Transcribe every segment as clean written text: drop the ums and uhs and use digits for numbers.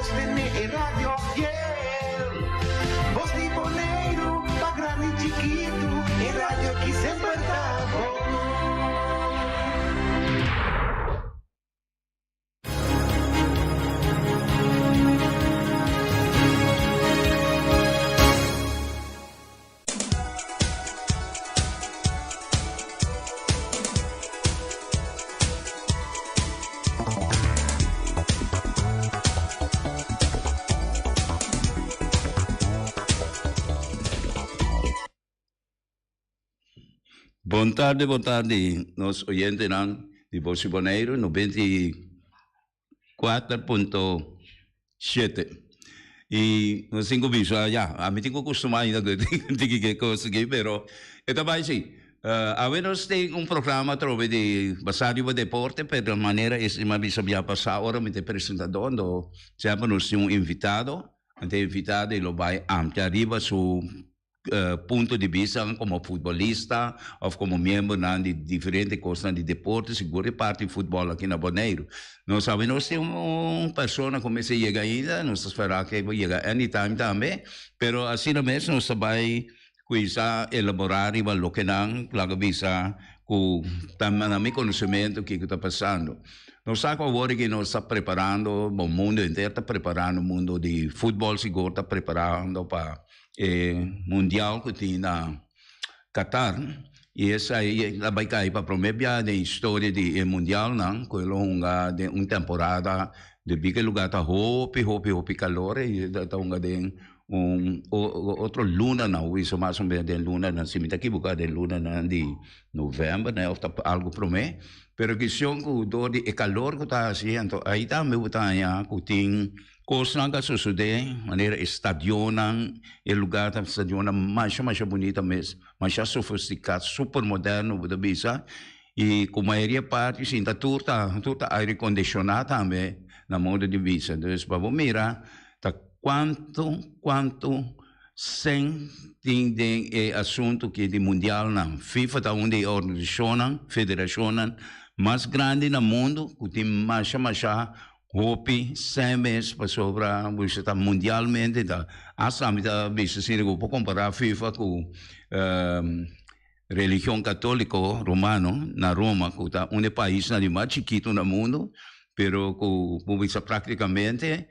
Sostene e radio fiel. Bos di Boneiru, pa grandi i chikitu, e radio ki semper ta bon. Bon tardi, bon tardi, nos oyentenan di Voz di Boneiru, 94.7. I nos tin ku bisa, ya, ami tin ku kustumá ainda ku tiki ke kos aki, pero e ta bai si. Awe nos tin un programa atrobe di basá riba deporte, pero manera esei mi a bisa bia pasá ora mi ta e presentadó, anto semper nos tin un invitado, anto e invitado e lo bai amplia riba su punto di bista como futbolista of como miembronan di diferente cosnan di deporte, sigur e parti di futbol aki na Boneiru. Nos sabi nos tin un persona cu mester yega ainda, nos ta spera cu e por yega anytime tambe, pero asina mes nos ta bay cuminsa elabora riba loke nan laga bisa cu ta na mi conocimento kico ta pasando. Nos sa cu awor aki nos ta preparando, bon mundo henter ta preparando, mundo di futbol sigur ta preparando pa E mundial ku tin na Qatar i esei a bai kai pa promé bia den historia di e mundialnan ku e lo hunga den un temporada debí ku e lugá ta hopi hopi hopi kalor i ta hunga den un otro lunanan hui so mas o menos den lunanan si mi ta ekiboká den lunanan di novèmber òf ta algu promé pero kishon ku dor di e kalor ku ta hasi anto ai tambe bo ta haña ku tin Kosnan ka sosodé manera e stadionnan, e lugar ta stadionnan masha masha bunita mes, masha sofistiká, super moderno bo ta bisa, i ku mayoria parti sinta tur ta tur ta aire kondishoná tambe na modo di bisa. Dus pa bo mira ta kuantu kuantu sèn tin den e asuntu aki di mundialnan. FIFA ta un di e organisashonnan, federashonnan mas grandi na mundu ku tin masha masha Hopi sèn mes pasobra bo ta mundialmente ta hasta ami ta bisa asina ku bo por kompará FIFA ku religion katoliko romano na Roma ku ta un di e paisnan di mas chikitu na mundu pero ku bo bisa praktikamente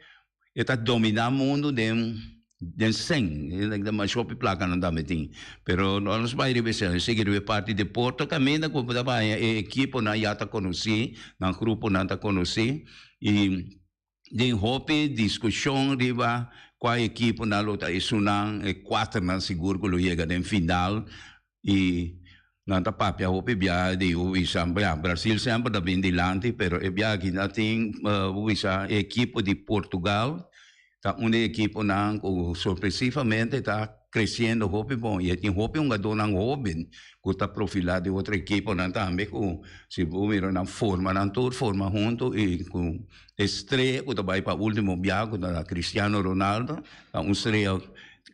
e ta dominá mundu den Den sèn, e mas hopi plaka nan tambe tin. Pero no nos bai riba esei, nos sigui riba e parti deporte kaminda ku bo ta baña e ekiponan ya ta konosí, nan gruponan ta konosí i den hopi diskushon riba kua ekiponan lo ta esunnan, e kuaternan sigur ku lo yega den final i nan ta papia hopi biaha di bo bisa, ya Brasil semper ta bin dilanti pero e biaha aki nan tin bo bisa e ekipo di Portugal ta un di e ekiponan ku sorpresivamente ta kresiendo hopi bon i e tin hopi hungadónan hóben ku ta profilá di otro ekiponan tambe ku si bo mira nan forma nan tur forma huntu i ku e strea ku ta bai pa último biaha ku ta Cristiano Ronaldo ta un strea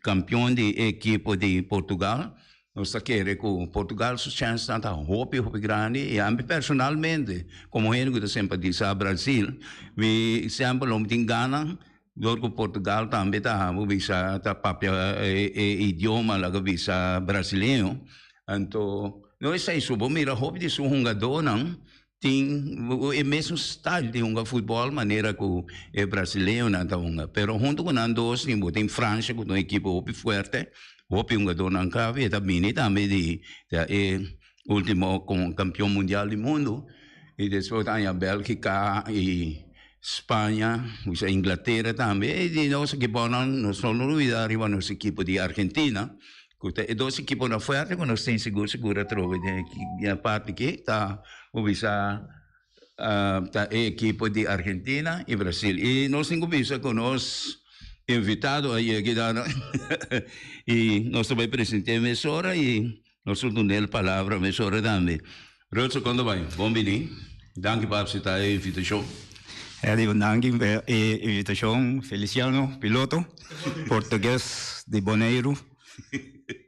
kampion di e ekipo di Portugal. Nos ta kere ku Portugal su chènsnan ta hopi hopi grandi i ami personalmente komo hende ku ta simpatisá Brasil mi semper lo mi tin gana dor ku Portugal tambe ta bo bisa ta papia e idioma laga bisa brasileño anto no esei su bo mira hopi di su hungadónan Tin e mesun style di hunga futbòl manera ku e brasileñonan ta hunga. Pero huntu ku nan dos tin bo tin Francia ku ta un ekipo hopi fuerte, hopi hungadónan kabi. E ta bini tambe di ta e último kampion mundial di mundu. I despues ta haña Bèlgika i Spaña, Inglatera tambe. I di nos ekiponan nos no lo olbida riba nos ekipo di Argentina. Ku ta e dos ekiponan fuerte ku nos tin sigur sigur atrobe den e parti aki ta bo bisa ta e ekipo di Argentina i Brasil. I nos tin ku bisa ku nos invitado a yega dano i nos ta bai present'é mesora i nos lo dun'é palabra mesora tambe. Rutser kon ta bai? Bon bini. Danki pa aseptá e invitashon. Eddy, danki pa e invitashon. Feliciano, piloto portugues di Boneiru.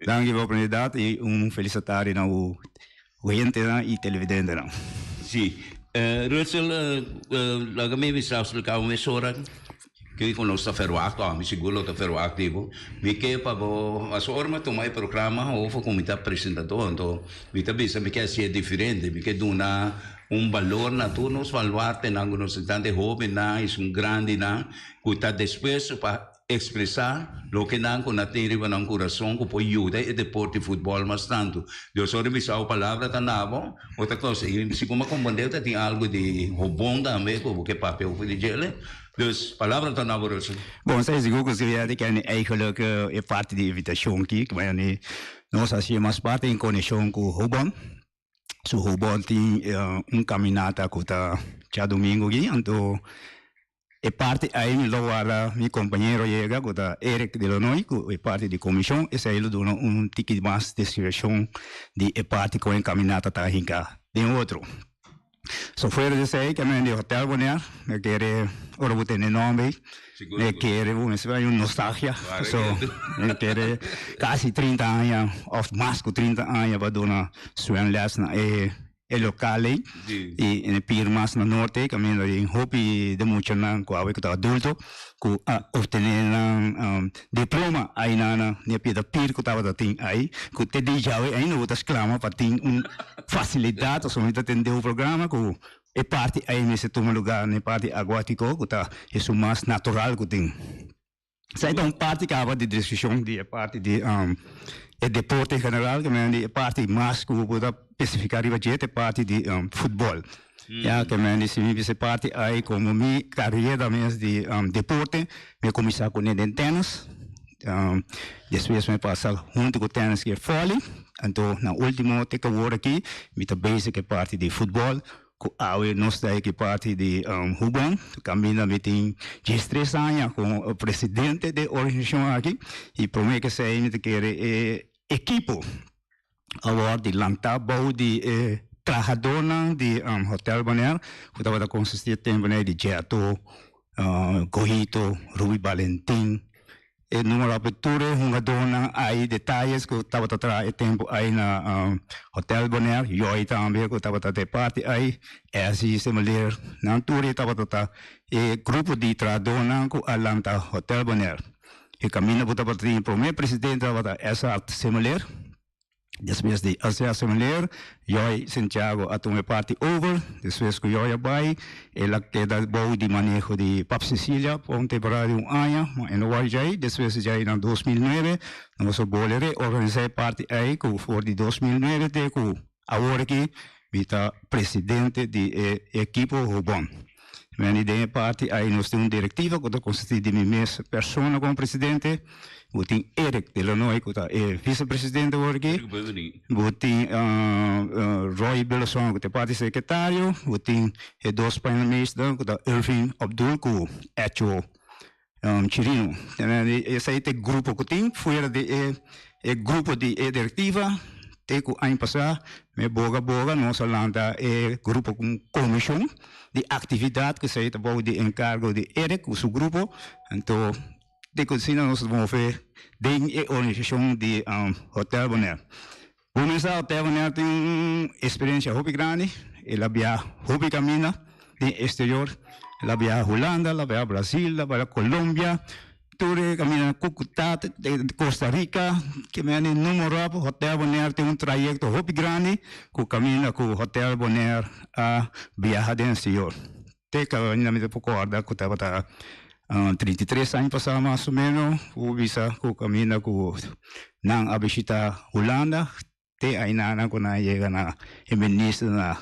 Danki pa e oportunidat i un felis tardi na bo oyentenan i televidentenan. Si. Rutser, laga mi bisa splika un mesora. Kiko nos ta verwagt, òf mi sigur lo ta verwagt di bo. Mi ke pa bo, pasobra ora mi a tuma e programa over ku mi ta presentadó, anto mi ta bisa mi ke hasié diferente, mi ke duna un balor na tur nos baluartenan ku nos tin, tantu e hóbennan i esun grandinan ku ta dispuesto pa ekspresá loke nan ku nan tin riba nan kurason ku por yuda e deporte di futbòl mas tantu. Dios ora mi bisa bo palabra ta na bo, bo ta konsegui. Si bo a komprendé ta tin algu di hobon tambe ku bo ke papia over di djele. Dus, palabra ta na bo Russel. Bon, sa sigur ku si di ken eigenlijk e parti di invitashon ki, ku mi nos hasi mas parti en konekshon ku Hobon. So Hobon tin un kaminata ku ta djadumingu aki, anto e parti ei mi lo warda mi kompañero yega ku ta Eric Delanoy ku e parti di komishon, esei lo duna un tiki mas deskripshon di e parti kon e kaminata ta hinka den otro. So fuera di esei ke men di Hotel Bonaire, mi kere ora bo tene nomber ei, mi kere bo mester bai un nostalgia, so mi kere kasi 30 aña of mas ku 30 aña pa duna zwemles na e e lokal ei i e pir mas na norte ei kaminda tin hopi di muchanan ku awe ku ta adulto ku a obtene nan diploma ainana ni a pida pir ku tabata tin ai ku te di djawe ainda bo ta sklama pa tin un fasilidat pasobra mi ta tende un programa ku e parti ai mester tuma luga na e parti aguatiko ku ta esun mas natural ku tin. Esei ta un parti kaba di deskripshon di e parti di e deporte en general ke men di e parti mas ku bo ta spesifika riba dje ta e parti di futbol. Ya ke men di si mi bisa e parti ai komo mi karera mes di deporte mi a kuminsá kuné den tènis despues mi a pasa huntu ku tènis ku e vòli anto na ultimo te ku awor aki mi ta bezig ku e parti di futbòl ku awe nos ta e parti di Hubon kaminda mi tin diestres aña komo presidente di e organisashon aki i promé ke esei mi ta kere e ekipo awor di lanta bou di e trahadónan di Hotel Bonaire ku tabata konsistí e tempu nei di Jeto, Gohito, Ruby Balentin, e numero ape tur e hungadónan ai detayes ku tabata traha e tempu ai na Hotel Bonaire, Joy tambe ku tabata den parti ai, Essie Semeleer, nan tur e tabata ta e grupo di trahadónan ku a lanta Hotel Bonaire. E kaminda ku tabata tin e promé presidente tabata Esart Semeleer. Despues di Esart Semeleer, Joy Santiago a tuma e parti over. Despues ku Joy a bai, el a keda bou di maneho di Pap Cecilia pa un temporada di un aña, ma e no wòrdu djai. Despues di djai na 2009, nos a bolbe reorganisá e parti ei ku for di 2009 te ku awor aki mi ta presidente di e ekipo Hobon. Meni den e parti ai nos tin un directiva cu ta consisti di mi mes persona como presidente, bo tin Eric Delanoy cu ta e vicepresidente awor aki, bo tin Roy Billison cu ta e parti secretario, bo tin e dos penningmeesternan cu ta Irving Abdul cu Echo Chirino. Esai ta e grupo cu tin fuera di e grupo di e directiva te cu aña pasa me boga boga nos a lanta e grupo cu comision di actividad cu esai ta bou di encargo di Eric cu su grupo anto te cu asina nos ta move den e organisacion di Hotel Bonaire. Cuminsa Hotel Bonaire tin un experiencia hopi grandi, el a biaha hopi caminda den exterior, el a biaha Hulanda, el a biaha Brasil, el a biaha Colombia, tur e caminda Cucuta, Costa Rica, ke mende numero op, Hotel Bonaire tin un trayecto hopi grandi cu caminda cu Hotel Bonaire a biaha den exterior. Te caminda mi ta por corda cu tabata 33 aña pasá mas o menos, cu bisa cu caminda cu nan a bishita Hulanda, te ainan cu nan a yega na e minister na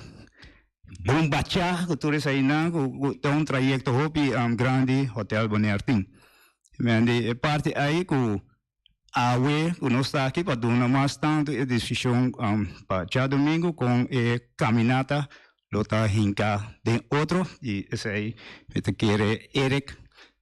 Bombacha cu tur esainan cu ta un trayecto hopi grandi Hotel Bonaire tin. Mende e parti ai cu awe cu nos ta aki pa duna mas tanto e decision pa djadomingo con e caminata lo ta hinca den otro y esey mi ta kere Eric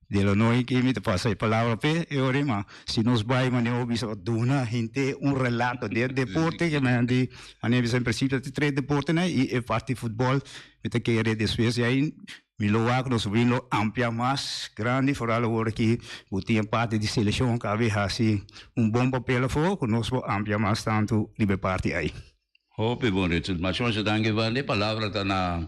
Delanoy ki mi ta pasa e palabra p'e e ora ma si nos bay manera bo bisa pa duna hende un relato di e deporte ke men di manera bisa en principio ta tres deportenan y e parti futbol mi ta kere despues di ahi Mi lo wak nos bin lo amplia mas grandi foral awor aki ku tin e parti di selekshon ku a bin hasi un bon papel afó ku nos por amplia mas tantu riba e parti ei. Hopi bon Richard. Masha masha danki Vande. Palabra ta na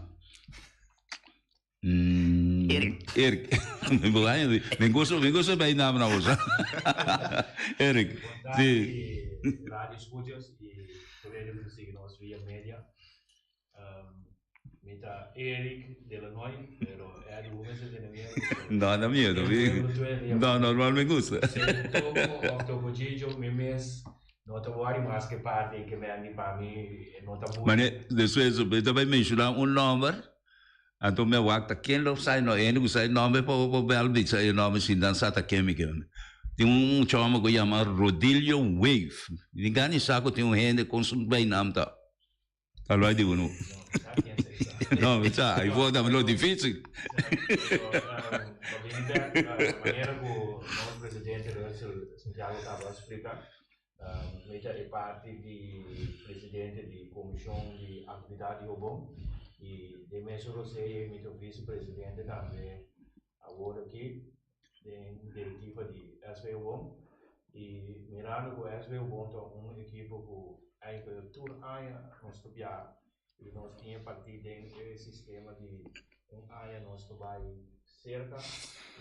Eric. Eric. Mi gusta, mi gusta bij naam na boso. Eric. Sí. Radio escuchas y tur hende cu ta sigui nos via media. Mi ta Eric Delanoy, pero Eddie bo mester tene miedo. No, no miedo. No, normal mi gusta. Toco of Toco Chicho, mi mes no ta worry mas ke parti ke men di pa mi no ta buta. Mane, despues mi ta bay menciona un nomber, anto mi a wak ta ken lo sa e nomber, hende ku sa e nomber por por bel bisa e nomber si nan sa ta ken mi ke. Tin un mucha homber ku yama Rodilio Wave. Mi tin gana di sa ku tin un hende kon su bijnaam ta. Tal bai di uno. No, mi sa, ai for tambe lo dificil. Manera ku nos presidente Russell Santiago kaba a splika, mi ta e parti di presidente di komishon di aktividat di Hobon i den mesun rosei mi ta vice presidente tambe awor aki den direktiva di SV Hobon i mirando ku SV Hobon ta un ekipo ku eigenlijk tur aña nos ta biaha i nos tin e parti den e sistema di un aña nos ta bai serka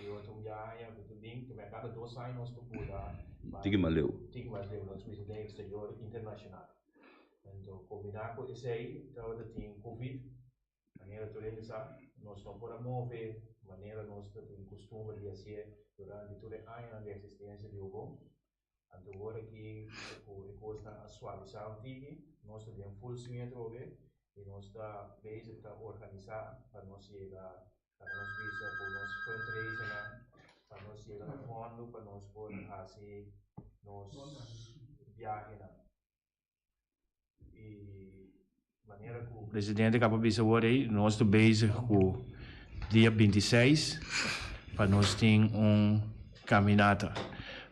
i otro un aña ku ta bin ta kada dos aña nos ta bula bai Tiki mas leu. Tiki mas leu nos bisa den exterior internashonal. Anto kombiná ku esei tabata tin covid. Manera tur hende sa, nos no por a move manera nos ta tin kustumber di hasié durante tur e añanan di eksistensia di Ubon. Anto ora ki ku e kosnan a suavisá un tiki, nos ta den full swing atrobe i nos ta bezig ta organisá pa nos yega, laga nos bisa ku nos fundraisernan, pa nos yega na fondo pa nos por hasi nos biahenan. Manera ku presidente kaba bisa awor ei, nos ta bezig ku dia 26 pa nos tin un kaminata.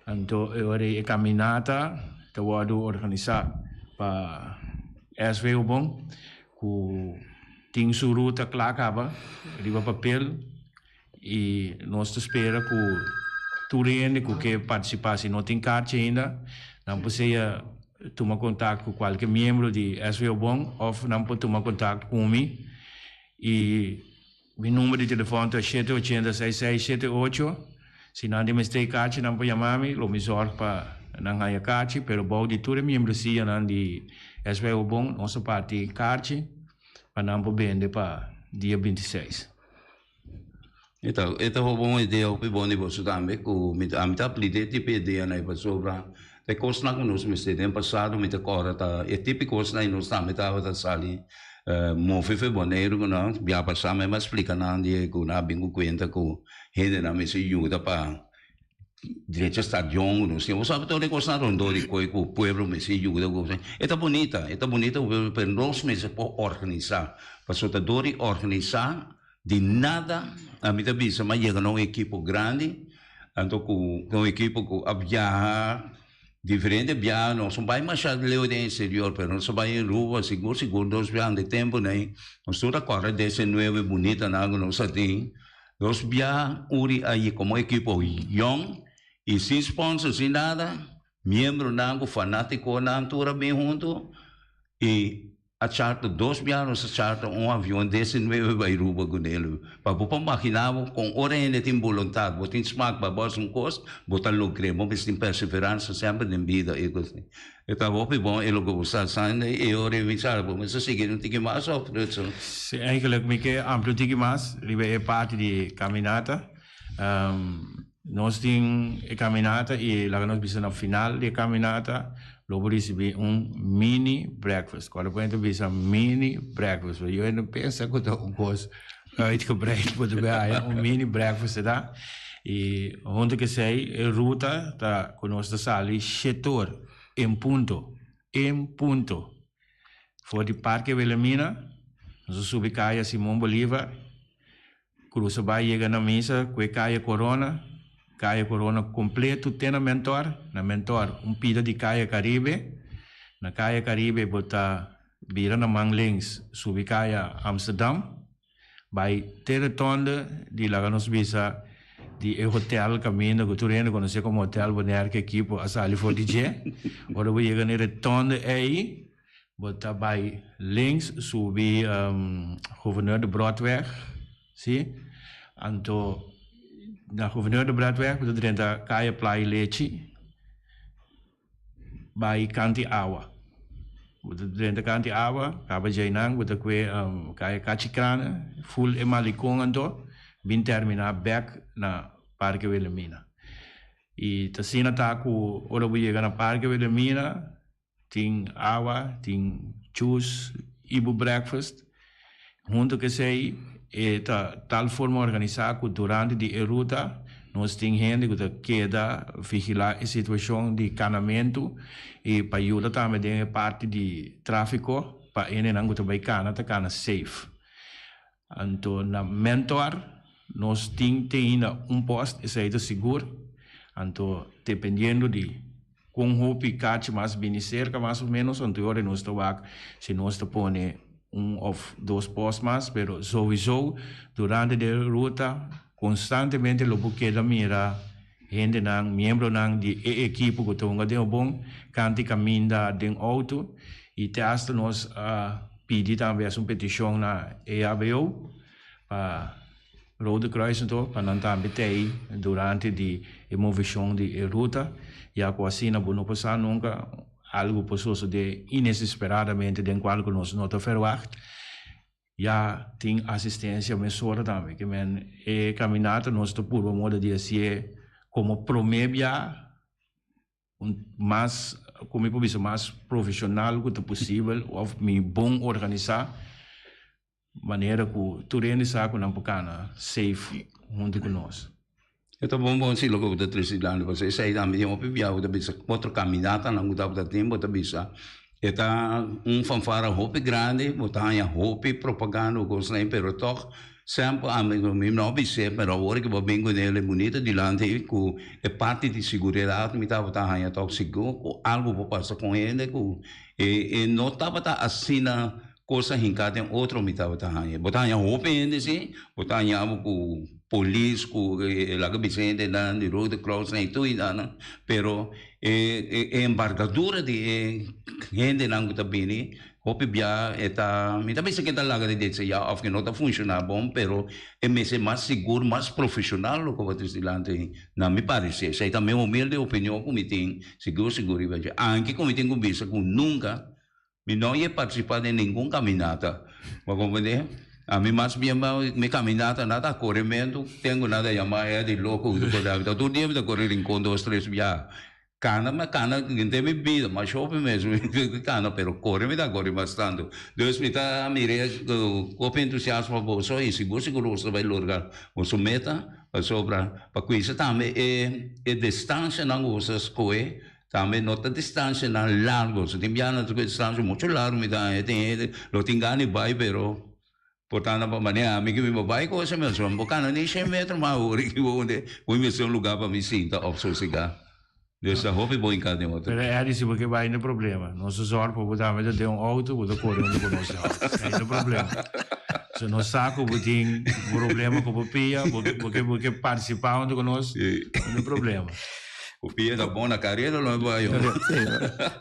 Anto e ora ei e kaminata ta wòrdu organisá pa SV Obon ku tin su ruta kla kaba riba papel I nos ta spera ku tur hende ku ke partisipá, si no tin karchi ainda, nan por sea tuma kontakto ku kualke miembro di SV Obon òf nan por tuma kontakto ku mi. I mi number di telefòn ta shete ochenta seis seis shete ocho. Si nan tin mester karchi nan por yama mi, lo mi sòrg pa nan haña karchi, pero bou di tur e miembrosianan di SV Obon nos a parti karchi pa nan por bende pa dia 26. E ta e ta hopi un idea hopi bon di boso tambe ku mi ta ami ta aplika e tipo ideanan ei pasobra ta e kosnan ku nos mester den pasado mi ta kòrda ta e tipo kosnan ei nos tambe tabata sali move for Boneiru ku nan bia pasá mi a splika nan di ku nan a bin ku kuenta ku hendenan mester yuda pa drecha stadion ku nos tin. Bo sabi tur e kosnan rondó di koi ku pueblo mester yuda ku e ta bunita e ta bunita pero nos mester por organisá pasobra ta dor di organisá Di nada ami ta bisa m'a yega na un ekipo grandi, anto ku un ekipo ku a biaha diferente biaha, nos no bai masha leu den exterior pero nos a bai Aruba sigur sigur nos biaha den temponan nos tur a kòrda des e nuebe bunitanan ku nos a tin, nos biaha uri ayi komo ekipo yòn i sin sponsor sin nada, miembronan ku fanatikonan tur a bin huntu i. A charter dos biaha nos a charter un avion dese nuebe bai Aruba ku nel. Pa bo por magina bo kon ora hende tin boluntat, bo tin smak pa bo hasi un kos, bo ta logr'é. Bo mester tin perseveransa semper den bida i kos. E ta hopi bon e loke bo sta haciendo i ora e bisa bo mester sigui un tiki mas of Rutzel? Si, eigenlijk mi ke amplia un tiki mas riba e parti di caminata. Nos tin e caminata y laga nos bisa na final di e caminata lo bo ricibi un mini breakfast. Cuando bo hende bisa mini breakfast, yo hende pensa cu ta un cos uitgebreid bo ta bay haya un mini breakfast ta. Y hunto cu esey e ruta ta cu nos ta sali shetor en punto, en punto. For di Parke Wilhelmina nos a subi caya Simon Bolivar. Cruza bai yega na misa cu e Calle Corona, Calle Corona completo te na Mentor, na Mentor un pida di Calle Caribe, na Calle Caribe bo ta bira na man links subi Calle Amsterdam, bai te rotonde di laga nos bisa di e hotel caminda cu tur hende conoce como Hotel Bonaire cu ekipo a sali for di dje, ora bo yega na e rotonde ey Bo ta bai links subi Gouverneur de Brotweg, si. Anto na Gouverneur de Bredweg bo ta drenta Kaya Playa Lechi bai Kanti Awa. Bo ta drenta Kanti Awa, kaba djeinan bo ta kue Kaya Kachi Krana, ful e malikon anto bin termina bek na Parke Wilhelmina. I ta asina ta ku ora bo yega na Parke Wilhelmina Tin awa, tin juice y bo breakfast. Hunto cu esey e ta tal forma organisa cu durante di e ruta nos tin hende cu ta keda vigila e situacion di canamento y pa yuda tambe den e parti di trafico pa hendenan cu ta bay cana ta cana safe. Anto na Mentor nos tin te ainda un post, esei ta sigur. Anto dependiendo di kon hopi kachi mas bini serka mas o menos, anto e ora nos ta wak si nos ta pone un of dos post mas, pero souiso durante di e ruta konstantemente lo por keda mira hendenan, miembronan di e ekipo ku ta hunga den Obon, kanti kaminda den outo i te asta nos a pidi tambe hasi un petishon na EHBO pa Rode Kruis anto pa nan tambe ta ei durante di e moveshon di e ruta, ya ku asina bo no por sa nunka algu por sosode inesperadamente den kual ku nos no ta ferwagt. Ya tin asistencia mesora tambe. Ke men e caminata nos ta purba moda di hacié como prome bia un mas, como mi por bisa, mas profesional cu ta posibel of mi bon organisa manera cu tur hende sa cu nan por cana safe hunto cu nos. E ta bon bon si loke bo ta trese dilanti pasobra esei tambe tin hopi biaha bo ta bisa otro kaminatanan ku tabata tin bo ta bisa e ta un fanfara hopi grandi bo ta haña hopi propaganda ku kosnan pero tòg semper ami mi no bis'é pero awor ke bo a bin kuné e bunito dilanti ku e parti di seguridat mi tabata haña tòg sigur ku algu por pasa ku hende ku e no tabata asina Kos a hinká den otro mi tabata haña. Bo ta haña hopi hende si, bo ta haña bo ku polis, ku laga bisa hendenan di Rode Kruisnan i tur nan, pero e embargadura di e hendenan ku ta bini hopi bia e ta, mi ta bisa ke ta laga di deseá òf ke no ta funshoná bon, pero e mester mas sigur, mas profeshonal loke bo ta trese dilanti na mi pareser. Esei ta mi humilde opinion ku mi tin sigur sigur riba dje. Anke ku mi tin ku bisa ku nunka Mi no ye participa den ningun caminata. Bo a comprende? Ami mas bien mi caminata na ta coremento, tengo nada yama Eddie loco cu ta core ami ta tur dia mi ta core Rincon dos tres bia. Cana mi a cana henter mi bida, mas hopi mes mi cana pero core mi ta core mas tanto. Dus mi ta mira cu hopi entusiasmo boso y sigur sigur boso ta bay logra boso meta pasobra pa cuinsa tambe e distancianan cu boso a scohe. Tambe no ta distancianan largo, si tin biaha nan ta cu distancia mucho largo mi ta haña tin hende lo tin gana di bay pero por ta nan pa maneha ami cu mi bo bay cosa mi a bo cana ni shen metro mas awor aki bo hunde bo mester un lugar pa mi sinta of sosega. Dus ta hopi bo hinca den otro. Pero Eddie si bo ke bay no problema, nos ta zorg pa bo tambe ta den un auto bo ta core hunto cu nos den auto, esey no problema. So nos sa cu bo tin problema cu bo pia, bo ke bo ke participa hunto cu nos, no problema. Ku pia ta bon na karera lo bai yo.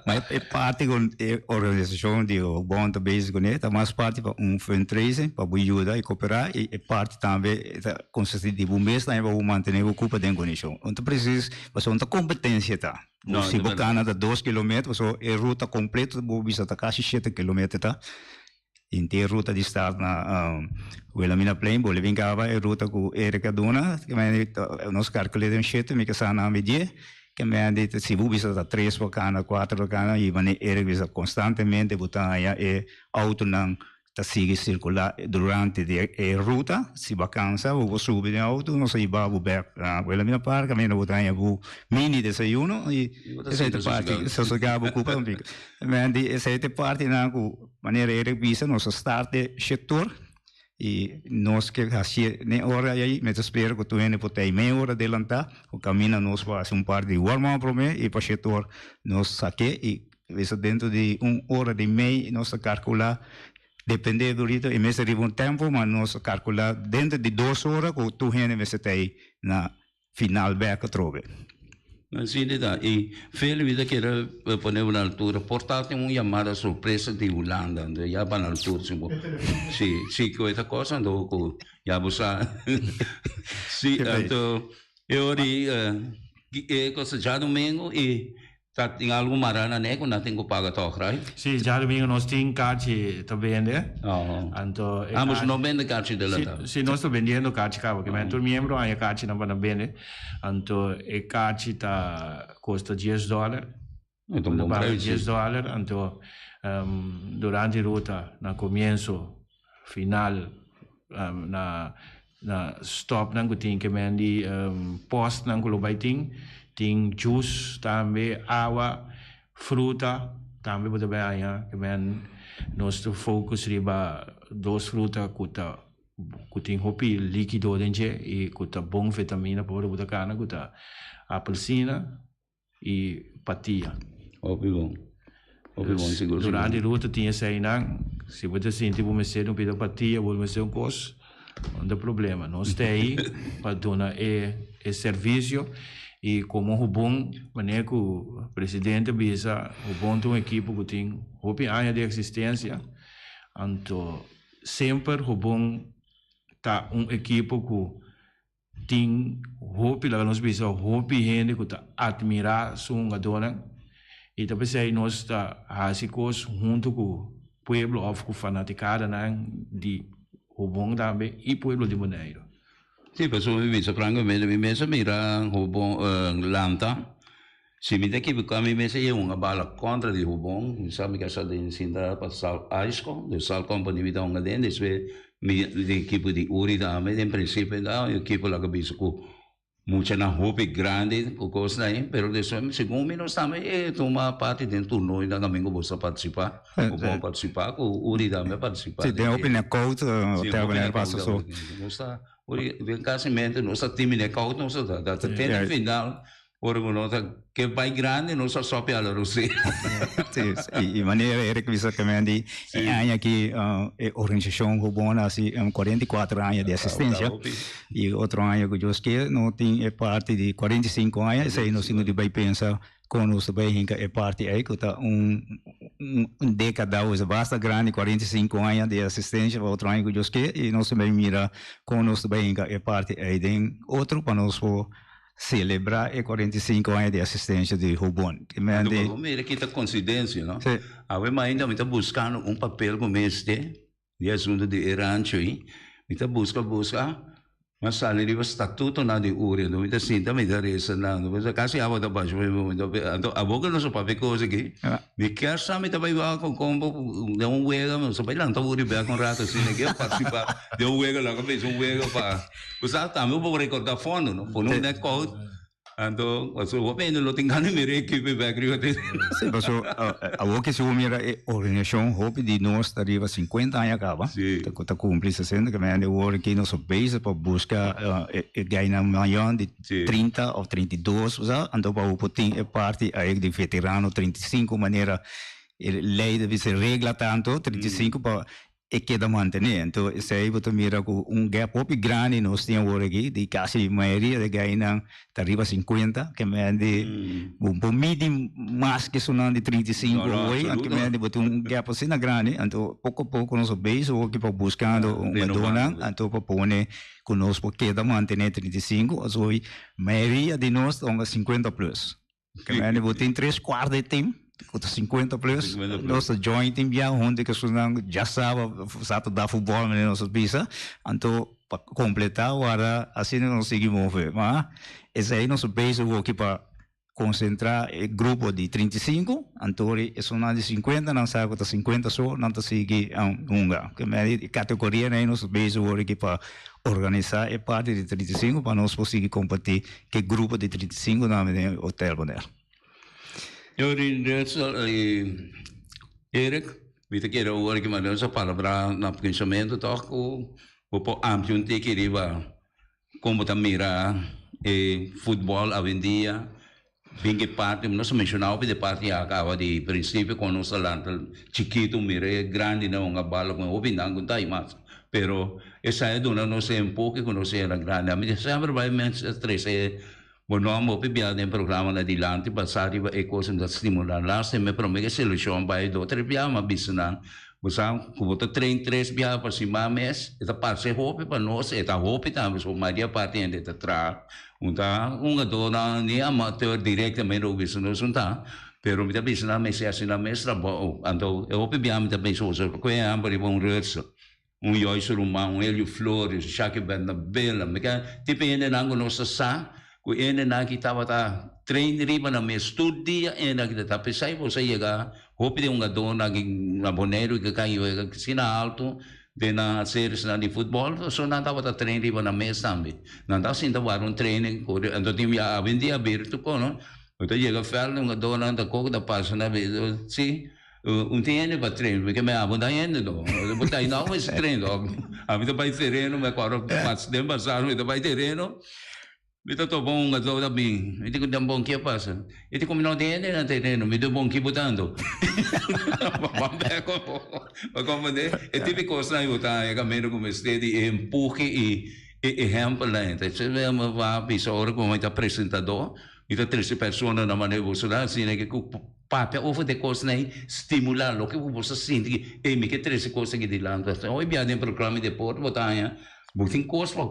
Ma e parti ku e organisashon di Bon ta bezig kuné ta mas parti pa un fundraising pa bo yuda i koperá i e parti tambe ta konsistí di bo mes tambe pa bo mantené bo kupa den kondishon. No ta presis pasobra no ta kompetensia ta. Si bo kana ta dos kilometer pasobra e ruta kompleto bo bisa ta kasi shete kilometer ta. Henter ruta di start na Wilhelminaplein, bo bin caba e ruta cu Eric a duna, nos calcula den shete, mi casa na mi die, ke men di si bo bisa ta tres por cana, cuatro por cana, y mane Eric bisa constantemente bo ta haya e autonan ta sigui circula durante di e ruta, si bo a cansa bo por subi den auto, nos a hiba bo bek na Wilhelmina Park, caminda bo ta haya bo mini desayuno y esey ta parti sosega bo cupa un pico. Men di esey ta e partinan cu Manera Eric bisa nos a start e shetor y nos ke hacié ne ora ei mi ta spera cu tur hende por ta ei media ora adelanta cu caminda nos por haci un par di warm up prome y pa shetor nos saké y bisa dentro di un ora di mei nos ta calcula depende durito e mester riba un tempo ma nos ta calcula dentro di dos ora cu tur hende mester ta ei na final bek atrobe. Asina ta. I Feli mi ta kere pone bo na altura. Por ta tin un yamada sorpresa di Hulanda, anto ya ba na altura si bo. Si, si ku e ta kos anto ku ya bo sa. Si, anto e ora di e kos ta djadumingu i Ta tin algu mará na ne ku nan tin ku paga tòg, right? Sí, djadumingu nos tin karchi ta bende. Anto e Ah, boso no bende karchi delantá? Sí, sí, nos ta bendiendo karchi kaba. Ke men tur miembro haña karchinan pa nan bende. Anto e karchi ta kosta dies dòler. E ta un bon Bo ta paga prijs, sí. dies dòler. Anto durante ruta na komienso, final, na Na stopnan ku tin ke men di postnan ku lo bai tin, tin juice tambe, awa, fruta tambe bo ta bai haña. Ke men nos ta focus riba dos fruta ku ta ku tin hopi likido den dje i ku ta bon vitamina pa ora bo ta kana ku ta apelsina i patia. Hopi bon. Hopi bon, sigur sigur. Durante ruta tin eseinan, si bo ta sinti bo mester di un pida patia, bo mester un kos, no ta problema. Nos ta ei pa duna e e servisio i komo Hubon, manera ku presidente a bisa, Hubon ta un ekipo ku tin hopi aña di eksistensia, anto semper Hubon ta un ekipo ku Tin hopi, laga nos bisa hopi hende ku ta atmirá su hungadónan i ta p'esei nos ta hasi kos huntu ku pueblo òf ku fanatikadanan di Hobon tambe i pueblo di Boneiru. Sí, pasobra mi bisa frankamente mi mes a mira Hobon lanta. Si mi ta ekiboká mi mes a yega un bala kontra di Hobon, mi sa mi ka sa den sinta pa Sal Aisco, den Sal Company mi ta hunga den, despues mi den ekipo di Uri tambe, den principio ta un ekipo laga bisa ku muchanan hopi grandi ku kosnan ahi, pero despues segun mi nos tambe e tuma parti den tornoinan kaminda ku boso a partisipa, Hobon a partisipa ku Uri tambe a partisipa. Si, den hopi knockout, hotel Bonaire pasa so. Nos ta, uri den kasi mente nos ta timi knockout nos ta ta te den final. Ora ku nos a ke bai grandi nos a sopi ala rosé. Sí, i manera Eric bisa también di e aña aki e organisashon Hobon a hasi 44 aña di asistencia i otro aña ku Dios kier no tin e parti di 45 aña esei nos tin ku di bai pensa kon nos ta bai hinka e parti ei ku ta un un dekada o basta grandi 45 aña di asistencia pa otro aña ku Dios kier i nos ta bai mira kon nos ta bai hinka e parti ei den otro pa nos por Celebra e 45 aña di asistencia di Hobon. Ki men Anto di. bo mira ki ta coincidencia, no? Sí. Awe mainta mi ta buscando un papel cu mester di asunto di e rancho ei. Mi ta busca, busca, mi a sali riba statutonan di Uri. Anto mi ta sinta, mi ta reza nan. Anto mi casi awa ta basha mi mi ta Anto abo cu nos a papia cos aki, mi kier sa mi ta bay wak con combo den un wega, mi ta bay lanta Uri bek un rato asina aki a participa den un wega, laga bisa un wega pa. Bo sa tambe bo por recorda fondo, no? Pone un net koud, anto pasobra bo bende lo tin gana mira e ekipo bek riba tereno. Sí, pasobra awor ke si bo mira e organisacion hopi di nos ta riba 50 aña caba, ta ta cumpli 60, ke mende awor aki nos a bezig pa busca e gainan mayor di 30 of 32, bo sa, anto pa bo por tin e parti ahi di veterano 35 manera e ley ta bisa e regla tanto 35 pa e keda mantené. Anto esei bo ta mira ku un gap hopi grandi nos tin awor aki, di kasi mayoria di gainan ta riba sinkuenta, ke men di bo por midi mas ke esunnan di 35 hoy, anto ke men di bo tin un gap asina grandi, anto poko poko nos a bezig hopi pa buskando un hungadónan, anto pa pone ku nos por keda mantené 35, pasobra mayoria di nos ta hunga sinkuenta plus. Ke men bo tin tres kwart di team ku ta 50 plus. Nos ta join team bia huntu ku esunnan djasaba sa ta da futbòl manera nos ta bisa. Anto pa kompletá wara asina nos sigui move. Ma esei nos ta bezig hoki pa konsentrá e grupo di 35, anto ori esunnan di 50 nan sa ku ta 50 so nan ta sigui hunga. Ke men e kategorianan ei nos ta bezig hoki pa Organisá e parti di 35 pa nos por sigui kompartí ku e grupo di 35 tambe den Hotel Bonaire. Yori Rutsel i Eric, mi ta kere awor ki manda nos a palabrá na kuminsamentu tòg ku bo por amplia un tiki riba kon bo ta mira e futbòl awendia, bin ki parti, nos a menshoná hopi di e parti ya kaba di prinsipio kon nos a lanta chikitu mira e grandinan hunga bala ku hopi nan ku ta hay mas, pero esei a duna nos e enfoke ku nos era grandi. Ami semper bai mester trese. Bo nòmber hopi bia den programa na dilanti basá riba e kos ta stimulá. Laatste me promé ke selekshon bai do tres bia m'a bisa nan, bo sa ku bo ta train tres bia pa siman mes, e ta parse hopi pa nos, e ta hopi tambe so mayoria parti hende ta traha. Un ta hungadónan ni amateur direktamente bo bisa nos un ta, pero mi ta bisa nan mester hasi nan mes trabou. Anto e hopi bia mi ta pensa bo sa ku e hèmber riba un rutsa. Un Joyce Ruman, un Elio Flores, un Shaki Bernabela, mi ke tipo hendenan ku nos ta sa ku e hendenan aki tabata train riba nan mes tur dia e hendenan aki ta p'esei bo sa yega hopi di hungadónan aki na Boneiru ke kan yega asina alto den nan seriesnan di futbòl pasobra nan tabata train riba nan mes tambe. Nan ta sinta wak un training ku anto tin bia awendia abierto kono bo ta yega vèld hungadónan ta koko ta pasa na si. Un tin hende pa train, mi ke me abo ta hende no. Bo ta no mester train no. Ami ta bai tereno, mi acorda pas den pasado mi ta bai tereno, mi ta topa un hungador ta bin, mi di ku den bon ke pasa? E di ku mi no tin hende na tereno, mi di bon ki bo tanto? Ban bek bo comprende? E tipo di kosnan ei bo ta haña kaminda ku mester di e empuhe i e ehempelnan. Ta bisa ora ku mi ta presentador, mi ta trese persona na manera ku bo ta asina ku. Papia over di e kosnan ei, stimulá loke ku bo sa sinti ki, ey, mi ke trese kos aki dilanti. Hopi bia den programa di deporte bo ta haña bo tin kos pa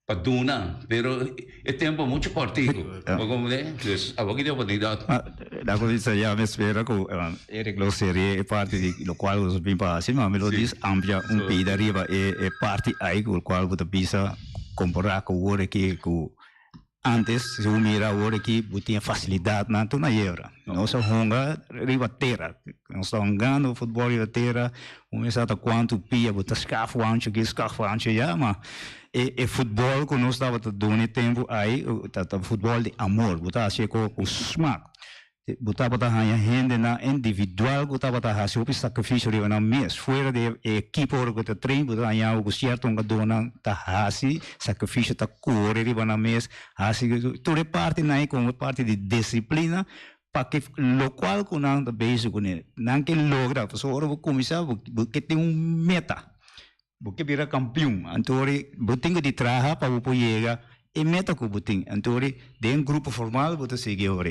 pa duna, pero e tempu muchu kòrtiku. Bo komprendé? Dus awor ki tin oportunidat. Da ku bisa ya mi spera ku Eric lo serie e parti di lokual ku nos a bin pa hasi, ma mi lo dis amplia un pida riba e parti ei ku lokual bo ta bisa kompará ku wor aki ku Antes, si bo mira awor aki, bo tin e facilidadnan tur na yebra. Nos a hunga riba tera. Nos ta hungando futbol riba tera. Bo mester sa ta cuantu pia bo ta scaf wancho aki, scaf wancho allá, ma e e futbol cu nos tabata duna e tempo ai ta ta futbol di amor. Bo ta hacié cu smaak. Bo tabata haña hendenan individual ku tabata hasi hopi sakrifisio riba nan mes. Fuera di e ekipo ora ku ta train, bo ta haña ku sierto hungadónan ta hasi sakrifisio, ta kore riba nan mes, hasi tur e partinan ei komo parti di disiplina pa ke lokual ku nan ta bezig kuné. Nan ke logra, pasobra ora bo kuminsá bo ke tin un meta, bo ke bira kampion, anto ora bo tin ku di traha pa bo por yega e meta ku bo tin. Anto ora den grupo formal bo ta sigui ora.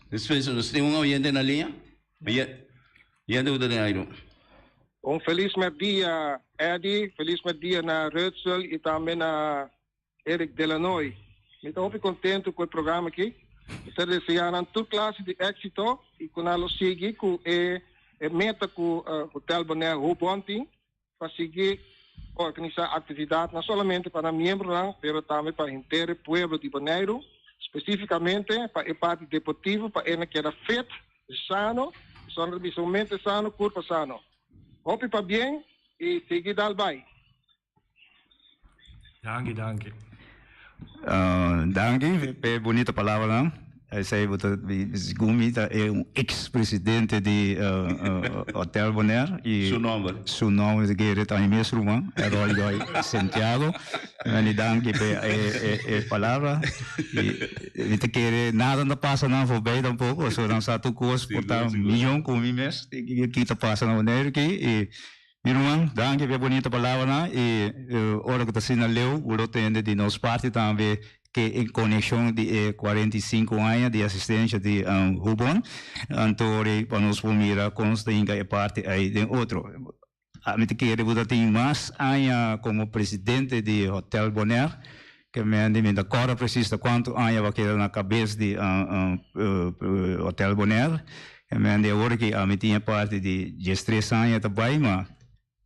Despues nos tin un oyente na liña. Oyente ku ta den airu. Un felis merdia Eddy, felis merdia na Rudsel y tambe na Eric Delanoy. Mi ta hopi contento cu e programa aki. Mi ta desea nan tur clase di exito y cu nan lo sigui cu e meta cu Hotel Bonaire Houbon tin pa sigui organisá aktividat no solamente pa nan miembronan pero tambe pa henter e pueblo di Boneiru, spesífikamente pa e parti deportivo pa e na keda fit, sano, pasobra nan ta bisa un mente sano, kurpa sano. Hopi pabien i sigui dal bai. Danki, danki. Danki p'e bunita palabranan. Esei bo ta segun mi ta e un ex presidente di Hotel Bonaire y Su nomber? Su nomber ta Gerrit ta mi mes ruman, Errol Joy Santiago. Mi danki p'e e palabra y mi ta kere nada no ta pasa nan forbij tampoco, pasobra nan sa tur cos por ta miyon cu mi mes ki ta pasa na Bonaire aki y Mi ruman, danki pa e bunita palabranan y ora cu ta asina leu bo lo tende di nos parti tambe ke en conexion di e 45 aña di asistencia di Hubon, anto ora pa nos por mira con nos ta hinca e parti ey den otro. Ami ta kere bo ta tin mas aña como presidente di Hotel Bonaire ke mende mi ta corda precies ta cuanto aña bo a keda na cabes di Hotel Bonaire. E mende awor ki ami tin e parti di diestres aña ta bai, ma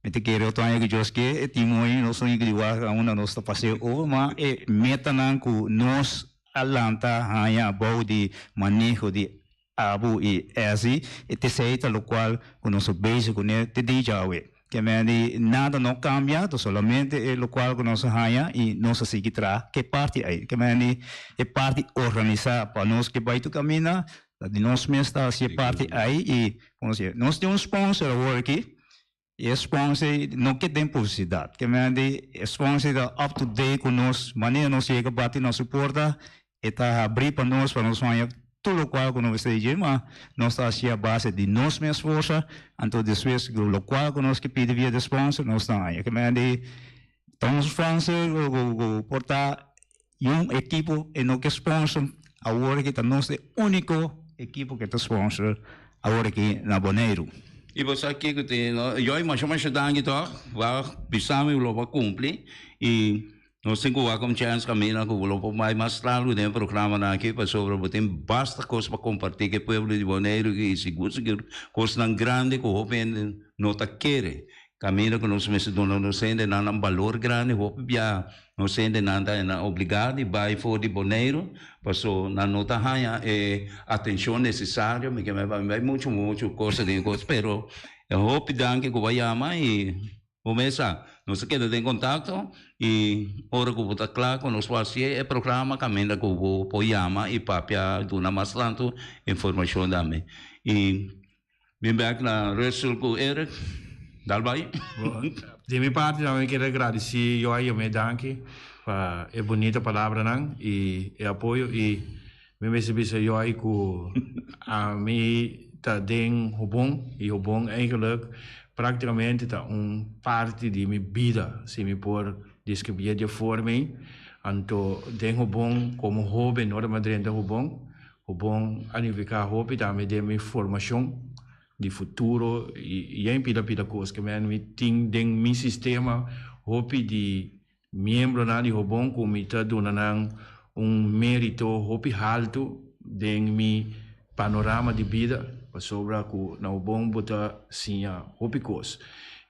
mi ta kere otro aña ku Dios ke e tin mooi nos no yega di wak aunda nos ta pas'é over, ma e metanan ku nos a lanta haña abou di maneho di Abu i Ezi, e tesei ta lokual ku nos a bezig kuné te di djawe. Ke mende nada no kambia, ta solamente e lokual ku nos a haña i nos a sigui traha ke parti ei. Ke mende e parti organisá pa nos ke bai tur kaminda, Ta di nos mes ta haci e parti ay y como si nos tin un sponsor awor aki y e sponsor no ke den publicidad ke men di e sponsor ta up to date cu nos manera nos yega bati na su porta e ta habri pa nos pa nos haña tur locual cu nos mester di dje ma nos ta haci a base di nos mes forsa anto despues locual cu nos ke pidi via di sponsor nos ta haña ke men di ta un sponsor cu por ta. Un ekipo e no ke sponsor awor aki ta nos e úniko ekipo ke ta sponsor awor aki na Boneiru. I bo sa kiko tin no? Yoy masha masha danki tòg. Wak bisa mi lo por kumpli i nos tin ku wak un chèns kaminda ku bo lo por bai mas largu den e programanan aki pasobra bo tin basta kos pa kompartí ku e pueblo di Boneiru i sigur sigur kosnan grandi ku hopi hende no ta kere. Kaminda ku nos mester duna nos hendenan nan balor grandi hopi bia Nos hendenan ta na obligá di bai for di Boneiru paso nan no ta haña e atenshon nesesario. Mi ke bai muchu muchu cosa den cos pero e hopi danki ku bo a yama i bo mes sa nos ta keda den kontakto i ora ku bo ta kla ku nos por hasi e programa kaminda ku bo por yama i papia duna mas tantu informashon tambe i Bin bek na Russell ku Eric. Dal bai. Di mi parti tambe mi kier a gradisi Joy Yomé danki pa e bunita palabranan i e apoyo i mi mester bisa Joy ku ami ta den Hobon i Hobon eigenlijk praktikamente ta un parti di mi bida si mi por deskribie di e forma ei. Anto den Hobon komo hoben ora mi a drenta Hobon Hobon a nifiká hopi tambe den mi formashon di futuro i yen pida pida kos ke men mi tin den mi sistema hopi di miembronan di Hobon ku mi ta duna nan un merito hopi haltu den mi panorama di bida pasobra ku na Hobon bo ta siña hopi kos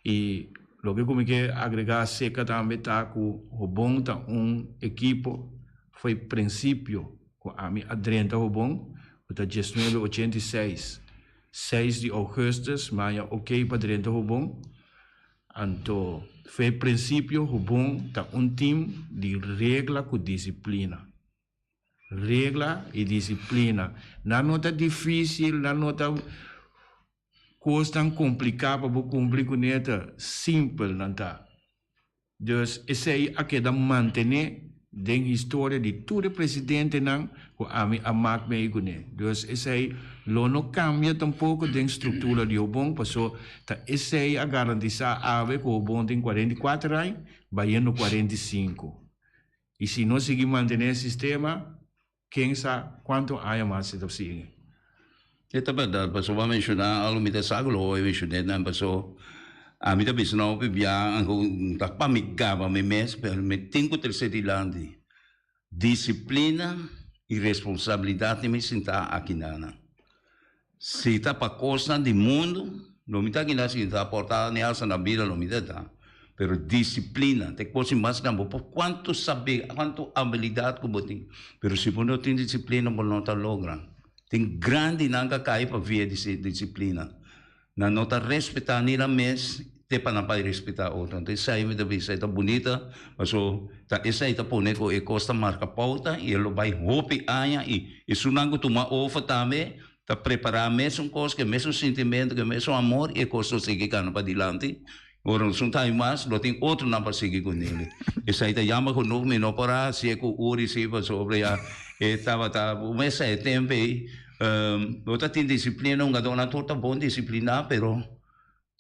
i loke ku mi ke agregá seka tambe ta ku Hobon ta un ekipo fo'i prinsipio Ku ami a drenta Hobon, ku ta diesnuebe ochenta i seis, seis di ougùstus, mi haña okey pa drenta Hobon. Anto, fe prinsipio Hobon ta un tim di regla ku disiplina. Regla i disiplina. Nan no ta difísil, nan no ta kosnan kompliká pa bo kumpli kuné, ta simpel nan ta. Dus esei a keda mantené den historia di tur e presidentenan ku ami a mak mei kuné. Dus esei lo no kambia tampoko den struktura di Hobon paso ta esei a garantisá awe ku Hobon tin 44 ai bayendo 45. I si nos sigui mantené e sistema, Ken sa cuanto aña mas e ta sigui. E ta berdad, pasobra bo a menciona algo mi ta sa cu lo hoy menciona nan, paso ami ta bisa nan hopi bia anko ta pa mi gaba mi mes, pero mi tin cu trece dilanti disciplina y responsabilidad di mi sinta aki nan. Si ta pa kosnan di mundu, lo mi ta kina si ta aporta ni alsa na bida lo mi ta ta. Pero disiplina ta e kos mas grandi. Bo por kuantu sabi, kuantu abilidat ku bo tin, pero si bo no tin disiplina bo no ta logra. Tin grandinan ka kai pa via di disiplina. Nan no ta respetá ni nan mes te pa nan bai respetá otro. Anto esei mi ta bisa e ta bunita paso ta esei ta pone ku e kos ta marka pouta i e lo bai hopi aña i esunnan ku tuma over tambe ta prepará mesun kos ku e mesun sintimentu ku e mesun amor i e kos lo sigui kana padilanti. Ora nos no ta ai mas lo tin otronan pa sigui ku nele. Esei ta yama genoeg mi no por a hasié ku Uri si pasobra ya e tabata bo mester e tempu ei. Bo ta tin disiplina, hungadónan tur ta bon disipliná, pero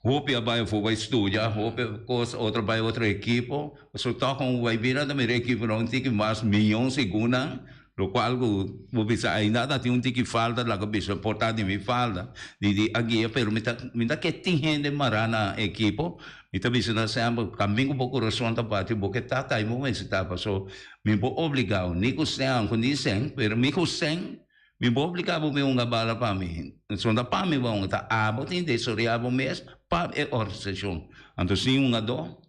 hopi a bai afó bai studia, hopi kos, otro bai otro ekipo. Pasobra tòg un bai bira ta mira ekiponan un tiki mas mion segun nan, lokual ku bo bisa ainda ta tin un tiki falta laga bisa por ta di mi falta di di a guia, pero mi ta mi ta ke tin hende mará na ekipo, mi ta bisa nan semper kamin ku bo kurason ta bati bo ke ta ta i bo mester ta pasobra mi por obligá ni ku sèn ku ni sèn, pero mi ku sèn Mi bo obliga bo mi hunga bala pa mi. So ta pa mi bo hunga, ta abo tin desorea bo mes pa e organisashon. Anto sin hungadó,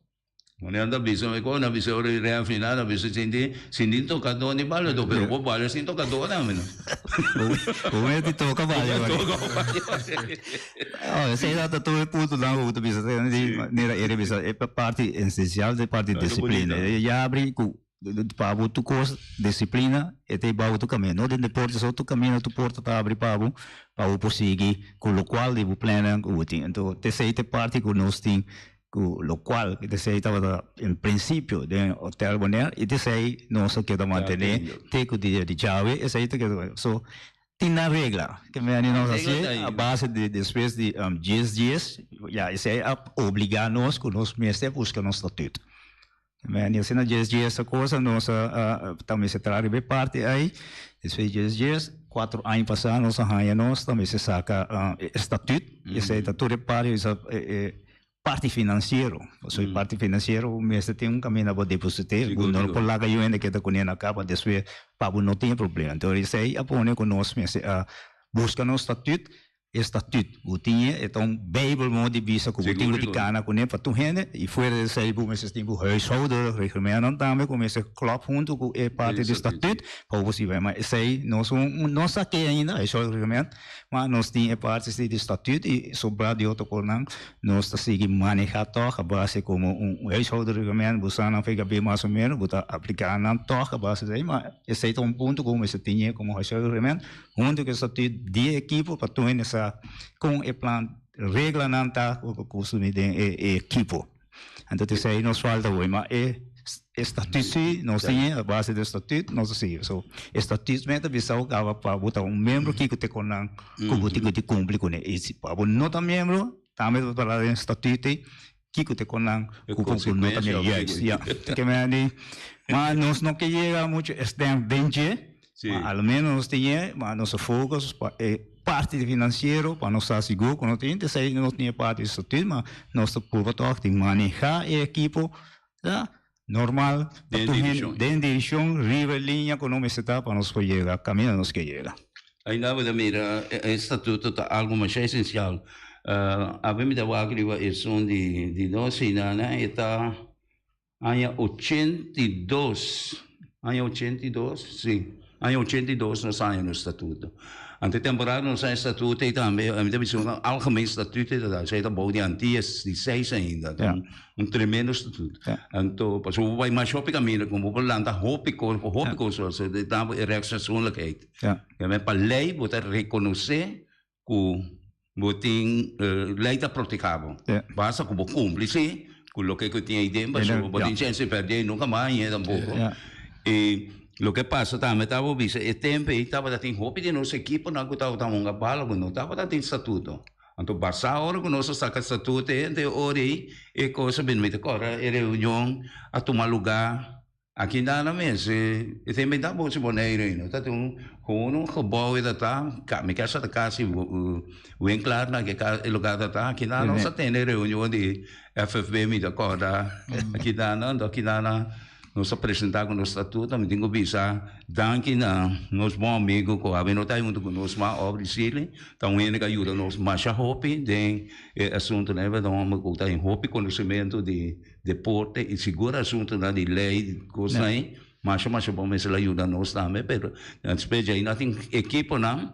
Wanneer nan ta bisa mi kon, nan bisa ora di rea final, nan bisa sinti, sinti tokadó ni baladó, pero bo bala sin tokadó tambe no. Bo mester di toka bala. Bo toka bala. Oh, esei ta tur e puntonan ku bo ta bisa, manera Eric bisa, e parti esensial ta e parti disiplina. E yabri ku Pa bo tur kos disiplina e ta hiba bo tur kaminda. No den deporte so tur kaminda tur porta ta abri pa bo pa bo por sigui ku lokual di bo plannan ku bo tin. Anto t'esei ta e parti ku nos tin ku lokual t'esei tabata en prinsipio den Hotel Bonaire i t'esei nos a keda mantené te ku dia di djawe esei ta keda. So tin nan regla ke meni nos hasi a base di despues di dies dies ya esei a obliga nos ku nos mester buska nos statut. Men asina djes djes a cosa nos a ta mester traha riba e parti ei. Despues djes djes, cuatro aña pasa nos a haña nos ta mester saca e statuut. Esei ta tur e parti e parti financiero. Pasobra e parti financiero mester tin un caminda pa deposite. Bo no por laga yu hende keda cune na caba despues pa bo no tin e problema. Entonces esei a pone cu nos mester a busca nos statuut. E statuut bo tin e, e ta un bijbel modo di bisa ku bo tin ku di kana kuné pa tur hende i fuera di esei bo mester tin bo huishouden reglementnan tambe ku mester klòp huntu ku e parti di statuut pa bo por sigui bai. Ma esei nos un no sa ke ainda huishouden reglement ma nos tin e parti si di statuut i sobrá di otro kosnan nos ta sigui manehá tòg a base komo un huishouden reglement bo sa nan fega mas o menos bo ta apliká nan tòg a base di esei ma esei ta un punto ku bo mester tin e komo huishouden reglement. Huntu ku esaki di e ekipo pa tur hende sa kon e plan reglanan ta ku pa kusumi den e ekipo. Anto ta esei nos falta hoy ma e estatuut si nos tin e a base di estatuut nos ta sigui. So e estatuut mes ta bisa bo kaba pa bo ta un miembro kiko te kon nan ku bo tin ku di kumpli kuné. I si pa bo no ta miembro tambe ta pará den estatuut ei kiko te kon nan ku bo no ta miembro. Juist ya. Ke mei a di ma nos no ke yega muchu estem den dje. Ma al menos nos tin e, ma nos a focus pa e parti di financiero pa nos sa sigur cu no tin, esey nos tin e parti di statuut, ma nos ta purba toch di maneha e ekipo ya normal pa tur hende den direccion riba e liña cu nos mester ta pa nos por yega caminda nos ke yega. Ainda bo ta mira e statuto ta algo masha esencial. Awe mi ta wak riba esun di nos hinana e ta. Aña 82, aña 82, sí, aña 82 nos haña nos statuto. Ante temporada nos haña statuto ei tambe, mi ta bisa un algemeen statuto ei ta da, esei ta bou di Antillas di seis ainda, ta un un tremendo statuto. Anto pasobra bo bai mas hopi kaminda ku bo por lanta hopi kos, hopi kos, e ta e rechtspersoonlijkheid. Pa lei bo ta rekonosé Ku bo tin lei ta proteha bo. Basta ku bo kumpli si ku loke ku tin ei den pasobra bo tin chèns di pèrdè nunka mas hañ'é tampoko. I loke pasa tambe ta bo bisa e tempu ei tabata tin hopi di nos ekiponan ku tabata hunga bala ku no tabata tin statuto. Anto basá ora ku nos a saka statuto ei, anto e ora ei e kos a bini. Mi ta kòrda e reunion a tuma lugá. Aki nada mes, e ta inventá bo si Boneiru ei no ta tin un gewoon un gebouw ei ta ta, mi kasa ta kasi winklaar na ke e lugar ta ta, aki nada nos a tene reunion di FFB mi ta kòrda aki nada, anto aki nada nos a presentá ku nos statuto, mi tin ku bisa danki na nos bon amigo ku awe no ta huntu ku nos mas Aubrey Sealy, ta un hende ku a yuda nos masha hopi den e asuntunan ei, ta un homber ku ta tin hopi konosementu di. Deporte y sigur asuntonan di ley cosnan ey masha masha bon mester a yuda nos tambe pero despues djey nan tin ekiponan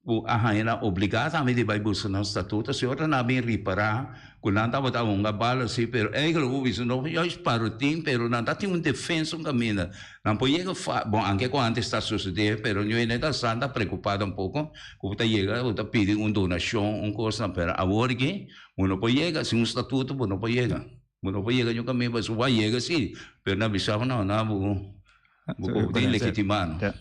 cu a haya nan obliga tambe di bay busca nan statuto si ora nan a bin ripara cu nan tabata hunga bal asi pero eigenlijk bo bisa no juist parotin pero nan ta tin un defensa un caminda nan por yega bon anke cu antes ta sucede pero nu hende ta sa ta preocupa tampoco cu bo ta yega bo ta pidi un donacion un cosnan pero awor aki Bo no por yega, sin un statuto bo no por yega. Bo no por yega nunca mes, bo a yega si, pero nan bisa bo no, nan bo bo tin legitima no.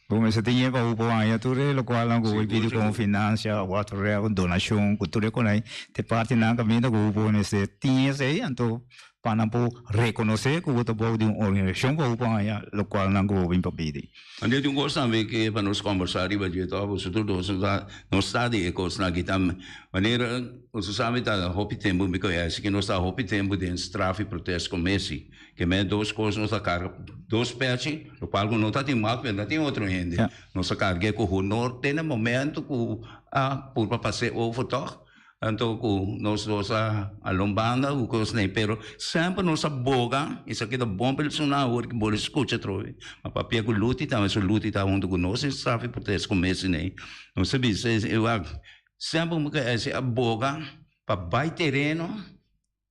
Bo mester tin e pa bo por haña tur e lokualnan ku bo pidi komo finansia, whatever, donashon, ku tur e konai, te partinan kaminda ku bo por mester tin esei, anto pa nan por rekonosé ku bo ta bou di un organisashon pa bo por haña lokualnan ku bo bin pa pidi. Anto tin un kos tambe ke pa nos kombersá riba dje tòg, boso tur dos no ta no sa di e kosnan aki tambe. Manera boso sa mi ta hopi tempu mi konosé ke nos ta hopi tempu den straf i protest komesi. Ke men dos kos nos ta karga dos pechi, lokual ku no ta tin mak pero no tin otro hende. Nos ta karg'é ku honor te na momento ku a purba pas'é over tòg. Anto ku nos dos a hala un banda ku kos nei, pero semper nos a boga, esaki ta bon pa el suna awor ki bo lo skucha atrobe, ma papia ku Luti tambe, so Luti ta huntu ku nos den straf i protesta ku mester nei, nos a bisa e wak, semper ku ese a boga pa bai tereno,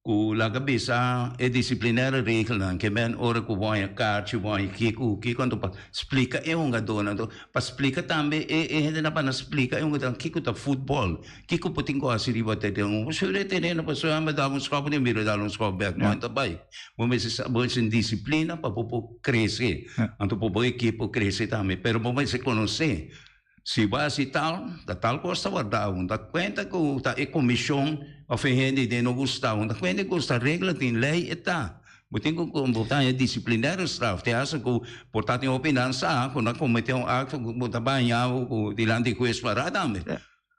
Ku laga bisa e disiplinaire regelnan ke men ora ku bo haña karchi, bo haña kiko, kiko anto pa splika e hungadónan anto pa splika tambe e e hendenan pa nan splika e hungadónan kiko ta futbòl, kiko por tin ku hasi riba tereno. Bo suri e tereno pasobra bo dal un skòp den bira dal un skòp bèk no ta bai. Bo mester sa bo mester disiplina pa bo por krese anto pa bo ekipo krese tambe pero bo mester konosé. Si bo hasi tal, ta tal kos ta warda. Un ta kuenta ku ta e komishon òf e hende den no gusta. Un ta kuenta ku esta regla tin lei e ta. Bo tin ku bo ta haña disiplinaire straf. Te hasta ku por ta tin hopi nan sa ku nan kometé un akto ku bo ta baña bo ku dilanti hues pará tambe.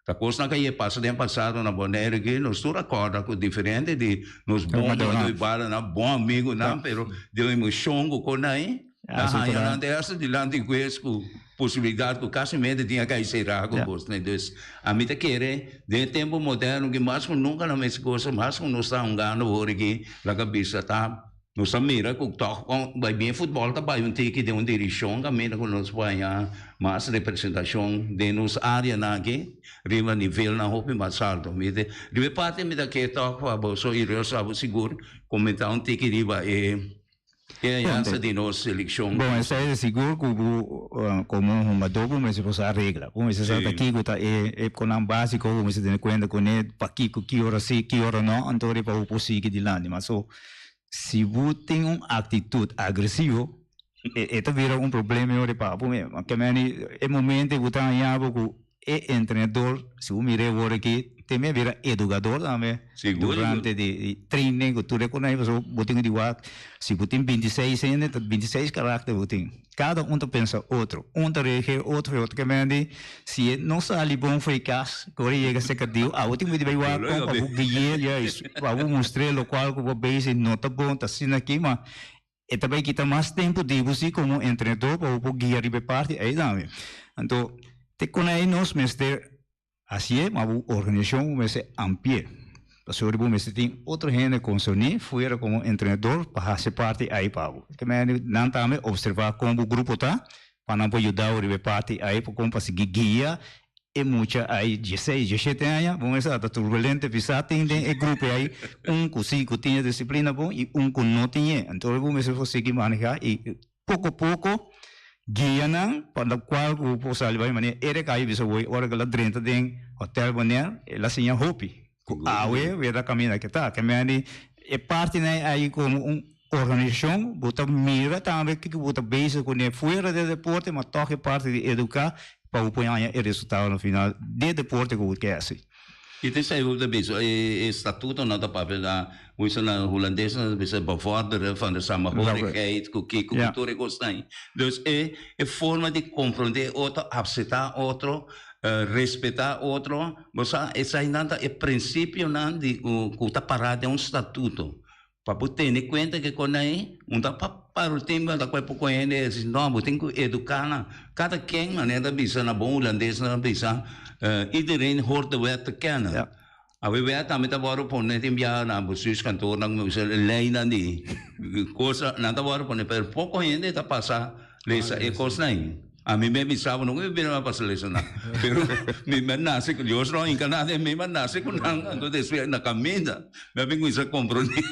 Ta kosnan ku a pasa den pasado na Bonaire aki, nos tur a kòrda ku diferente di nos bon jugador di balanan, bon amigunan, pero den emoshon ku kon nan a haña nan te hasta dilanti hues ku posibilidat ku kasi mente tin a kai será ku kosnan. Dus, ami ta kere den e tempu moderno aki mas ku nunka nan mester gosa, mas ku nos ta hungando awor aki, laga bisa ta Nos ta mira ku tòg bai bien futbòl ta bai un tiki den un direkshon kaminda ku nos por haña mas representashon den nos áreanan aki riba nivelnan hopi mas alto. Mi ta riba e parti mi ta ke tòg pa boso i Rus abo sigur komentá un tiki riba e e hañansa di nos selekshon. Bon, esei ta sigur ku bo komo hungadó bo mester por sa regla. Bo mester sa ta kiko ta e e konan básiko, bo mester tene kuenta kuné pakiko, ki ora si, ki ora no, anto riba bo por sigui dilanti. Mas so Si bo tin un actitud agresivo, e ta bira un problema e ora pa bo mes. Ke meni e momento ku ta haña bo ku e entrenador, si bo mira e wor aki, te me bira educador tambe durante di training ku tur e kos nan, pasobra bo tin ku di wak, si bo tin bintiseis hende, ta bintiseis karakter bo tin. Kada un ta pensa otro, un ta reageer otro, otro. Ke mende si e no sali bon for e kas, ku ora e yega serka Dios, abo tin ku bai wak kon pa bo gui'é juist, pa bo mustr'é lokual ku bo bezig no ta bon, ta asina aki, ma e ta bai kita mas tempu di bo si komo entrenador pa bo por guia riba e parti ei tambe. Anto, te kon ei nos mester Hasié, ma bo organisashon bo mester ampli'é. Pasobra bo mester tin otro hende konserní fuera komo entrenador pa hasi parti ei pa bo. Ke manera nan tambe opservá kon bo grupo ta pa nan por yuda bo riba e parti ei pa kon pa sigui guia e mucha ei dieseis, dieshete aña. Bo mester ta turbulente pisá tin den e grupo ei un ku si ku tin e disiplina bon i un ku no tin e. Anto bo mester por sigui manehá i Poko poko guia nan pa lokual ku bo por sali bai manera Eric a bisa woi ora ku el a drenta den hotel Bonaire el a siña hopi ku awe wera kaminda ke ta. Ke mende e partinan ei komo un organisashon bo ta mira tambe kiko bo ta bezig kuné fuera di e deporte ma tòg e parti di eduká pa bo por haña e resultado na final di e deporte ku bo ke hasi. I ta esei bo ta bisa e statutonan ta papia na hoe se na hulandes nan ta bisa bevorderen van de samenhorigheid ku kiko ku tur e kosnan ei. Dus e e forma di komprondé otro, apseptá otro, respetá otro, bo sa eseinan ta e prinsipionan di ku ku ta pará den un statuto. Pa bo tene kuenta ke kon ei, un ta pa para un tempu ta kue poko hende a si no, bo tin ku eduká nan. Kada ken, manera ta bisa na bon hulandes nan ta bisa, iedereen hoort de wet te kennen. Awe wet tambe ta wòrdu pone tin biaha na bestuurskantoor nan ku bisa leinan di kos nan ta wòrdu pone pero poko hende ta pasa lesa e kosnan ei. Ami me bisa bo no ku mi bira pasa lesa nan pero mi a nase ku Dios no a hinka nada den mi mi a nase ku nan anto despues na kaminda mi a bin kuminsa komprende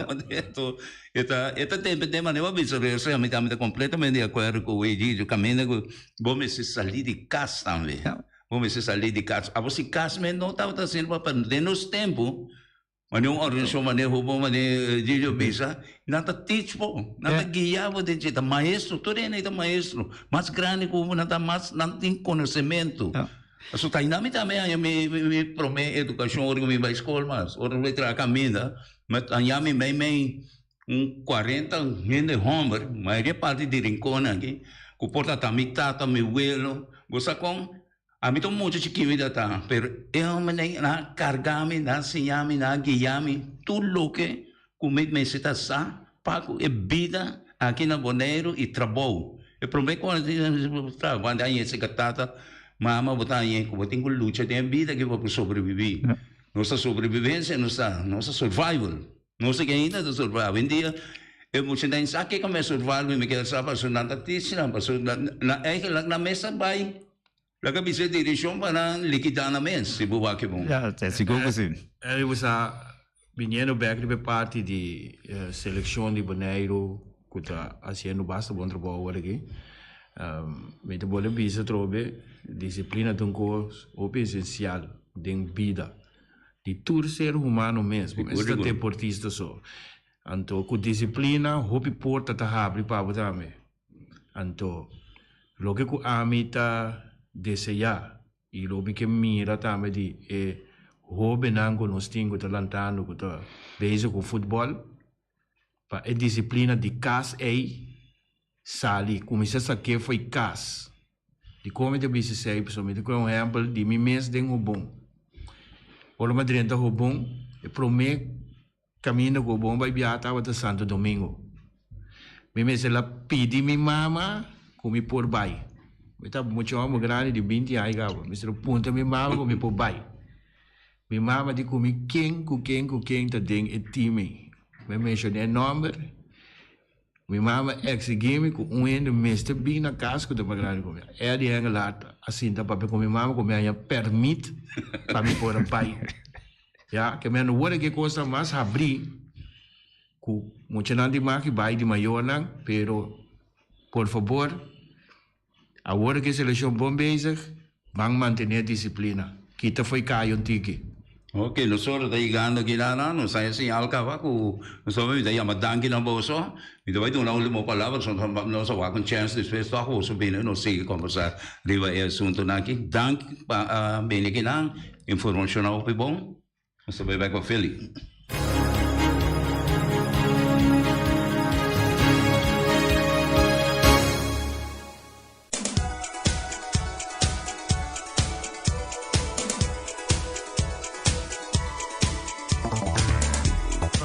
anto e ta e ta tempe den manera bo a bisa resa ami ta kompletamente di akuerdo ku Egidio kaminda ku bo mester sali di kas tambe bo mester sali di kas abo si kas mes no tabata asina pa den nos tempu. Mane un organisashon mane hopi mane Gillo bisa, nan ta teach bo, nan ta guia bo den dje, ta maestro, tur hende ta maestro, mas grandi ku bo nan ta mas nan tin konosementu. Pasobra ta ainda mi tambe haña mi mi prome edukashon ora ku mi bai skol mas, ora mi bai traha kaminda, mi a haña mi mei mei un kuarenta hende hòmber, mayoria parti di Rincon aki, ku por ta ta mi tata, mi welo, bo sa kon? Ami ta un mucha chikí ta ta, pero e hombernan nan a karga mi, nan a siña mi, nan a guia mi tur loke ku mi mester ta sa pa ku e bida aki na Boneiru i trabou. E promé ku a yese ka tata, mama bo ta haña ku bo tin ku lucha den e bida aki pa bo sobrebibí. Nos ta sobrebibensia nos ta, nos ta survival. Nos ta ainda ta survival. Awendia e muchanan sa kiko mi a survival mi kier sa pasobra nan ta teach nan pasobra nan eigenlijk nan mes ta bai Laga bisa e direkshon pa nan likidá nan mes, si bo wak e bon. Ya, ta sigur ku si. Elly bo sa biniendo bek riba e parti di selekshon di Boneiru ku ta hasiendo basta bon trabou awor aki. Mi ta bolbe bisa atrobe disiplina ta un kos hopi esensial den bida di tur ser humano mes, bo mester ta deportista so. Anto ku disiplina hopi porta ta habri pa bo tambe. Anto, loke ku ami ta deseá i lo mi ke mira tambe di e hóbennan ku nos tin ku ta lantando ku ta bezig ku futbòl, Pa e disiplina di kas ei sali, kuminsá sak'é fo'i kas. Dikon mi ta bisa esei? Pasobra mi ta kue un ehèmpel di mi mes den Hobon. Ora mi a drenta Hobon, e promé kaminda ku Hobon bai biaha tabata Santo Domingo. Mi mester la pidi mi mama ku mi por bai. Mi tabata mucha hòmber grandi di binti aña kaba. Mi mester a puntra mi mama ku mi por bai. Mi mama di ku mi ken ku ken ku ken ta den e team ei. Mi a menshoná e nòmber. Mi mama eksigí mi ku un hende mester bin na kas ku ta mas grandi ku mi. Eddie Hengelaar a sinta papia ku mi mama ku mi haña pèrmit pa mi por a bai. Ya, ke mi a no wòrdu ke kosnan mas habrí ku muchanan di maki bai di mayornan, pero por fabor Awor ku e selekshon bon bezig, ban mantené disiplina. Kita fo'i kai un tiki. Ok, nosotros ta yegando aki na nan, nos a señal caba cu nos ta mi ta yama danki na boso, mi ta bay duna ultimo palabra, pasobra nos a wak un chance despues toch boso bini nos sigui conversa riba e asuntonan aki. Danki pa a bini aki nan, informacionnan hopi bon, nos ta bay bek pa Philly.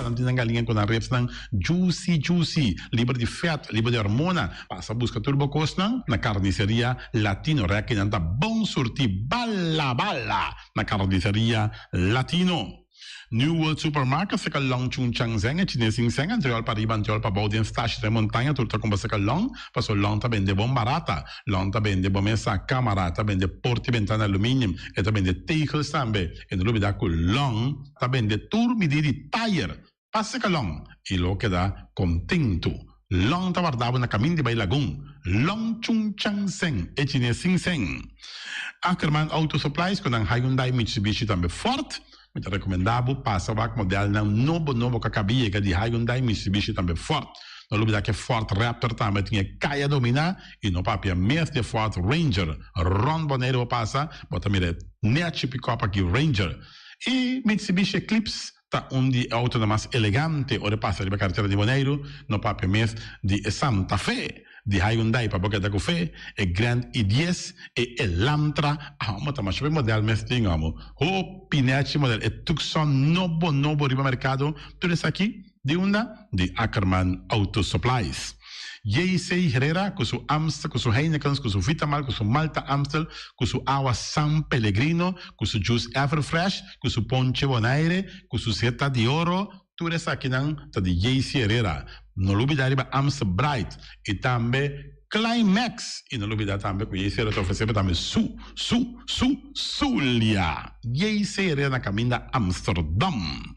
Nan tin nan galiña ku nan ribsnan juicy juicy, liber di fèt, liber di hormona. Pasa buska tur bo kosnan na Carniceria Latino. Rèk nan ta bon surtí bala bala na Carniceria Latino. New World Supermarket seka long Chung Chang Zeng e chines sin seng antriol pa riba antriol pa bou den stashi den montaña tur ta kumpra seka long paso long ta bende bon barata long ta bende bo mesa kamara ta bende porta y bentana aluminium e ta bende tegels tambe e no lubida ku long ta bende tur midi di tayer pa seka long y lo keda kontentu long ta warda bo na kamin di bai lagun long Chung Chang Zeng e chines sin seng Ackerman Auto Supplies ku nan Hyundai Mitsubishi tambe Ford. Mi ta rekomendá bo pasa wak modelnan nobo nobo ku a kaba yega di Hyundai, Mitsubishi tambe Ford. No lubidá ku e Ford Raptor tambe tin e kaya dominá i no papia mes di e Ford Ranger. Rònt Boneiru bo pasa, bo ta mira e nèchi pikòp aki Ranger. E Mitsubishi Eclipse ta un di e outonan mas elegante ora e pasa riba karetera di Boneiru, no papia mes di e Santa Fe. Di Hyundai pa bo keda ku fe, e Grand i dies, e Elantra, amo ta masha be model mes tin amo. Hopi nechi model, e Tucson nobo nobo riba merkado, tur esaki di unda? Di Ackerman Auto Supplies. JC Herrera ku su Amstel, ku su Heinekens, ku su Vitamal, ku su Malta Amstel, ku su awa San Pellegrino, ku su juice Everfresh, ku su ponche Bonaire, ku su Zeta di Oro, Tur esakinan ta di JC Herrera. No lubida riba Amstel Bright y tambe Climax. Y no lubida tambe cu JC Herrera ta ofrece bo tambe su, su, su, Zulia. JC Herrera na caminda Amsterdam.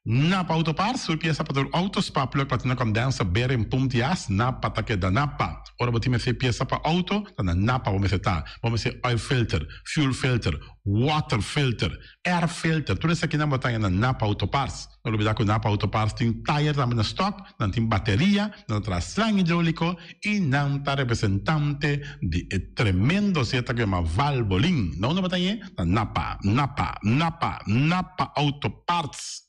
Napa Auto Parts, tur pieza pa tur auto, spark plug, platina condenser, bearing, pump di as, Napa ta keda Napa. Ora bo tin mester pieza pa auto, ta na Napa bo mester ta. Bo mester oil filter, fuel filter, water filter, Air filter, tur esakinan bo ta haña na Napa Auto Parts. No lubida ku Napa Auto Parts tin tayer tambe na stock, nan tin bateria, nan ta traha slang hidroliko i nan ta representante di e tremendo zeta ku yama Valvoline. Na unda bo ta hañ'é? Na Napa, Napa, Napa, Napa Auto Parts.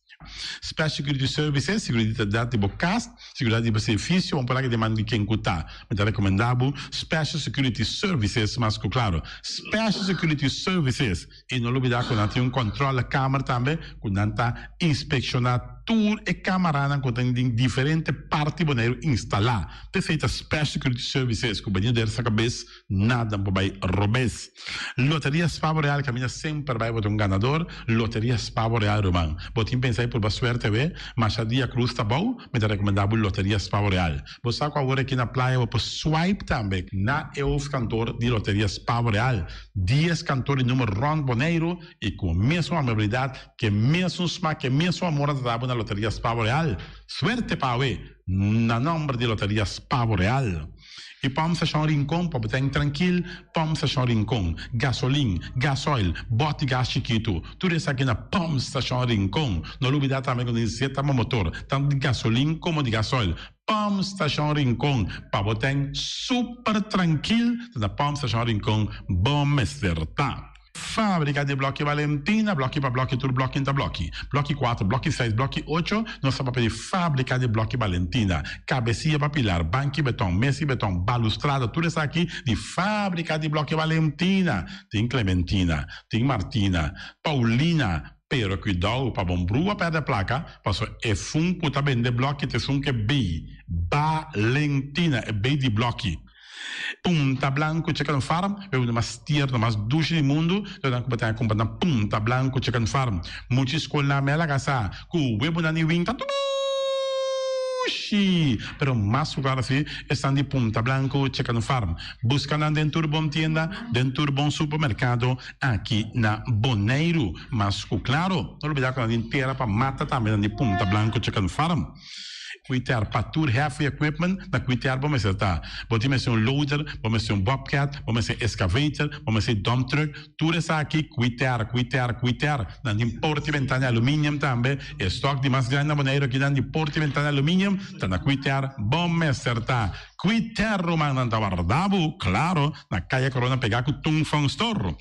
Special Security Services, Seguridat di bo kas, seguridat di bo servicio, un por aki den man di ken ku ta. Mi ta rekomendá bo Special Security Services mas ku klaro. Special Security Services. I no lubidá ku nan tin un kòntròle kamer tambe ku nan ta inspekshoná tur e kamaranan ku tin den diferente parti Boneiru instalá. P'esei ta Special Security Services ku bini der sa kabes nada por bai robes. Loteria Spavo Real kaminda semper bai bo ta un ganador. Loteria Spavo Real ruman. Bo tin pensa di purba suerte awe? Masha dia krus ta bou, mi ta rekomendá bo Loteria Spavo Real. Bo sa ku awor aki na playa bo por swipe tambe na e hoofdkantoor di Loteria Spavo Real. Dies kantor di number rònt Boneiru i ku mesun amabilidat, ku e mesun smak, ku e mesun amor a trata bo na Loteria Spavo Real. Suerte pa awe! Na nòmber di Loteria Spavo Real. I Pòmp Stashon Rincon pa bo ta en trankil, Pòmp Stashon Rincon, gasolin, gasoil, bòt di gas chikitu, tur esaki na Pòmp Stashon Rincon. No lubidá tambe ku tin zeta pa motor, tantu di gasolin komo di gasoil. Pump Station Rincon pa bo ten super trankil ta na Pump Station Rincon bo mester ta. Fábrika di Blòki Valentina, blòki pa blòki, tur blòki ta blòki. Blòki kuater, blòki seis, blòki ocho, nos ta papia di Fábrika di Blòki Valentina. Kabesia pa pilar, banki beton, mesa di beton, balustrada, tur esaki di Fábrika di Blòki Valentina. Tin Clementina, tin Martina, Paulina, pero kuidou pa bon brua pèrdè plaka, paso esun ku ta bende blòki ta esun ku e bei Valentina, e bei di blòki. Punta Blanco Chicken Farm, e un mas tierno, mas dushi di mundu, lo nan ku bo ta kumpra na Punta Blanco Chicken Farm. Mucha skolnan me a laga sa ku webunan di win ta dushi, pero mas ku klaro si esnan di Punta Blanco Chicken Farm. Buska nan den tur bon tienda, den tur bon supermerkado aki na Boneiru. Mas ku klaro, no lubida ku nan tin tera pa mata tambe nan di Punta Blanco Chicken Farm. Kwiter pa tur heavy equipment na kwiter bo mester ta. Bo tin mester un loader, bo mester un bobcat, bo mester excavator, bo mester dump truck, tur esaki kwiter, kwiter, kwiter. Nan tin porta y ventana aluminium tambe. E stock di mas grandi na Boneiru aki nan di porta y ventana aluminium ta na kwiter bo mester ta. Kwiter rumannan ta warda bo, claro, na Kaya Corona pega cu Tung Fong Store.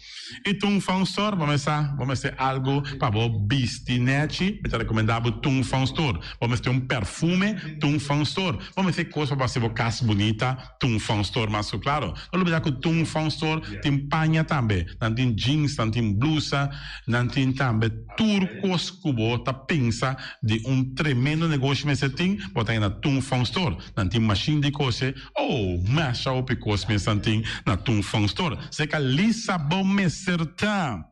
I Tung Fong Store bo mester bo mester algu pa bo bisti nechi, mi ta rekomendá bo Tung Fong Store. Bo mester un perfume, Tung Fong Store. Bo mester kos pa bo hasi bo kas bunita, Tung Fong Store mas ku klaro. No lubidá ku Tung Fong Store tin paña tambe. Nan tin jeans, nan tin blusa, nan tin tambe tur kos ku bo ta pensa di un tremendo negoshi mester tin, bo ta haña na Tung Fong Store. Nan tin mashin di kose. Oh, masha hopi kos mes nan tin na Tung Fong Store. Seka Lisa bo mester ta.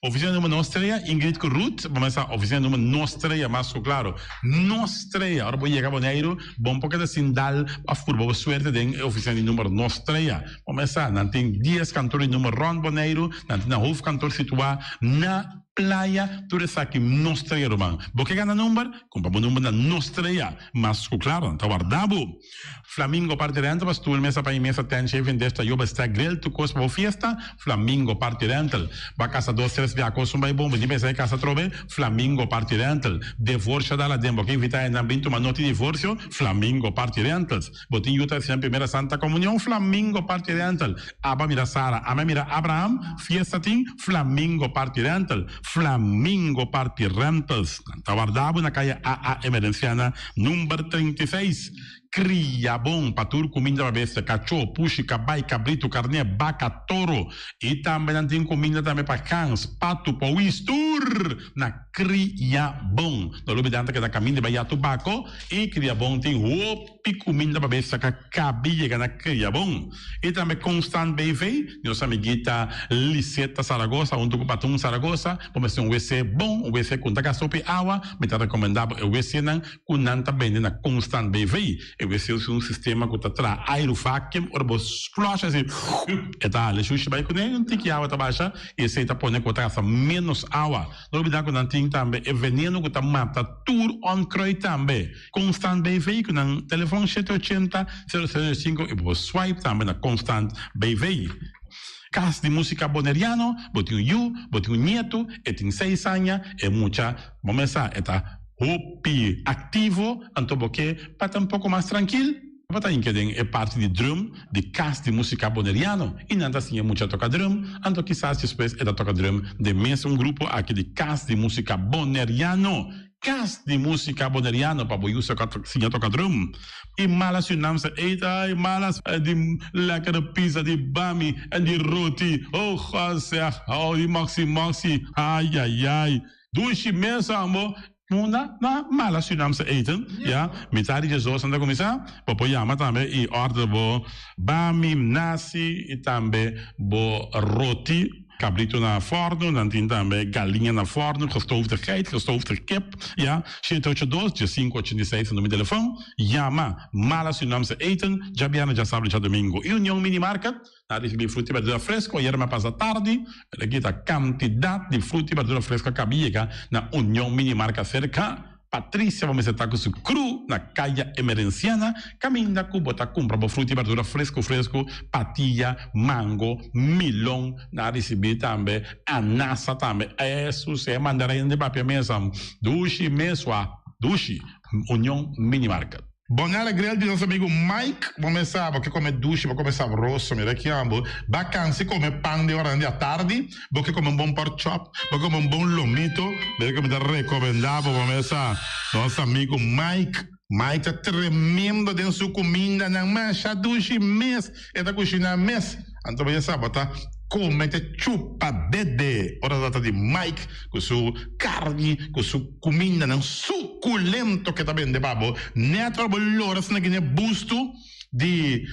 Oficina number nos trea, Ingrid ku Ruth, bo mester sa oficina number nos trea mas ku klaro. Nos trea, ora bo yega Boneiru, bon por keda sin dal of purba bo suerte den e oficina di number nos trea. Bo mester sa, nan tin dies kantor di number rond Boneiru, nan tin nan hoofdkantoor situa na Playa, tur esaki nos trea ruman. Bo ke gana number? Kumpra bo number na nos trea. Mas ku klaro, nan ta warda bo. Flamingo Party Rental pa stoel, mesa pa mesa, tent, shaving desk, tayoba, stack, grill, tur kos pa bo fiesta, Flamingo Party Rental. Bo a kasa dos, tres bia kos un bai bon, bo tin pensa e kasa atrobe, Flamingo Party Rental. Devorsio dal aden, bo ke invita hendenan bin tuma noti divorsio, Flamingo Party Rentals. Bo tin yu ta hasi nan primera Santa Comunion, Flamingo Party Rental. Aba mira Sara, ame mira Abraham, fiesta tin, Flamingo Party Rental. Flamingo Party Rentals. Nan ta warda bo na kaya AA Emerenciana number 36. Kria bon pa tur kuminda pa bestia, kachó, pushi, kabai, kabritu, karné, baka, toro. I tambe nan tin kuminda tambe pa gans, patu, powis, tur na Kria Bon. No lubida nan ta keda kaminda bai Yatu Bako i Kria Bon tin hopi. Pi kuminda pa bestia ka kabi yega na Kriabon. I tambe Constant BV, nos amiguita Liseta Zaragoza huntu ku Patun Zaragoza, bo mester un wc bon, un wc ku no ta gasta hopi awa, mi ta rekomendá bo e wcnan ku nan ta bende na Constant BV. E wc usa un sistema ku ta traha airu vacuum, ora bo flush asi, e ta hala e shushi bai kuné, un tiki awa ta basha i esei ta pone ku bo ta gasta ménos awa. No olbidá ku nan tin tambe e veneno ku ta mata tur onkruid tambe. Constant BV ku nan telefon shete ochenta, sero sero sinku i bo por swipe tambe na Constant BV. Kas di Musika Boneriano, bo tin un yu, bo tin un nietu, e tin seis aña, e mucha, bo mes sa, e ta hopi aktivo, anto bo ke pa ta un poko mas trankil, bo ta hinka den e parti di drum di Kas di Musika Boneriano i nan ta siña mucha toka drum, anto kisas despues e ta toka drum den mes un grupo aki di Kas di Musika Boneriano. Kas di músika boneriano pa bo yu siña toka drum. I malas yu nam sa eet ay malas di lekkere pizza di bami en di roti oh God zeg oh di moxi moxi ayayay dushi mes ambo munda na malas yu nam sa eten ya mitad di djesdos nan ta kuminsa bo por yama tambe i order bo bami nasi i tambe bo roti. Cabrito na forno, nan tin tambe galiña na forno, gestoofde geit, gestoofde kip, ya. Shete ocho dos, diesinco ochenta i seis ta numero di telefon. Yama Mala Surinaamse Eten, djabièrnè, djasabra i djadomingo. I Union Mini Market, nan a ricibi fruta i berdura fresco, ayera mi a pasa tardi, pero aki ta cantidad di fruta i berdura fresco a caba yega na Union Mini Market cerca. Patricia bo mester ta ku su kru na Kaya Emerenciana kaminda ku bo ta kumpra bo fruta i berdura fresku fresku, patia, mango, milon, nan a risibí tambe anasa tambe, esus e mandarin di papia mesa dushi mesua dushi, Union Mini Market. Bonaire Grill di nos amigo Mike, bo mes sa, bo ke kome dushi, bo kome sabroso, mira ki ambo. Ba kansi kome pan den oranan di atardi, bo ke kome un bon pork chop, bo ke kome un bon lomito, mira ke mi ta rekomenda bo, bo mes sa, nos amigo Mike. Mike ta tremendo den su kumindanan, masha dushi mes e ta kushiná mes. Anto bo ya sa bo ta kome te chupa dede ora ta trata di Mike ku su karni, ku su kumindanan sukulento ke ta bende pa bo. Nèt ora bo lora asina kine bustu di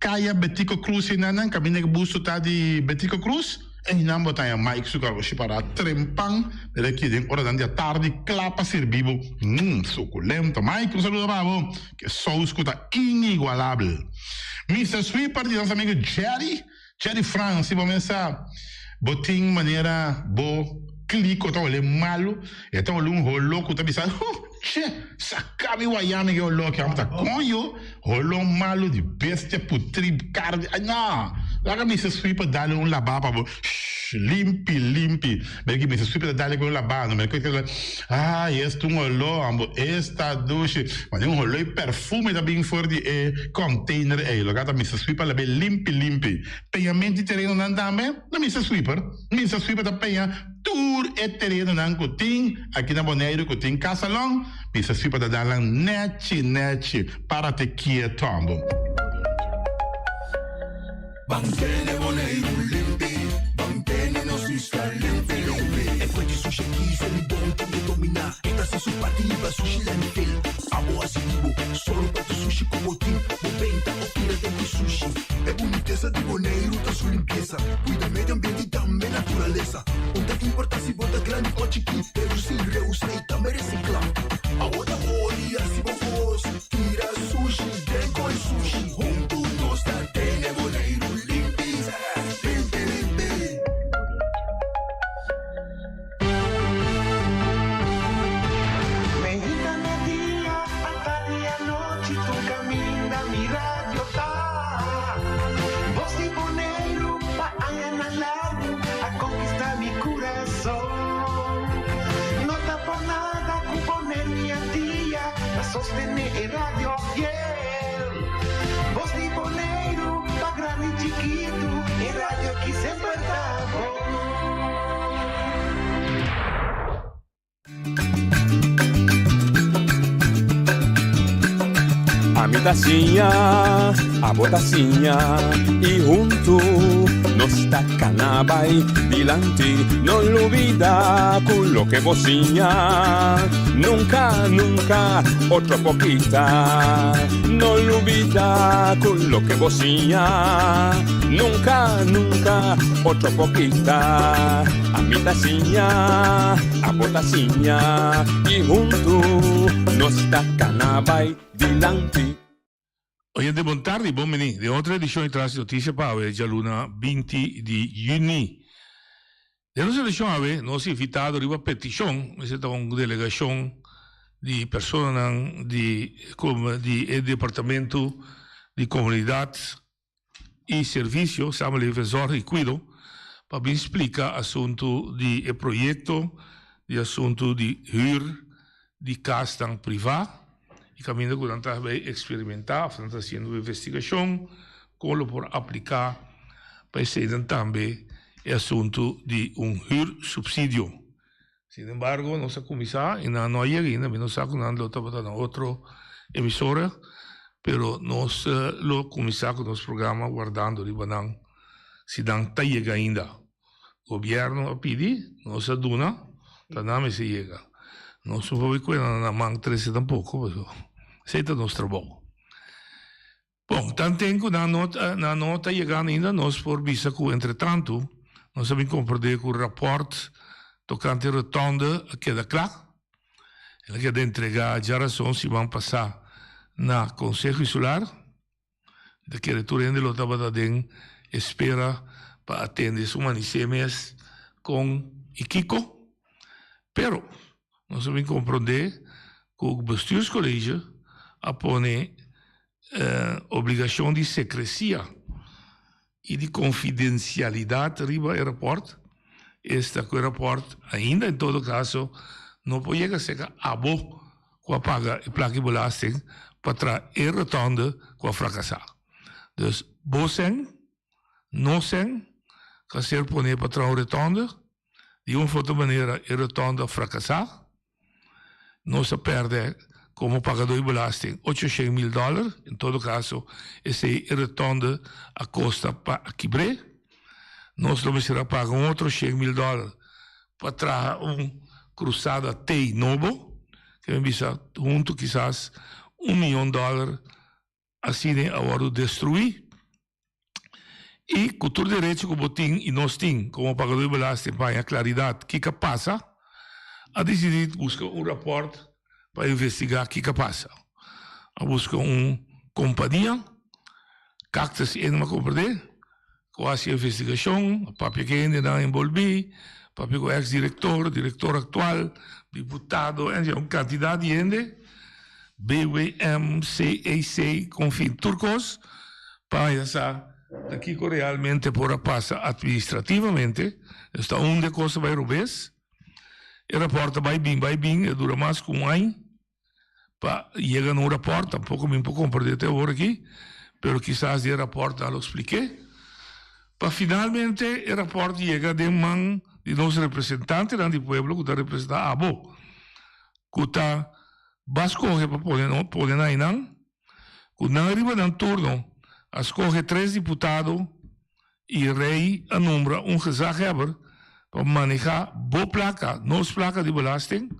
Kaya Betico Cruz einan nan kaminda ku bustu ta di Betico Cruz einan bo ta haña Mike su karoshi pará trempan mira aki den oranan di atardi kla pa sirbi bo mm sukulento Mike un saludo pa bo ku e sous ku ta inigualabel Mister Sweeper di nos amigo Jerry Jerry Frans si bo mes sa bo tin manera bo kliko ta hole malu e ta hole un holo ku ta bisa huh che saka mi wayami ke holo aki amo ta koño holo malu di bestia putri karni ay no laga Mister Sweeper dale un laba pa bo shh limpi limpi mira ki Mister Sweeper ta dale ku un laba no mira ku ay esta un holo amo esta dushi mane un holo y perfume ta bin for di e container ey loke ta Mister Sweeper labe limpi limpi Peñamento di terenonan tambe na Mister Sweeper. Mister Sweeper ta peña tur e terenonan ku tin aki na Boneiru ku tin kasalon. Mister Sweeper ta dal nan nechi nechi para te kieto ambo. Ban tene Boneiru limpi, ban tene nos isla limpi limpi. E fuente sushi aki se mi bon tin e dominá. E ta hasi su parti liba sushi landfill. Abo hasi di bo, sòru pa tur sushi ku bo tin. Bo benta o tira den ku sushi. E bunitesa di Boneiru ta su limpiesa. Kuida medio ambiente i tambe naturalesa. Un ta importá si bo ta grandi o chikí, redusí, reusá i tambe resiklá. Abo ta hori hasi bo kos, tira sushi den koi sushi. Huntu nos ta tene Boneiru limpi, limpi limpi. Meinta merdia, atardi anochi tur kaminda mi radio ta. Bos di Boneiru pa añanan largu a konkistá mi kurason. No ta por nada ku Boneiru i Antia ta sostené e radio fiel. Bos di Boneiru pa grandi i chikitu e radio ki semper ta bon. Ami ta siña, abo ta siña y huntu nos ta cana bay dilanti. No lubida cu loke bo siña nunca, nunca otro por kita. No lubida cu loke bo siña nunca, nunca otro por kita. Ami ta siña, abo ta siña y huntu nos ta cana bay dilanti. Oyente bon tardi, bon bini den otro edicion di Tras di Noticia pa awe djaluna 20 di juni. Den nos edicion awe nos invitado riba peticion mester ta un delegacion di personanan di di e departamento di comunidad y Servicio, Samenleving, Zorg y Cuido, pa bin splica asunto di e proyecto di asunto di huur di casnan priva y caminda cu nan ta bay experimenta of nan ta haciendo investigacion con lo por aplica pa eseynan tambe e asunto di un huursubsidio. Sin embargo, nos a kuminsá i nan no a yega ainda. Mi no sa ku nan lo tabata na otro emisora, pero nos lo kuminsá ku nos programa wardando riba nan si nan ta yega ainda. Gobièrnu a pidi, nos a duna, ta nan mester yega. Nos no por bai kuena nan na man trese tampoko, pasobra esei ta nos trabou. Bon, tanten ku nan no ta nan no ta yegando ainda, nos por bisa ku entretantu nos a bin komprendé ku rapòrt tokante rotonde a keda kla. El a keda entregá djarason siman pasá na Konseho Insular. Mi ta kere tur hende lo tabata den espera pa atende su manisé mes kon i kiko. Pero nos a bin komprendé ku Bestuurscollege a pone Obligacion di secrecia y di confidencialidad riba e rapport, esta cu e rapport ainda en todo caso no por yega cerca abo cu a paga e placa di belasting. pa traha e rotonde ku a frakasá. Dus bo sèn, nos sèn, ku a ser poné pa traha un rotonde, di un of otro manera e rotonde a frakasá. Nos a pèrdè komo pagadó di belasting 800 mil dòler, en todo kaso esei e rotonde a kosta pa a kibr'é. Nos lo mester a paga un otro 100 mil dòler pa traha un krusada T nobo, ke mi bisa huntu kisas un miyon dòler asina a wòrdu destruí. I ku tur derecho ku bo tin i nos tin komo pagadó di belasting pa haña klaridat kiko a pasa, a disidí buska un rapòrt pa investigá kiko a pasa. A buska un kompania, Cactus Inn mi a komprendé, ku a hasi investigashon, a papia ku e hendenan enbolbí, papia ku eks direktor, direktor aktual, diputado, en un kantidat di hende, BWM, CEC, ku fin tur kos. Pa haña sa ta kiko realmente por a pasa administrativamente, esta unda e kos ta bai robes. E rapòrt ta bai bin, bai bin, e dura mas ku un aña pa yega na un rapòrt, tampoko mi por komprendé te awor aki, pero kisas di e rapòrt nan lo splik'é. Pa finalmente e rapòrt yega den man di nos representantenan di pueblo ku ta representá abo, ku ta ba skohe pa pone pone nan einan. Ku nan riba nan turno a skohe tres diputado i rei a nombra un gezaghebber pa manehá bo plaka, nos plaka di belasting,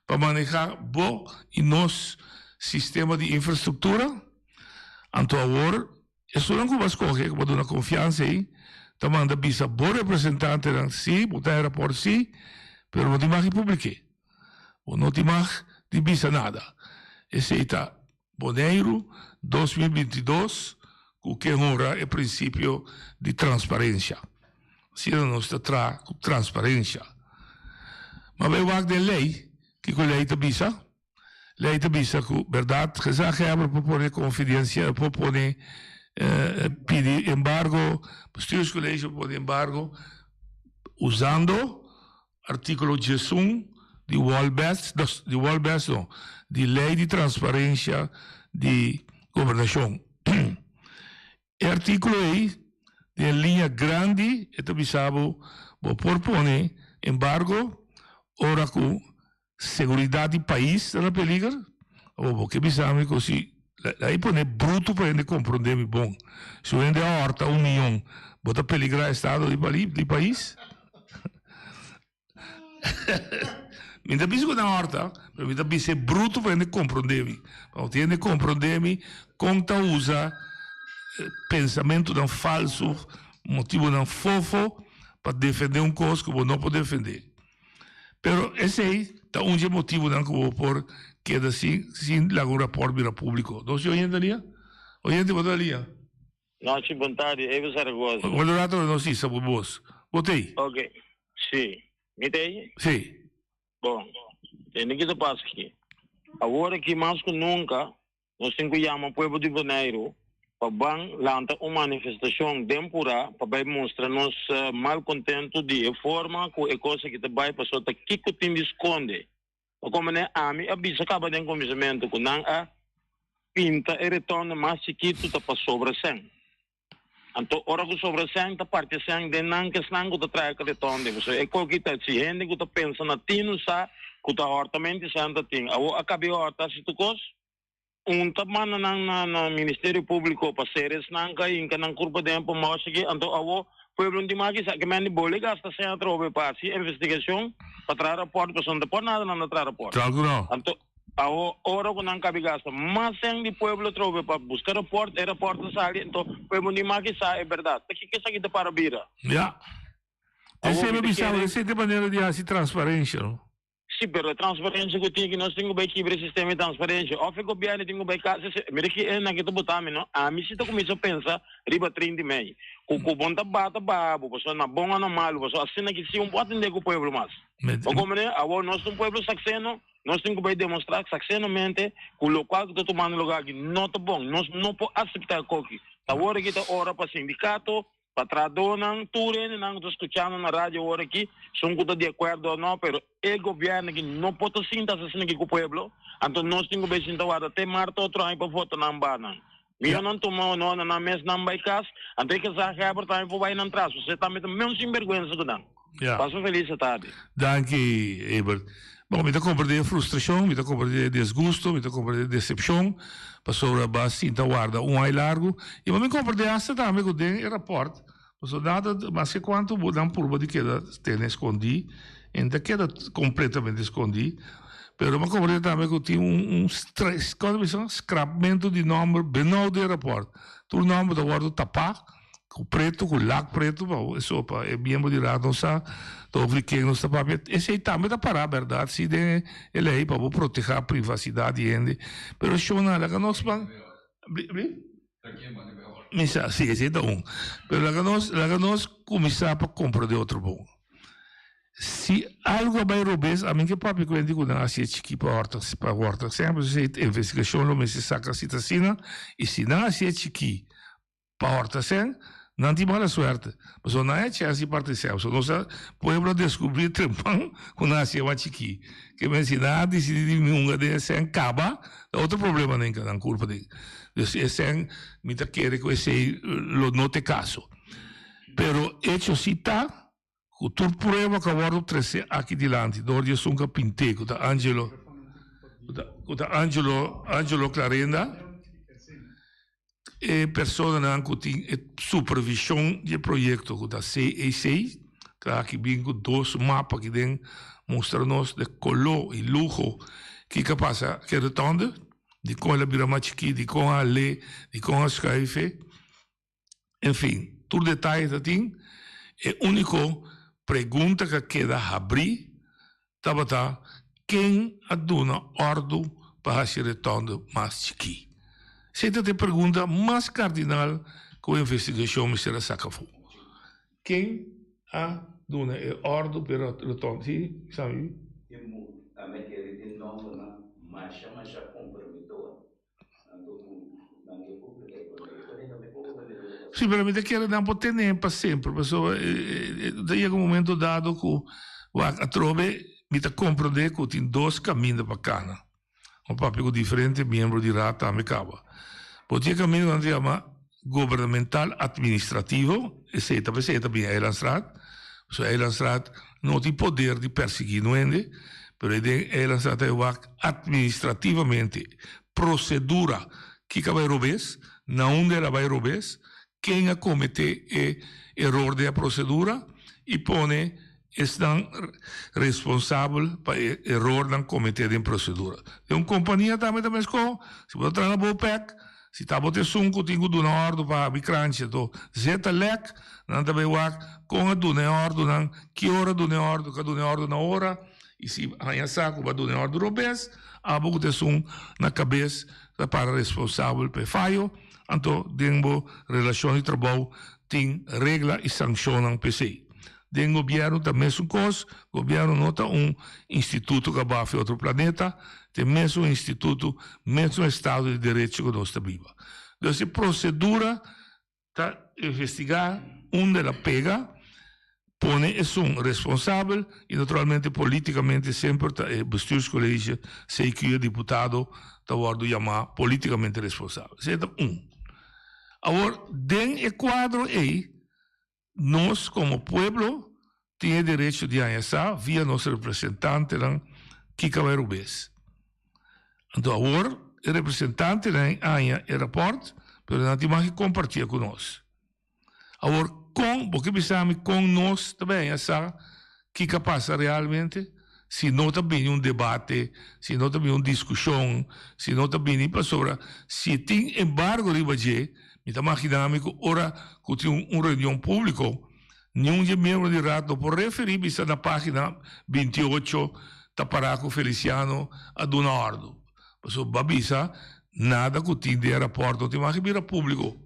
pa manehá bo i nos sistema di infrastruktura. Anto awor esunnan ku bo a skohe, ku bo a duna konfiansa ei, ta manda bisa bo representantenan, sí, bo ta e rapòrt sí, pero no tin mag di publik'é. Bo no tin mag di bisa nada. Esei ta Boneiru 2022 ku ke honra e prinsipio di transparensia. Asina nos ta traha ku transparensia. Ma bai wak den lei, kiko lei ta bisa? Lei ta bisa ku bèrdat gezaghebber por pone konfidensia, por pone pidi embargo, bestuurscollege por pone embargo usando Artíkulo 11 di Wolbes, di Wolbes no, di Lei di Transparensia di Gobernashon. E artíkulo ei, den liña grandi, e ta bisa bo, bo por pone embargo ora ku Seguridad di pais ta na peliger? Abo bo ke bisa mi ku si la'i pone brutu pa hende komprondé mi bon. Si un hende a hòrta un miyon, bo ta peligrá estado di di pais? Mi no ta bisa ku nan hòrta, pero mi ta bisa e brutu pa hende komprondé mi. Pa bo tin hende komprondé mi kon ta usa pensamentunan falsu, motibunan fofo pa defendé un kos ku bo no por defendé. Pero esei ta un dje motibunan ku bo por keda sin sin laga un rapòrt bira públiko. Nos di oyente lia? Oyente bo ta lia? Nochi bon tardi, Evo Zaragoza. Wòrdu rato nos isa bo bos. Bo t'ei? Ok, si. Mi t'ei? Si. Bon, tende ki ta pasa aki. Awor aki mas ku nunka Nos tin ku yama pueblo di Boneiru pa ban lanta un manifestashon den purá pa bai mustra nos malkontentu di e forma ku e kos aki ta bai pasobra ta kiko tin di skonde. Pa komo ami a bisa kaba den kuminsamentu ku nan a pinta e retònde mas chikitu ta pasobra sèn. Anto ora ku sobra sèn ta parti sèn den nan kesnan ku ta traha e retònde. Pasobra e koki ta si hende ku ta pensa na tinu sa ku ta hòrtamenti sèn ta tin. Awor a kabi hòrta hasi tur kos. Un ta manda nan na na Ministerio Públiko pa sera esnan ku a hinka nan kurpa den pa mòshi aki. Anto awor pueblo no tin mas kisa. Ke men di boli gasta sèn atrobe pa hasi investigashon pa traha rapòrt pasobra no ta por nada nan ta traha rapòrt. Klaru ku no. Anto awor ora ku nan kabi gasta mas sèn di pueblo atrobe pa buska rapòrt, e rapòrt ta sali anto pueblo no tin mas kisa e bèrdat. Ta kiko esaki ta para bira? Ya. Awor Esei mi mi ta bisa bo, kere. esei ta e manera di hasi transparensia no. Sí, pero e transparencia cu tin aki nos tin cu bay kibra e sistema di transparencia. Of e gobierno tin cu bay casa si, mira ki e nan ki ta bota mi no, ami si ta cuminsa pensa riba 30 di mei. Cu cu bon ta baha ta baha bo, pasobra na bon o na malo, pasobra asina ki si un por atende cu pueblo mas. Bo comprende? Awor nos ta un pueblo saxeno, nos tin cu bay demostra saxenamente cu locual cu ta tumando lugar aki no ta bon. Nos no por acepta e coki. Awor aki ta ora pa sindicato. Pa trahadónan, tur hendenan ku ta skuchando na radio awor aki, esun ku ta di akuerdo o no, pero e gobièrnu aki no por ta sinta asesina aki ku pueblo, anto nos tin ku bai sinta warda te marto otro aña pa vota nan banan. Mihó nan tuma honor na nan mes nan bai kas, anto e gezaghebber tambe por bai nan tras, pasobra e tambe ta meun sinbergwensa ku nan. Pasa un felis tardi. Danki, Ebert. Bon, mi ta komprendé e frustrashon, mi ta komprendé e desgusto, mi ta komprendé e desepshon, pasobra bo a sinta warda un ai largu. I bo mi komprendé asta tambe ku den e rapòrt, pasobra nada, maske kuantu bo nan purba di keda tene skondí, e no ta keda kompletamente skondí, pero mi a komprendé tambe ku tin un un stres, kòm ta bisa, skrapmentu di nòmber benou den e rapòrt. Tur nòmber ta wòrdu tapá. Ku pretu, ku lak pretu pa eso pa e miembro di raad no sa ta over di ken nos ta papia. Esei tambe ta pará bèrdat si den e lei pa bo protehá privasidat di hende. Pero shona laga nos ban bli bli? Mi sa, si esei ta un. Pero laga nos laga nos kuminsá pa komprondé otro bon. Si algu a bai robes, ami ke papia ku hende ku nan hasi e chikí pa hòrta pa hòrta. Semper esei investigashon lo mester saka si ta asina i si nan hasi e chikí Pa horta sen, nan tin mala suerte. Pasobra nan e chens di partisipá. Pasobra nos a pueblo a deskubrí trempan ku nan hasié mas chikí. Ke men si nan a disidí di hunga den e sen kaba, ta otro problema den nan kurpa den. Dus e sen mi ta kere ku esei lo no ta e kaso. Pero echo si ta ku tur prueba ku a wòrdu tresé aki dilanti dor di esun ku a pint'é ku ta Angelo ku ta Angelo Angelo Clarenda. E personanan ku tin e supervishon di e proyekto ku ta CEC ta aki bin ku dos mapa aki den mustra nos de koló i luho kiko a pasa ku e rotonde, dikon el a bira mas chikí, dikon a hal'é, dikon a skuif e, enfin tur detaye ta tin. E úniko pregunta ku a keda habrí Tabata ken a duna òrdu pa hasi retondo mas chikí? Esei ta e pregunta mas kardinal ku e investigashon mester a saka afó. Ken a duna e òrdu pa e retondo? Sí, Sammy? E a mekere den nòmbernan masha masha komprometó. Sí, pero mi ta kere nan por tene pa semper, pasobra ta yega un momento dado ku wak atrobe mi ta komprende ku tin dos kaminda pa kana. Mi papia ku diferente miembro di raad tambe kaba. Bo tin e kaminda ku nan ta yama gubernamental administrativo, esei ta p'esei ta bin Eilandsraad, pasobra Eilandsraad no tin poder di persiguí no hende, pero e den Eilandsraad ta e wak administrativamente prosedura kiko a bai robes, na unda el a bai robes, ken a kometé e eror den e prosedura i pone esnan responsabel pa e erornan kometé den prosedura. Den un kompania tambe ta meskó, si bo ta traha na Bopec, si ta bo ta esun ku tin ku duna òrdu pa habri kranchi anto zeta lèk, nan ta bai wak kon a duna e òrdunan, ki ora a duna e òrdu, ka duna e òrdu na ora, i si haña sa ku bo a duna e òrdu robes, abo ku ta esun na kabes ta para responsabel pa e fayo, anto den bo relashon di trabou tin regla i sankshonnan pa esei. Den gobièrnu ta mesun kos, gobièrnu no ta un instituto ku a baha fi otro planeta, ta e mesun instituto, mesun estado di derecho ku nos ta biba. Dus e prosedura ta investigá unda el a pega, pone esun responsabel i naturalmente polítikamente semper ta e bestuurscollege, CQ, e diputado ta wòrdu yamá polítikamente responsabel. Esei ta un. Awor den e kuadro ei Nos komo pueblo tin e derecho di haña sa via nos representantenan kiko a bai robes. Anto awor e representantenan a haña e rapòrt pero nan tin mag kompartié ku nos. Awor kon bo ke bisa mi kon nos ta bai haña sa kiko a pasa realmente si no ta bini un debate, si no ta bini un diskushon, si no ta bini pasobra si tin embargo riba dje Mi ta magina mi ku ora ku tin un reunion públiko, niun di e miembro di Raad no por referí bisa na página 28 ta pará ku Feliciano a duna òrdu. Pasobra bo a bisa nada ku tin den e rapòrt no tin mag bira públiko.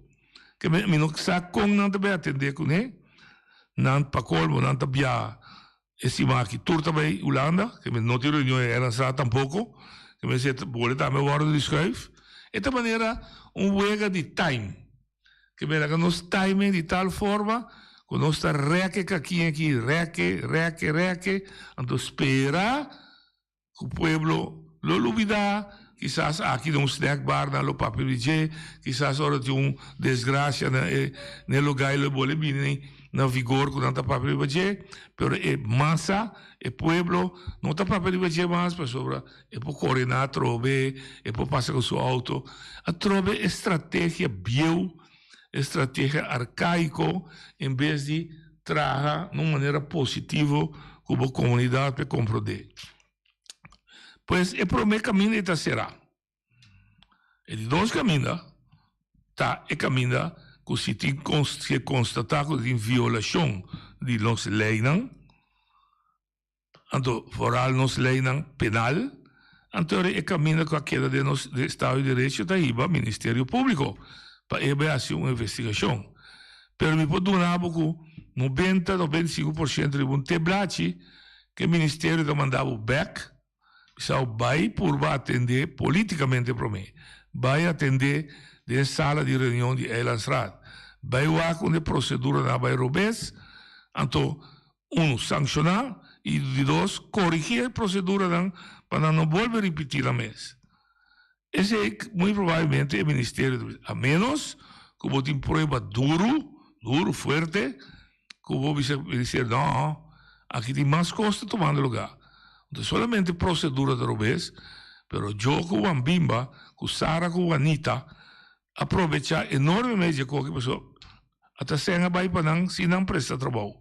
Ke mi no sa kon nan ta bai atendé kuné. Nan pa kolmo nan ta biaha E siman aki tur ta bay Hulanda, ke men no tin reunion e Eilandsraad tampoco, ke men si e bole tambe wordo di schuif. E ta manera un wega di time. Ke men laga nos timing di tal forma ku nos ta rèk e kakin aki, rèk e, rèk e, rèk e, anto spera ku pueblo lo lubidá, kisas aki den un snack bar nan lo papia di dje, kisas ora tin un desgrasia na e na e lugá e lo bole bini na vigor ku nan ta papia riba dje, pero e masa, e pueblo no ta papia riba dje mas pasobra E por kore na atrobe, e por pasa ku su outo. Atrobe e strategia bieu, e strategia arkaiko, en bes di traha na un manera positivo ku bo komunidat pa e komprondé. Pues e promé kaminda ei ta será. E di dos kaminda ta e kaminda ku si tin si e konstatá ku tin violashon di nos leinan, Anto foral nos leynan penal, anto e caminda cu a keda den nos estado di derecho ta hiba Ministerio Publico pa e bay haci un investigacion. Pero mi por duna bo cu nobenta, 95% riba un teblachi cu e ministerio ta manda bo bek, bisa bo bay purba atende politicamente prome, bay atende den sala di reunion di Eilandsraad, bay wak unda e proceduranan a bay robes, anto Unu, sankshoná i di dos, korigí e proseduranan pa nan no bolbe ripití nan mes. Esei muy probablemente e ministerio ta bisa, a ménos ku bo tin prueba duru, duru, fuerte, ku bo bisa ministerio, no, aki tin mas kos ta tumando lugá. No ta solamente prosedura ta robes, pero Joe ku Juan Bimba, ku Sara ku Juanita a probechá enormemente dje koki pasobra A ta sèn a bai pa nan si nan presta trabou.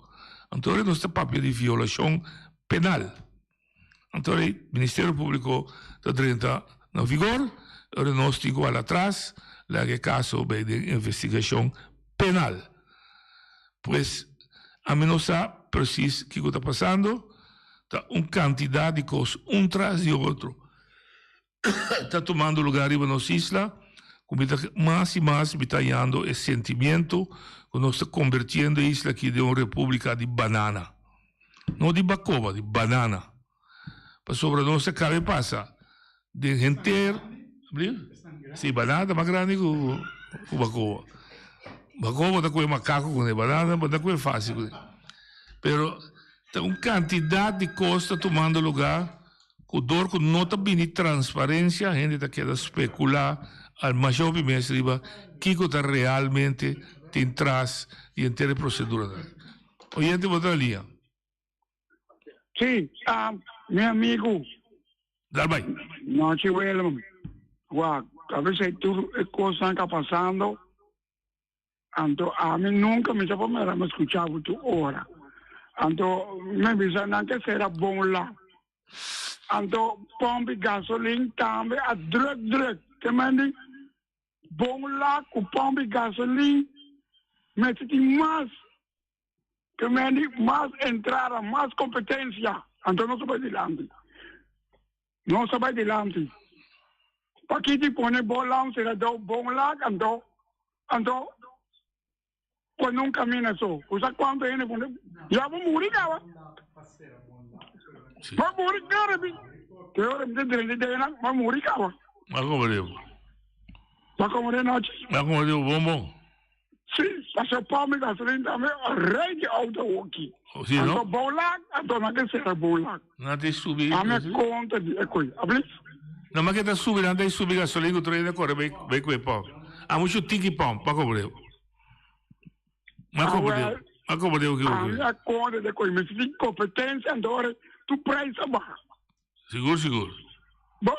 Anto ora nos ta papia di violashon penal. Anto ora Ministerio Públiko ta drenta na vigor, ora nos tin ku hala atras, laga e kaso bai den investigashon penal. Pues, ami no sa presis kiko ta pasando, ta un kantidat di kos un tras di otro. ta tumando lugar riba nos isla, cu mi ta mas y mas mi ta hañando e sentimiento cu nos ta convertiendo e isla aki den un republica di banana. No di bacoba, di banana. Pasobra nos a cabe pasa den henter, si banana ta mas grandi cu bacoba. Bacoba ta coge macaco cune, banana bo ta coge facil cune. Pero ta un cantidad di cos ta tumando lugar. Ku dor ku no ta bini transparensia hende ta keda spekulá al masha hopi mes riba kiko ta realmente tin tras di henter e proseduranan. Oyente bo ta na liña. Sí, mi amigu. Dal bai. Nochi Willem. Wak, a veces tur e kosnan ka pasando. Anto ami nunca mi ta por mira mi scucha bo tur ora. Anto mi bisa nan ke sera bon la. Anto pompi gasolin tambe a druk druk. Te mende bon la cu pompi gasolin mester tin mas te mende mas entrada, mas competencia. Anto nos ta bay dilanti. Nos a bai dilanti. Pakiti pone bo lan sera dou bon lak anto anto cuando un camina so. Bo sa cuanto hende pone ya bo muri caba. Bo muri cara bi. Te ora mi ta drenta den nan bo muri caba. Ma como digo? Ma como de nochi? Ma como digo bon bon. Sí, paso pòmp gasolin tambe a rei di outo awoki. Oh, sí, no? Anto bolak, anto nan ke sera bolak. Nan ta subi. Ame kontra di e koi. Ablis? No ma ke ta subi, nan ta subi gasolin ku tur hende kore bai bai ku e pòmp. A muchu tiki pòmp, pa kobr'é. Ma kobr'é. Ma kobr'é ki Ami a kontra di e koi. Mester tin kompetensia anto ora tur prijs a baha. Sigur sigur. Bon.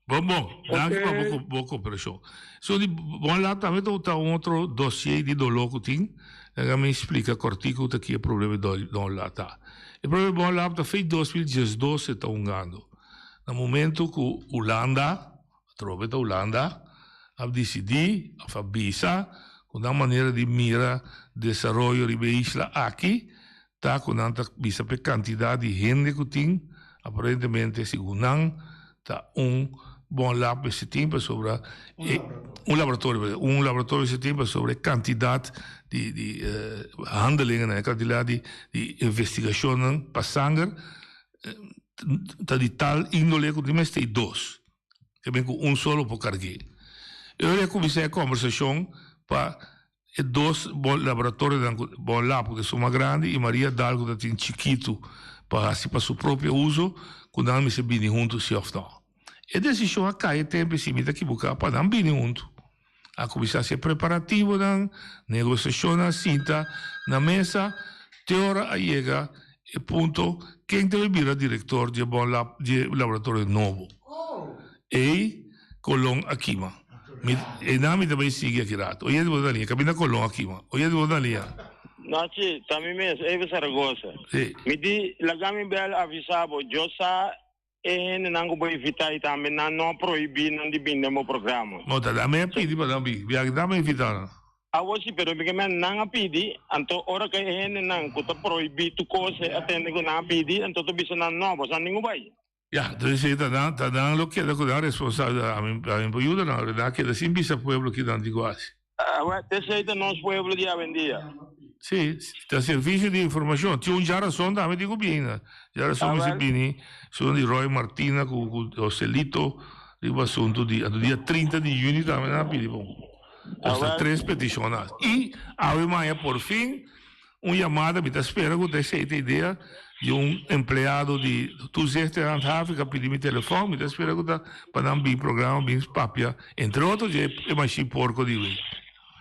Bon bon. Danki pa bo bo koperashon. So di bon lado tambe ta ta un otro dossier di doló ku tin. Laga mi splika kòrtiku ta ki e problema di Bon Lab ta. E problema di Bon Lab ta fei 2012 e ta hungando. Na momento ku Hulanda, atrobe ta Hulanda, a disidí òf a bisa ku nan manera di mira desaroyo riba e isla aki Ta ku nan ta bisa p'e kantidat di hende ku tin, aparentemente segun nan ta un bon lab mester tin pasobra e un laboratorio perdon un laboratorio mester tin pasobra e kantidat di di handelingennan e kantidat di di investigashonnan pa sanger ta di tal indole ku tin mester e dos ke men ku un solo por karg'é. E ora e kuminsá e kombersashon pa. E dos laboratorionan ku Bon Lab ku ta esun mas grandi i Maria Daal ku ta tin chikitu pa hasi pa su propio uso ku nan mester bini huntu si òf nò. E desishon a kai e tempu si mi ta kibuká pa nan bini huntu. A kuminsá hasi e preparativonan, negosiashonnan sinta na mesa te ora a yega e punto ken ta bai bira direktor di e Bon Lab di e laboratorio nobo. Ei Colon a kima. Mi, einan mi ta bai sigui aki rato. Oye di bo ta liña, kaminda Colon a kima. Oye di bo ta liña. Nachi, ta mi mes, Eve Zaragoza. Sí. Mi di, laga mi bel avisa bo, yo sa e hendenan ku bo invita i tambe nan no a prohibi nan di bin den bo programa. No, ta mi a pidi pa nan bin. Biaha ta mi a invita nan. Awo si, pero mi ke men nan a pidi, anto ora ku e hendenan ku ta prohibi tur kos a tende ku nan a pidi, anto ta bisa nan no, boso a ningu bai. Ya, entonces esei ta nan, ta nan lo keda ku nan responsabilidat. Ami, ami por yuda nan, pero nan a keda sin bisa pueblo ki nan tin ku hasi. Awor, t'esei ta nos pueblo di awendia. Sí, ta servisio di informashon. Tin un djarason tambe tin ku bini nan. Djarason mester bini, esun di Roy Martina ku ku Joselito riba asuntu di, anto dia trinta di yüni tambe nan a pidi pa un. Entonces ta tres petishon nan. I awe maña por fin Un yamada, mi ta spera ku ta esei ta idea di un empleado di Toezicht en Handhaving a pidi mi telefòn, mi ta spera ku ta pa nan bin programa bin papia entre otro dje e mashin porko di wei.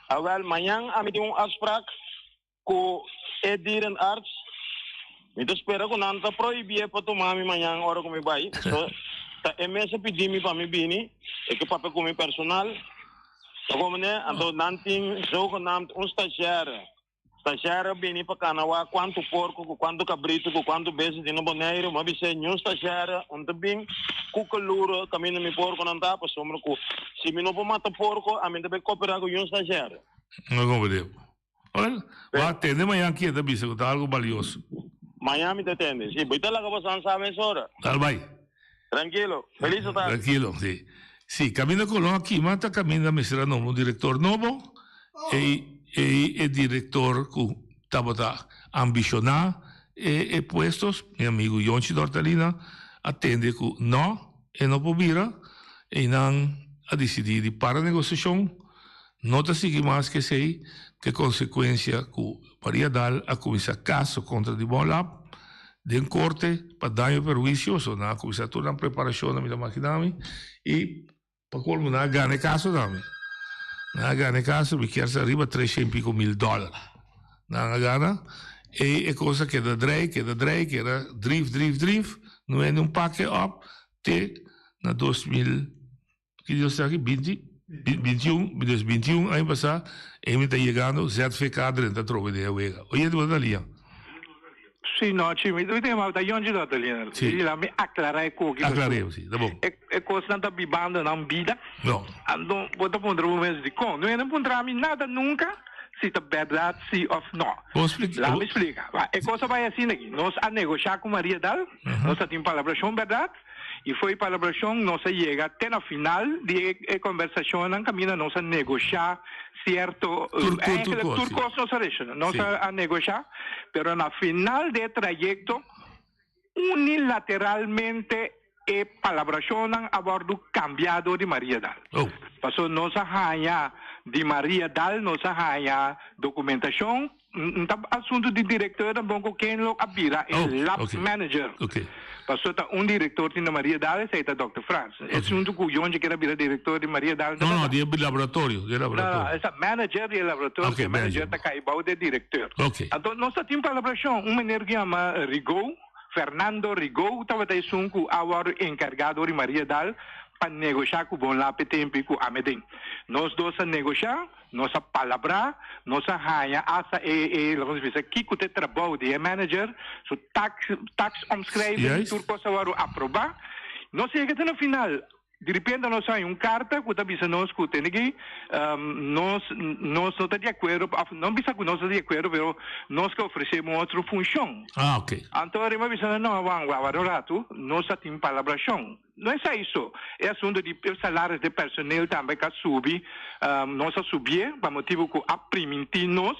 Awel, mañan ami tin un afsprak ku e dierenarts. Mi ta spera ku nan ta prohibié pa tuma mi mañan ora ku mi bai. So, ta e mes a pidi mi pa mi bini, e ke papia ku mi personal. Ta komprendé? Anto nan tin zogenaamd un stagiaire. Stagiaire a bini pa kana wak kuantu porko ku kuantu kabritu ku kuantu besti tin na Boneiru. Mi a bis'é, Ñu stagiaire, un ta bin ku kaluro kaminda mi porkonan ta, pasobra ku si mi no por mata porko, ami ta bai koperá ku ñun stagiaire. No komprendé. Wel, bo a tende mañan ki e ta bisa ku ta algu balioso. Mañan mi ta tende, si. Bo ta laga bosan sa mesora. Dal bai. Trankilo. Feliz tardi. Trankilo, si. Si, kaminda Colon a kima ta kaminda mester a nombra un direktor nobo. Ei ei e direktor ku tabata ambishoná e e puestos, mi amigu Yonchi Dortalina, a tende ku no, e no por bira. Einan a disidí di para negosiashon, no ta sigui mas ku esei, ku e konsekuensia ku Maria Daal a kuminsá kaso kontra di Bonlab den korte pa daño perhuisio, so nan a kuminsá tur nan preparashonnan mi ta makina mi i pa kolmo nan a gana e kaso tambe. Nan a gana e kaso mi kier sa riba treshen i piko mil dòler nan a gana i e kos a keda drei keda drei keda drif drif drif no hende un pake òp te na 2000 Ki dia esaki? Binti? Bintiun? Dus bintiun aña pasá e mi ta yegando ZVK drenta atrobe den e wega. Oye di bo ta lia? Sí, no, chi, mi ta yama ta Yonchi ta lia. Sí. La mi aclará e koki. Aclar'é, sí, ta bon. E, e kosnan ta bibando nan bida. No. Anto, bo ta puntra bo mes dikon. No hende puntra mi nada nunka si ta bèrdat sí òf no. Bo splika. La mi splika. E kos a bai asina aki. Nos a negoshá ku Maria Dal. Nos a tin palabrashon bèrdat. I fo'i palabrashon nos a yega te na final di e kombersashonnan kaminda nos a negoshá sierto, eigenlijk tur kos nos a reshoná, nos a negoshá, pero na final di e trayekto unilateralmente e palabrashonnan a wòrdu kambiá dor di Maria Daal. Pasobra nos a haña di Maria Daal nos a haña dokumentashon. N ta asuntu di directeur tampoco ken lo a bira e lab manager. Paso ta un director tin na Maria Daal esey ta Dòkter Frans. E asuntu cu Yontje kier a bira director di Maria Daal No, no, di e laboratorio, di e laboratorio. No, no, esa manager di e laboratorio, e manager ta cay bao di e directeur. Anto nos ta tin palabracion, un meneer cu yama Rigaud, Fernando Rigaud tabata esun cu a wordo encarga door di Maria Daal pa negosha cu Bon Lab e tempo cu Amedin. Nos dos a negosha. Nos a palabrá, nos a haña asta e, e, laga nos bisa, kiko ta e trabou di e manager, su taak, taaksomschrijving, tur kos a wòrdu aprobá. Nos a yega te na final. Di repente nos a haña un karta ku ta bisa nos ku tene ki nos, nos no ta di akuerdo, òf no bisa ku nos ta di akuerdo, pero nos ke ofresé bo un otro funshon. Ah, oké. Anto Rema a bisa nos, no, wak, wak un ratu, nos a tin palabrashon. No esei so, e asunto di e salaris di personeel tambe ka subi. Nos a subié pa motibu ku a primintí nos.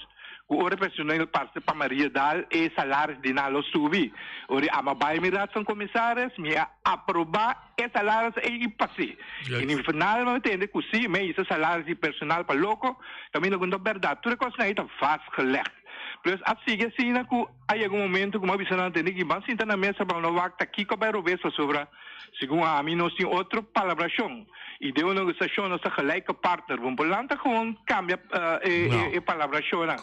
Ku ora personeel pasa pa Mariadal e salaris di nan lo subi. Ora ami a bai mi Raad van Commissaris mi a aproba e salaris ei i pas'é. I na final mi a tende ku si mi a hisa salaris di personal pa loko, kaminda ku no ta bèrdat. Tur e kosnan ei ta vastgelegd. Plus a sigui asina ku a yega un momento ku mi a bisa nan tende ki ban sinta na mesa pa no wak ta kiko a bai robes pasobra segun ami nos tin otro palabrashon i den un negosiashon nos ta gelijke partner. Bo por lanta gewoon kambia e palabrashonnan.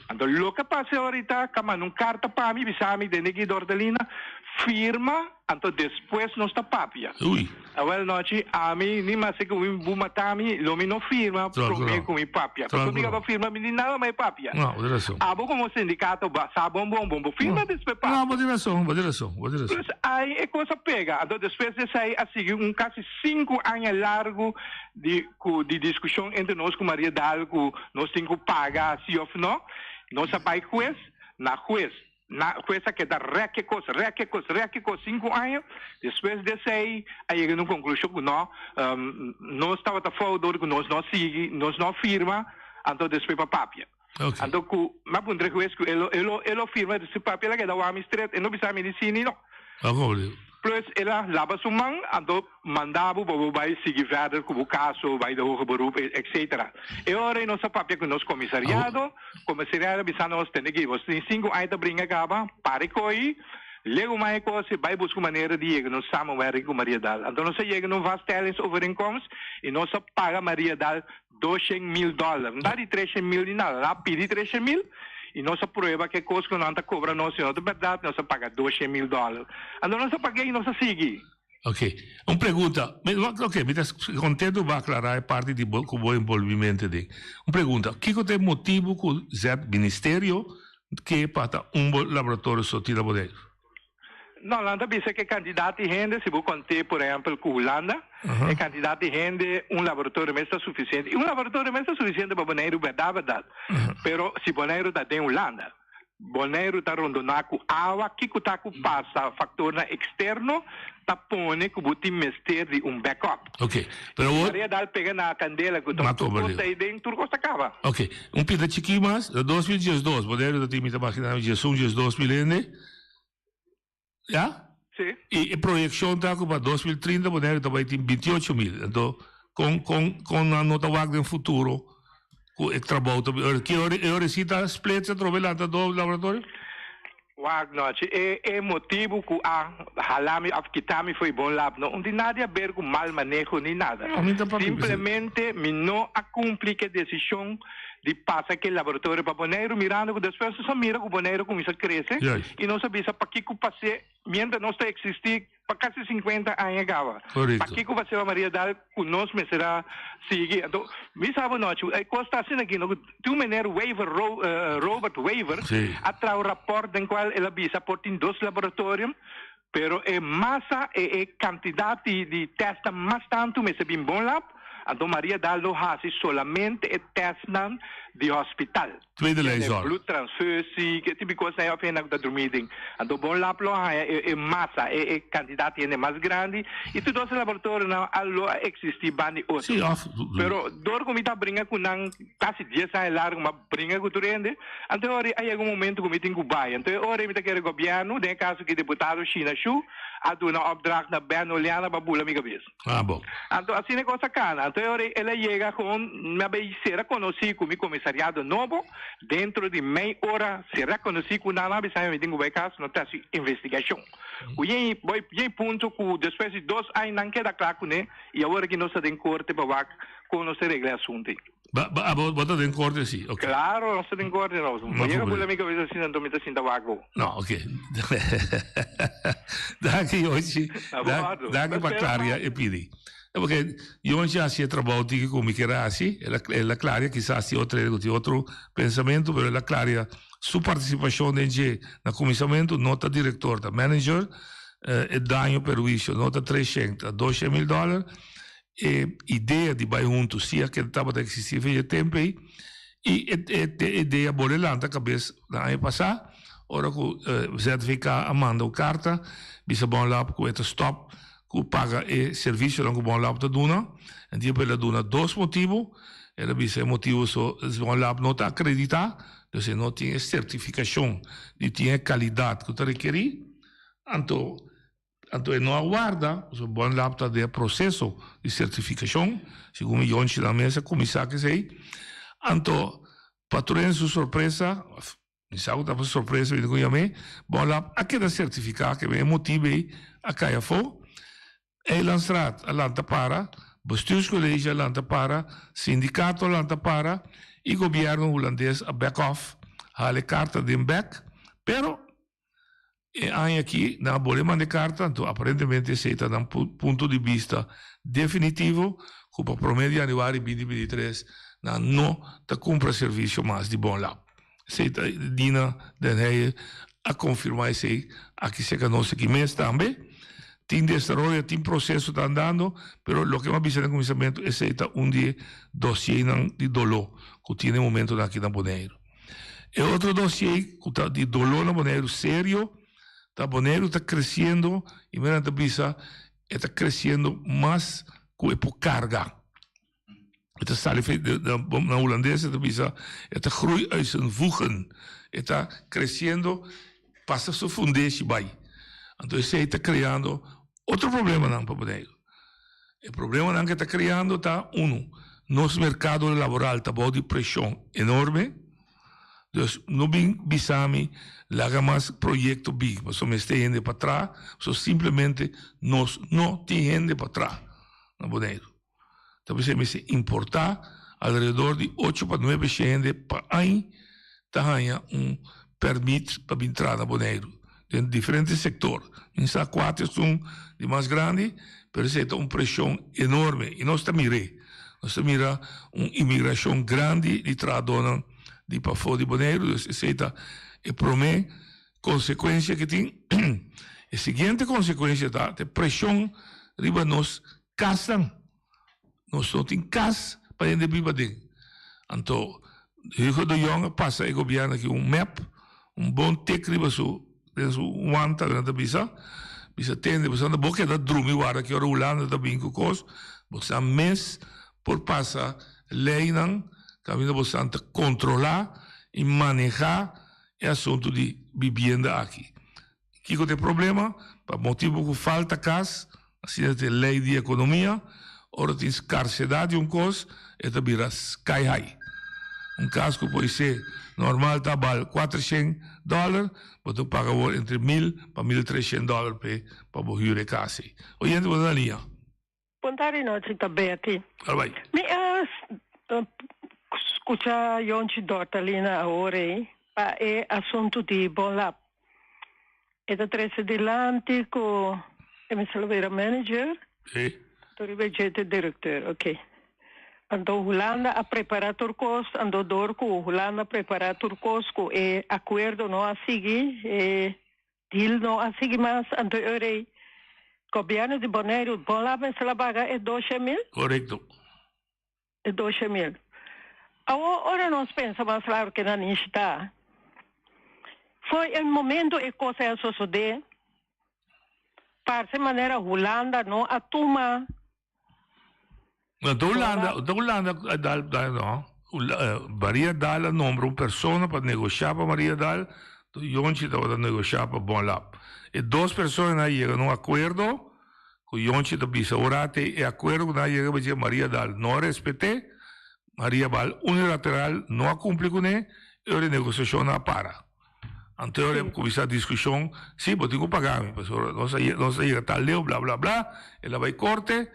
Anto loke a pasa ahorita ka manda un karta pa mi bisa mi dende ki Dordelina firma. Anto despues nos ta papia. Ui. Awel nochi, ami ni mester ku mi bu mata mi, lo mi no firma prome ku mi papia. Pasobra mi kaba firma mi ni nada mai papia. No, bo tin rason. Abo komo sindikato ba sa bon bon bon bo firma despues papia. No, bo tin rason, bo tin rason, bo tin rason. Dus ai e kos a pega. Anto despues di esei a sigui un kasi sinku aña largu di ku di diskushon entre nos ku Maria Daal ku nos tin ku paga si of no. Nos a bai hues, na hues. Na hues a keda rèk e kos, rèk e kos, rèk e kos sinku aña. Despues di esei a yega na un konklushon ku no, nos tabata fout dor ku nos no sigui, nos no firma, anto despues pa papia. Anto ku mi a puntra e hues ku e lo, e lo, e lo firma despues papia, el a keda wak mi stret, e no bisa mi ni si ni no. Plus el a laba su man, anto manda bo pa bo bai sigui verder ku bo kaso, bai de hoger beroep, etcetera. E ora ei nos a papia ku nos komisariado, komisariado a bisa nos, tende aki, bos tin sinku aña ta bringa kaba, para e koi, legu mas e kos i bai buska un manera di yega nos samenwerking ku Maria Dal. Anto nos a yega na un vaststellingsovereenkomst i nos a paga Maria Dal doshen mil dòler. No ta di treshen mil ni nada, nan a pidi treshen mil i nos a prueba ku e kos ku nan ta kobra nos si no ta bèrdat, nos a paga doshen mil dòler. Anto nos a pag'é i nos a sigui. Ok. Un pregunta. Ok, mi ta contento bo a aclara e parti di bo cu bo envolvimento den. Un pregunta. Kico ta e motibo cu zet ministerio ke pa ta un bo laboratorio so tin na Boneiru? No, nan ta bisa cu e cantidad di hende, si bo conte por ehempel cu Hulanda, e cantidad di hende un laboratorio mes ta suficiente. Y un laboratorio mes ta suficiente pa Boneiru berdad berdad. Pero si Boneiru ta den Hulanda. Boneiru ta rondoná ku awa, kiko ta ku pasa faktornan eksterno ta pone ku bo tin mester di un backup. Ok, pero awor. Maria dal pega na kandela ku ta tur kos ta ei den, tur kos ta kaba. Ok, un pita chikí mas, na 2012 Boneiru ta tin mi ta maginá 11, 12 mil hende. Ya? Sí. I e proyekshon ta ku pa 2030 Boneiru ta bai tin 28 mil. Anto kon kon kon nan no ta wak den futuro ku e trabou ta bai ki ora e ora si ta split atrobe lanta dos laboratorio? Wak nochi e e motibu ku a hala mi òf kita mi fo'i Bon Lab no un tin nada di aber ku mal maneho ni nada. No, mi ta papia ku esei. Simplemente mi no a kumpli ku e desishon di pasa ke laboratorio pa Boneiru mirando ku despues nos a mira ku Boneiru a kuminsá krese i nos a bisa pakiko pas'é mientras nos ta eksistí pa kasi sinkuenta aña kaba pakiko pas'é pa Maria Dal ku nos mester a sigui anto mi sa bo nochi e kos ta asina aki no ku tin un meneer Wever Robert Wever a traha un rapòrt den kual el a bisa por tin dos laboratorio pero e masa e e kantidat di di tèstnan mas tantu mester bin Bon Lab Anto Maria Daal lo hasi solamente e testnan di hospital. Tweede lijnzorg. Bloedtransfusie, e tipo di kosnan ei of hende ku ta drumí den. Anto Bon Lab lo haña e e masa, e e kantidat di hende mas grandi i tur dos laboratorionan a lo a eksistí ban di otro. Sí, of. Pero dor ku mi ta bringa ku nan kasi dies aña largu mi a bringa ku tur hende, anto e ora ei a yega un momento ku mi tin ku bai. Anto e ora ei mi ta kere gobièrnu, den e kaso aki diputado Shina Shu, a duna opdracht na Ben Oleana pa bula mi kabes. Ah, bo. Anto asina e kos a kana. Anto e ora el a yega gewoon mi a bay sera konosí ku mi komisariado nobo. Dentro di mei ora sera konosí ku nan a bisa mi mi tin ku bay kas no ta hasi investigashon. Ku yen boy yen punto ku despues di dos aña nan keda kla kuné i awor aki nos ta den korte pa wak kon nos ta regla e asuntu ei. Ba, ba, abo, bo ta den korte si, ok. Claro, nos ta den korte nos. No Bo yega problema. bula mi cabeza asina, anto mi ta sinta wak bo. No, ok. Danki, Yonchi. Na bo Da, ordu. danki pa Espera klaria mas. e pidi. E porque Yonchi a hasi e trabou tiki ku mi kier a hasi. El a, el a klaria, kisas tin otro hende ku tin otro pensamentu, pero el a klaria su partisipashon den dje na kuminsamentu, no ta direktor, ta manager. E daño perhuisio no ta treshen, ta doshen mil dòler. E idea di bai huntu si a keda tabata existi for e tempo ei y e e idea bole lanta cabes na aña pasa ora cu ZVK a manda un carta bisa Bonlab cu e ta stop cu paga e servicionan cu Bonlab ta duna en dia el a duna dos motibo el a bisa e motibo so Bonlab no ta acredita. Dus e no tin e sertifikashon di tin e kalidat ku ta rekerí. Anto anto e no a warda, pasobra Bonlab ta den e proseso di sertifikashon, segun mi yonchinan mes a kuminsá ku esei. Anto pa tur hende su sorpresa, òf mi sa ku ta pa sorpresa bini ku yam'é, Bonlab a keda sertifiká, ke e motibu ei a kai afó. Eilandsraad a lanta para, Bestuurscollege a lanta para, sindicato a lanta para y gobierno Hulandes a back off, hala e carta den bek, pero e aña aki nan a bolbe manda e carta, anto aparentemente esey ta nan punto di bista definitivo cu pa prome di januari binti 23 nan no ta cumpra servicio mas di Bonlab. Esey ta Dina den Heyer a confirma esey aki cerca nos aki mes tambe. Tin desaroyo, tin proceso ta andando, pero loke mi a bisa den cuminsamento esey ta un di e dossiernan di dolo cu tin e momentonan aki na Boneiru. E otro dossier cu ta di dolo na Boneiru serio ta Boneiru ta creciendo y mi nan ta bisa e ta creciendo mas cu e por carga. E ta sali fe, na hulandes e ta bisa, e ta groei uit zijn voegen. E ta creciendo pasa su fundeshi bai. Anto esei ta creando otro problemanan pa Boneiru. E problemanan ke ta creando ta, uno, nos mercado laboral ta bou di presion enorme. Dus no bin bisa mi laga mas proyecto bin, pasobra mester hende pa traha, pasobra simplemente nos no tin hende pa traha na Boneiru. Ta bisa mester importá alrededor di ocho pa nuebe shen hende pa añ ta haña un pèrmit pa bin traha na Boneiru den diferente sektor. Mi sa kua ta esun di mas grandi, pero esei ta un preshon enorme i nos ta mir'é. Nos ta mira un imigrashon grandi di trahadónan di pafó di Boneiru, dus esei ta e promé konsekuensia ku tin. E siguiente konsekuensia ta e preshon riba nos Kasnan. Nos no tin kas pa hende biba den. Anto Hugo de Jonge a pasa e gobierno aki un mep, un bon tik riba su den su wanta nan ta bisa, bisa tende pasobra bo keda drumi warda ki ora Hulanda ta bin ku kos, bosan mes por pasa leynan kaminda bosan ta kontrola i maneha e asuntu di bibienda aki. Kiko ta e problema? Pa motibu ku falta kas, asina ta e lei di ekonomia, ora tin skarsedat di un kos, e ta bira sky high. Un kas ku por ser normal ta bal kuatershen dòler, bo ta paga awor entre mil pa mil treshen dòler p'e pa bo hür e kas ei. Oyente bo ta na liña. Bon tardi nochi ta Betty. Albai. Mi a scucha Yonchi Dortalina awor ei pa e asuntu di Bon Lab. E ta trece dilanti cu e mester lo bira manager. Sí. Anto riba e dje ta directeur, ok. Anto Hulanda a prepara tur cos, anto door cu Hulanda a prepara tur cos cu e acuerdo no a sigui, e Deal no a sigui mas, anto e ora ei gobièrnu di Boneiru bon la mester a paga e doshe mil? Korekto. E doshe mil. Awor ora nos pensa mas largu ke nan nishita, foi e momento e kos ei a sosodé, parse manera Hulanda no a tuma. No ta Hulanda, ta Hulanda a dal, no. Maria Daal a nombra un persona pa negoshá pa Maria Daal, Yonchi tabata negoshá pa Bonlab. E dos personanan a yega na un akuerdo ku Yonchi ta bisa ora te e akuerdo ku nan a yega pa dje Maria Daal no a respet'é, Maria Baal unilateral no a kumpli kuné i ora e negosiashonnan a para. Anto e kuminsá diskushon, sí, bo tin ku paga mi, pasobra nos a nos a yega tal leu, bla bla bla, el a bai korte,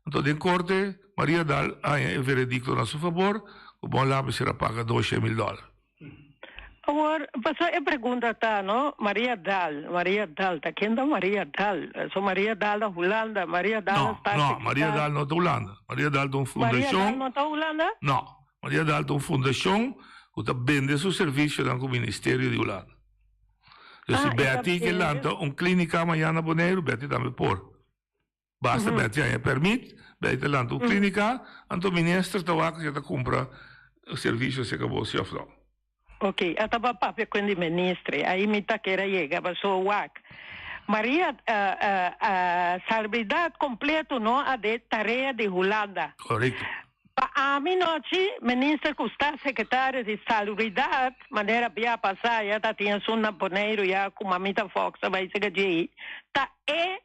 anto den korte Maria Daal a haña e veredikto na su fabor ku bon la mester a paga doshe mil dòler. Awor, pasobra e pregunta ta, no, Maria Daal, Maria Daal, ta ken ta Maria Daal? So Maria Daal ta Hulanda, Maria Daal No, no, Maria Daal no ta Hulanda, Maria Daal ta un Maria Daal fundashon. no ta Hulanda? No, Maria Daal ta un fundashon ku ta bende su servisionan ku Ministerio di Hulanda. Dus si Betty ke lanta un klínika mañana na Boneiru, Betty tambe por. Basta Betty haña pèrmit, Betty ta lanta un klínika, anto minister ta wak si e ta kumpra servisio serka bo si òf no. Ok, a taba papia ku di minister, ai mi ta kere yega, paso wak Maria salubridad kompleto no a de tarea di Hulanda. Korekto. Pa. ami nochi, minister ku staatssecretaris di Salubridat, manera bia pasá ya ta tin esun na Boneiru ya ku Mamita Fox a bai sega djei, ta e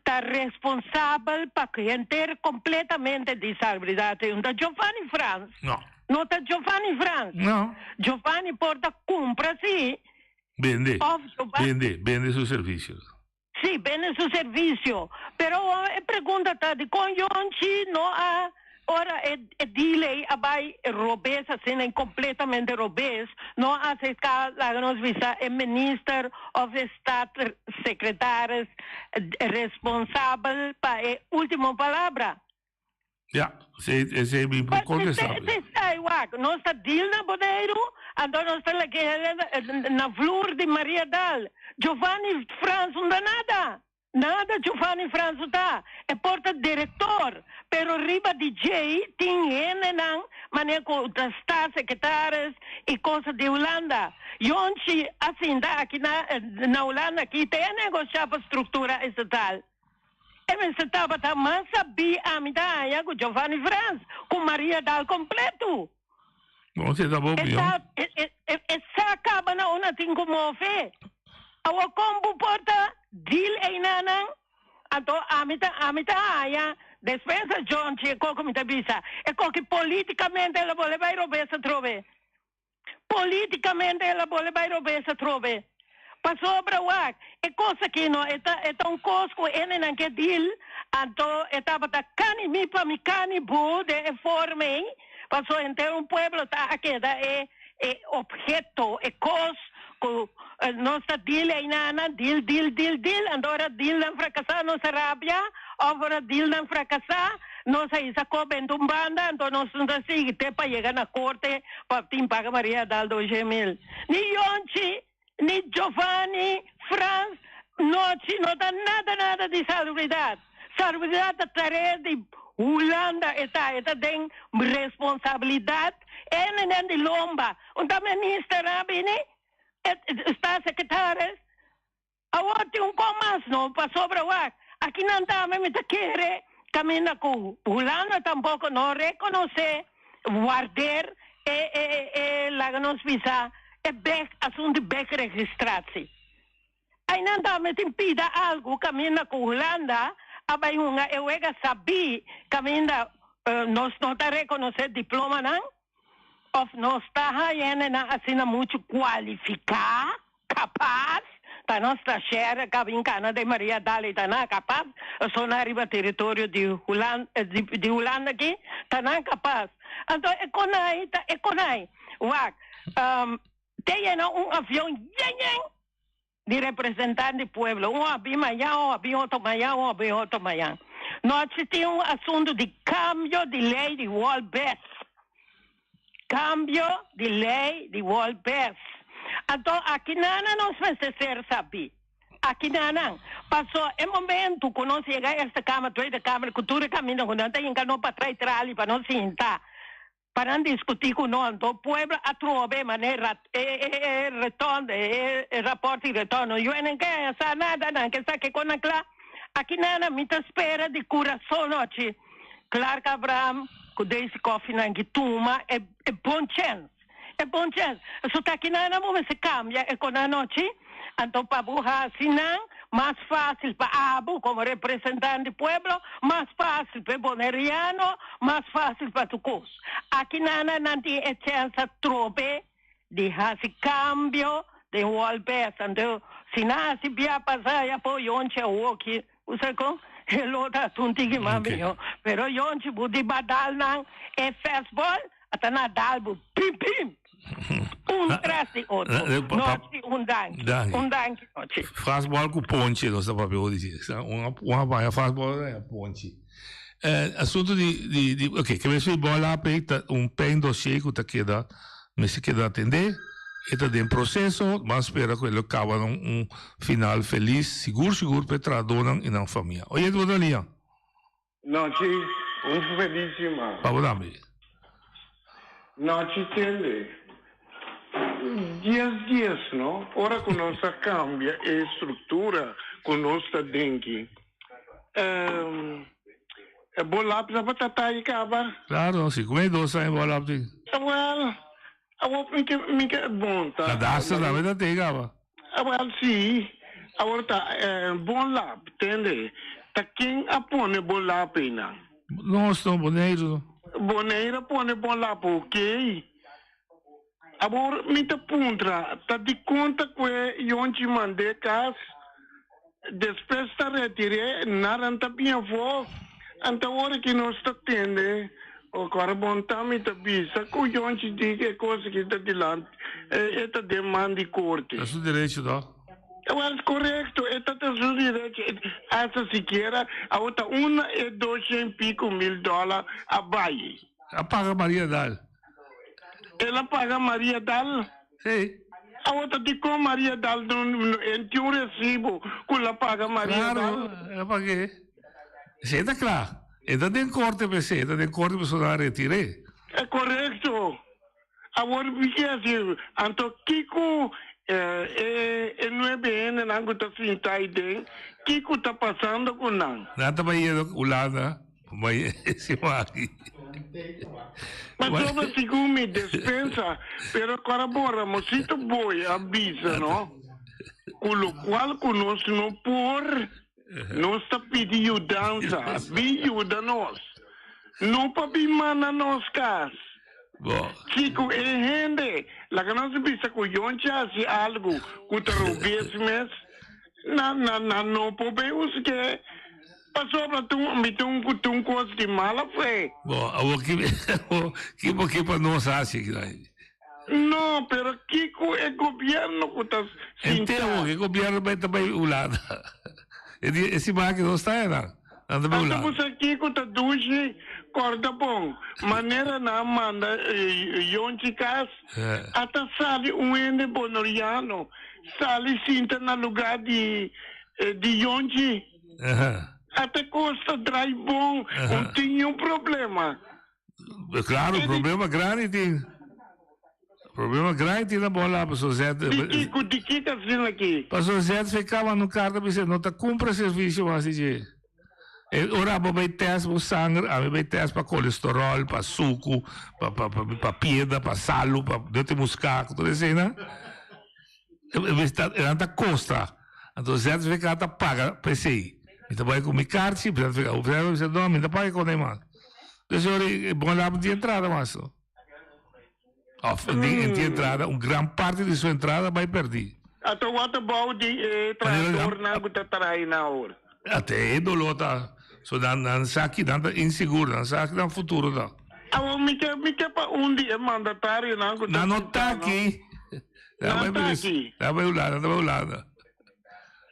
ta responsabel pa henter completamente di salubridad ei. Ta Giovanni Frans. No. No ta Giovanni Frans. No. Giovanni por ta cumpra si. Bende. Of Giovanni. Bende, bende su servicio. Si, bende su servicio. Pero e pregunta ta dicon Yonchi no a ora e e deal ei a bai robes asina ei completamente robes, no a acerca laga nos bisa e minister of e staatssecretaris responsabel pa e ultimo palabra. Ja, esei esei mi por contesta. Esei wak, nos ta deal na Boneiru, anto nos ta leke hende na vloer di Mariadal. Giovanni Frans no ta nada. Nada Giovanni Franso ta, e por ta director, pero riba di djey tin hendenan manera cu ta staatssecretaris y cosa di Hulanda. Yonchi a sinta aki na na Hulanda aki te a negocia pa structura estatal. E mester tabata mas sabí ami ta haya cu Giovanni Frans cu Maria Daal completo. Bon, si ta bo opinion. E e sa caba na una tin cu move. Awor con bo por ta deal eynanan? Anto ami ta ami ta haya despensa John chi e coco mi ta bisa e coki politicamente el a bole bay robes atrobe. Politicamente el a bole bay robes atrobe. Pasobra wak e cos aki no e ta e ta un cos cu hendenan ke deal anto e tabata cani mi pa mi cani bo den e forma ey paso henter un pueblo ta a keda e e obheto e cos cu nos ta deal eynanan deal deal deal deal anto ora dealnan fracasa nos a rabia of ora dealnan fracasa nos a hisa cob benta un banda anto nos no ta sigui te pa yega na corte pa tin paga Maria dal doce mil ni yonchi Ni Giovanni, Frans, Nochi no ta nada nada di salubridad. Salubridad ta tarea di Hulanda e ta, e ta den responsabilidad ene nen di lomba. Un ta minister a bini, e staatssecretaris. Awor tin un kon mas no, pasobra wak, aki nan tambe mi ta kere caminda cu Hulanda tampoco no reconoce waardeer e e e laga nos bisa e beg asunto di begregistratie. Aynan tambe tin pida algo caminda cu Hulanda a bay hunga e wega sabí caminda nos no ta reconoce diplomanan of nos ta haya hendenan asina mucho cualifica. Kapas, ta nos ta share kabin kana den Maria Dali ta nan kapas, so nan riba teritorio di Hulan di Hulanda aki ta nan kapas. Anto e konai ta e konai. Wak, te yena un avion yen yen di representant di pueblo, un a bin mañan, un a bin otro mañan, un a bin otro mañan. Nochi tin un asuntu di kambio di lei di Wolbes. Cambio di ley di Wolbes. Anto aki nana nos mester ser sabi. Aki nanan. Paso e momento cu nos yega Eerste Kamer, Tweede Kamer cu tur e caminda cu nan ta hinca no pa trai trali pa nos sinta pa nan discuti cu nos. Anto pueblo atrobe manera e e retorno e e rapport di retorno. Yo enen ke haya sa nada nan ke sa kico nan cla. Aki nana mi ta spera di curason ochi. Clark Abraham ku Daisy Coffie nan ki tuma e e bon chèns, e bon chèns. So ta kinan nan bo mester kambia e kon anochi, anto pa bo hasi nan mas fásil pa abo komo representant di pueblo, mas fásil pa e boneriano, mas fásil pa tur kos. Akinan nan tin e chèns atrobe di hasi kambio den Wolbes. Anto si nan hasi bia pasá ya por yonchi awoki. Usa con e lo ta asun tiki mas miho. Pero yonchi bu di ba dal nan e fastball ata na dal bu pim pim un tras di otro. Nochi un danki. Un danki nochi. Fastball cu ponche nos ta papia hoy di Un un a baña fastball otro a baña ponche. Asunto di di di ok ke mes ball ape ta un pen dossier cu ta keda mester keda atende. E ta den proseso, ban spera ku e lo kaba na un final felis, sigur sigur pa e trahadónan i nan famia. Oye, bo ta liña? Nochi, un felis siman. Pa bo tambe. Nochi tende. Dies dies no, ora ku nos a kambia e struktura ku nos ta den ki. E bo lap tabata tai kaba. Claro, 52 aña bo lap tin. Awel, awor mi ke, mi ke bon ta. Kadaster tambe ta tin kaba. Awel si, awor ta bon lap, tende. Ta ken a pone bo lap einan? Nos no, Boneiru no. Boneiru a pone bon lap, okey. Awor mi ta puntra, ta dikon ta kue Yonchi mand'é kas, despues ta retir'é, naran ta bin afó? Anta ora ki nos ta tende, ora bon ta mi ta bisa ku Yonchi di e kos aki ta dilanti, e ta den man di korte. Ta su derecho to? Wel, korekto, e ta ta su derecho, hasta sikiera awor ta una e doshen piko mil dòler a bai. A paga Maria Daal. El a paga Maria Dal? Sí. Awor ta dikon Maria Dal no en tin un resibo ku el a paga Maria Dal? Claro, el a pag'é. Esei ta kla. E ta den korte p'esei, e ta den korte pasobra nan a retir'é. E korekto. Awor mi ke hasi, anto kiko e e nuebe hendenan ku ta sinta aiden, kiko ta pasando ku nan? Nan ta bayendo Hulanda. Bai ese waki. Pasobra segun mi despensa, pero kora bo Ramosito Boy a bisa no, ku lokual ku nos no por, nos ta pidi yudansa, bin yuda nos. No pa bin manda nos kas. Si ku e hende, laga nos bisa ku Yonchi hasi algu ku ta robes mes, nan nan no por bay usk'é. Pasobra tun mi tin un tin un kos di mala fe. Bo, awor ki ki bo ke pa nos hasi aki nan? No, pero kiko e gobierno ku ta sinta. Ente awor e gobierno bai ta bai Hulanda. E di e siman aki nos ta nan. Nan ta bai Hulanda. Ata bo sa kiko ta dushi? Korda bon, manera nan a manda Yonchi kas, ata sali un hende bonoriano sali sinta na lugar di di Yonchi. Ata kos ta drai bon, un tin niun problema. Claro, problema grandi tin. Problema grandi tin na bola, paso Z. Di kiko, di kiko asina aki? Paso ZVK manda un karta bisa no ta kumpra servisio mas di dje. E ora abo bai test bo sanger, ami bai test pa kolesterol, pa suku, pa pa pa piedra, pa salu, pa no tin muska, tur eseinan. Nan ta kosta. Anto ZVK ta paga pa esei. Mi ta bai ku mi karchi, ZVK ta bisa no, mi no ta paga e kos ei mas. Dus e ora e bon lab no tin entrada mas. Of e tin entrada, un gran parti di su entrada bai pèrdí. Anto what about di e trahadornan ku ta traha na awor? Ate e doló ta. So nan nan sa ki nan ta insigur, nan sa ki nan futuro ta. Awor mi ke mi ke pa un di e mandatarionan ku ta Nan no ta aki. Nan ta aki. Nan bai Hulanda, nan bai Hulanda.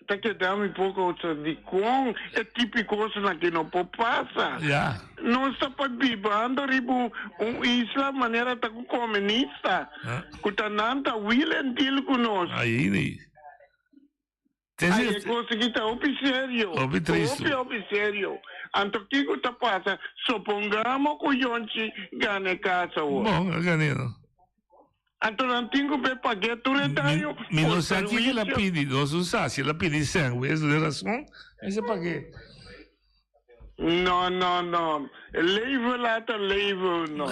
Ta keda mi poko sa dikon e tipo di kosnan aki no por pasa. Ya. Nos ta pa bibando riba un isla manera ta ku komunista ku ta nan ta wil en deal ku nos. Ayi ni. Ay, e kos aki ta hopi serio. Hopi tristu. Hopi, hopi serio. Anto kiko ta pasa? Sopongamo ku Yonchi gana e kas awor. Bon, a gan'é no. Anto nan tin ku be pag'é tur e daño Mi no sa kiko el a pidi. Nos no sa si el a pidi sèn. Wes duna rason, mester pag'é. No, no, no. Leven laat leven no.